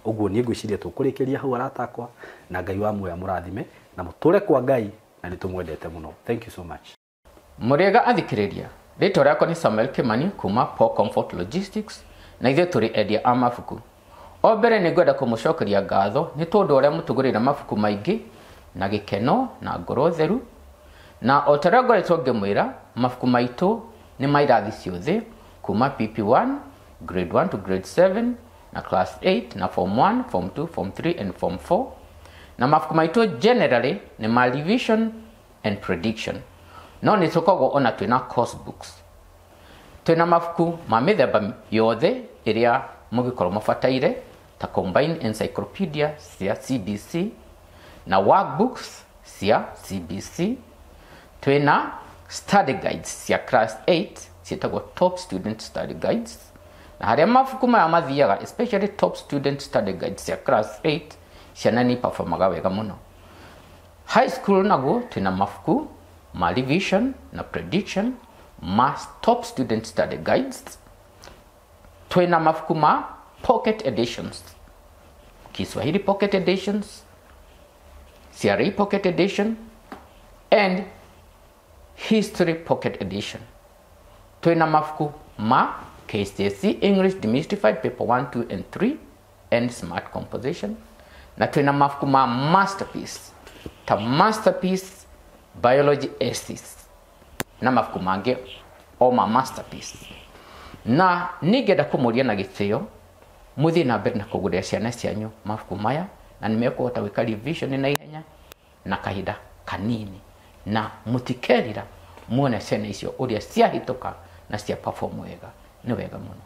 S2: Ũguo niĩ ngwĩciria tũkũrĩkĩria hau arata akwa, na Ngai wa muoyo amũrathime na mũtũre kwa Ngai, na nĩ tũmwendete mũno. Thank you so much.
S3: Mũrĩega athikĩrĩria, rĩtwa rĩakwa nĩ Samuel Kimani kuma Paul Comfort Logistics, na ithuĩ tũrĩ endia a mabuku. O mbere nĩ ngwenda kũmũcokeria ngatho nĩ tondũ ũrĩa mũtũgũrĩire mabuku maingĩ na gĩkeno na ngoro theru. Na o ta ũrĩa ngoretwo ngĩmwĩra, mabuku maitũ nĩ ma irathi ciothe kuma PP1, grade 1 to grade 7, na class 8, na form 1, form 2, form 3 and form 4. Na mabuku maitũ generally nĩ ma revision and prediction. No nĩ tũkoragwo ona twĩna course books. Twĩna mabuku ma mĩthemba yothe ĩrĩa mũngĩkorwo mũbataire, ta combined encyclopedia cia CBC na workbooks cia CBC. Twĩna study guides cia class 8 ciĩtagwo top student study guides. Na harĩa mabuku maya mathiaga, especially top student study guides cia class 8, ciana nĩ performaga wega mũno. High school naguo twĩna mabuku ma revision na prediction ma top student study guides. Twĩna mabuku ma pocket editions, Kiswahili pocket editions, CRE pocket edition, and history pocket edition. Twĩna mabuku ma KCSE English Demystified Paper 1, 2 and 3 and Smart Composition. Na twĩna mabuku ma masterpiece, ta masterpiece biology essays na mabuku mangĩ o ma masterpiece. Na ningĩenda kũmũria na gĩtĩo mũthiĩ na mbere na kũgũrĩra ciana cianyu mabuku maya, na nĩ mekũhota gwĩka revision na ihenya na kahinda kanini, na mũtikerira muone ciana icio ũrĩa ciahĩtũka na cia perform wega. Nĩ wega mũno.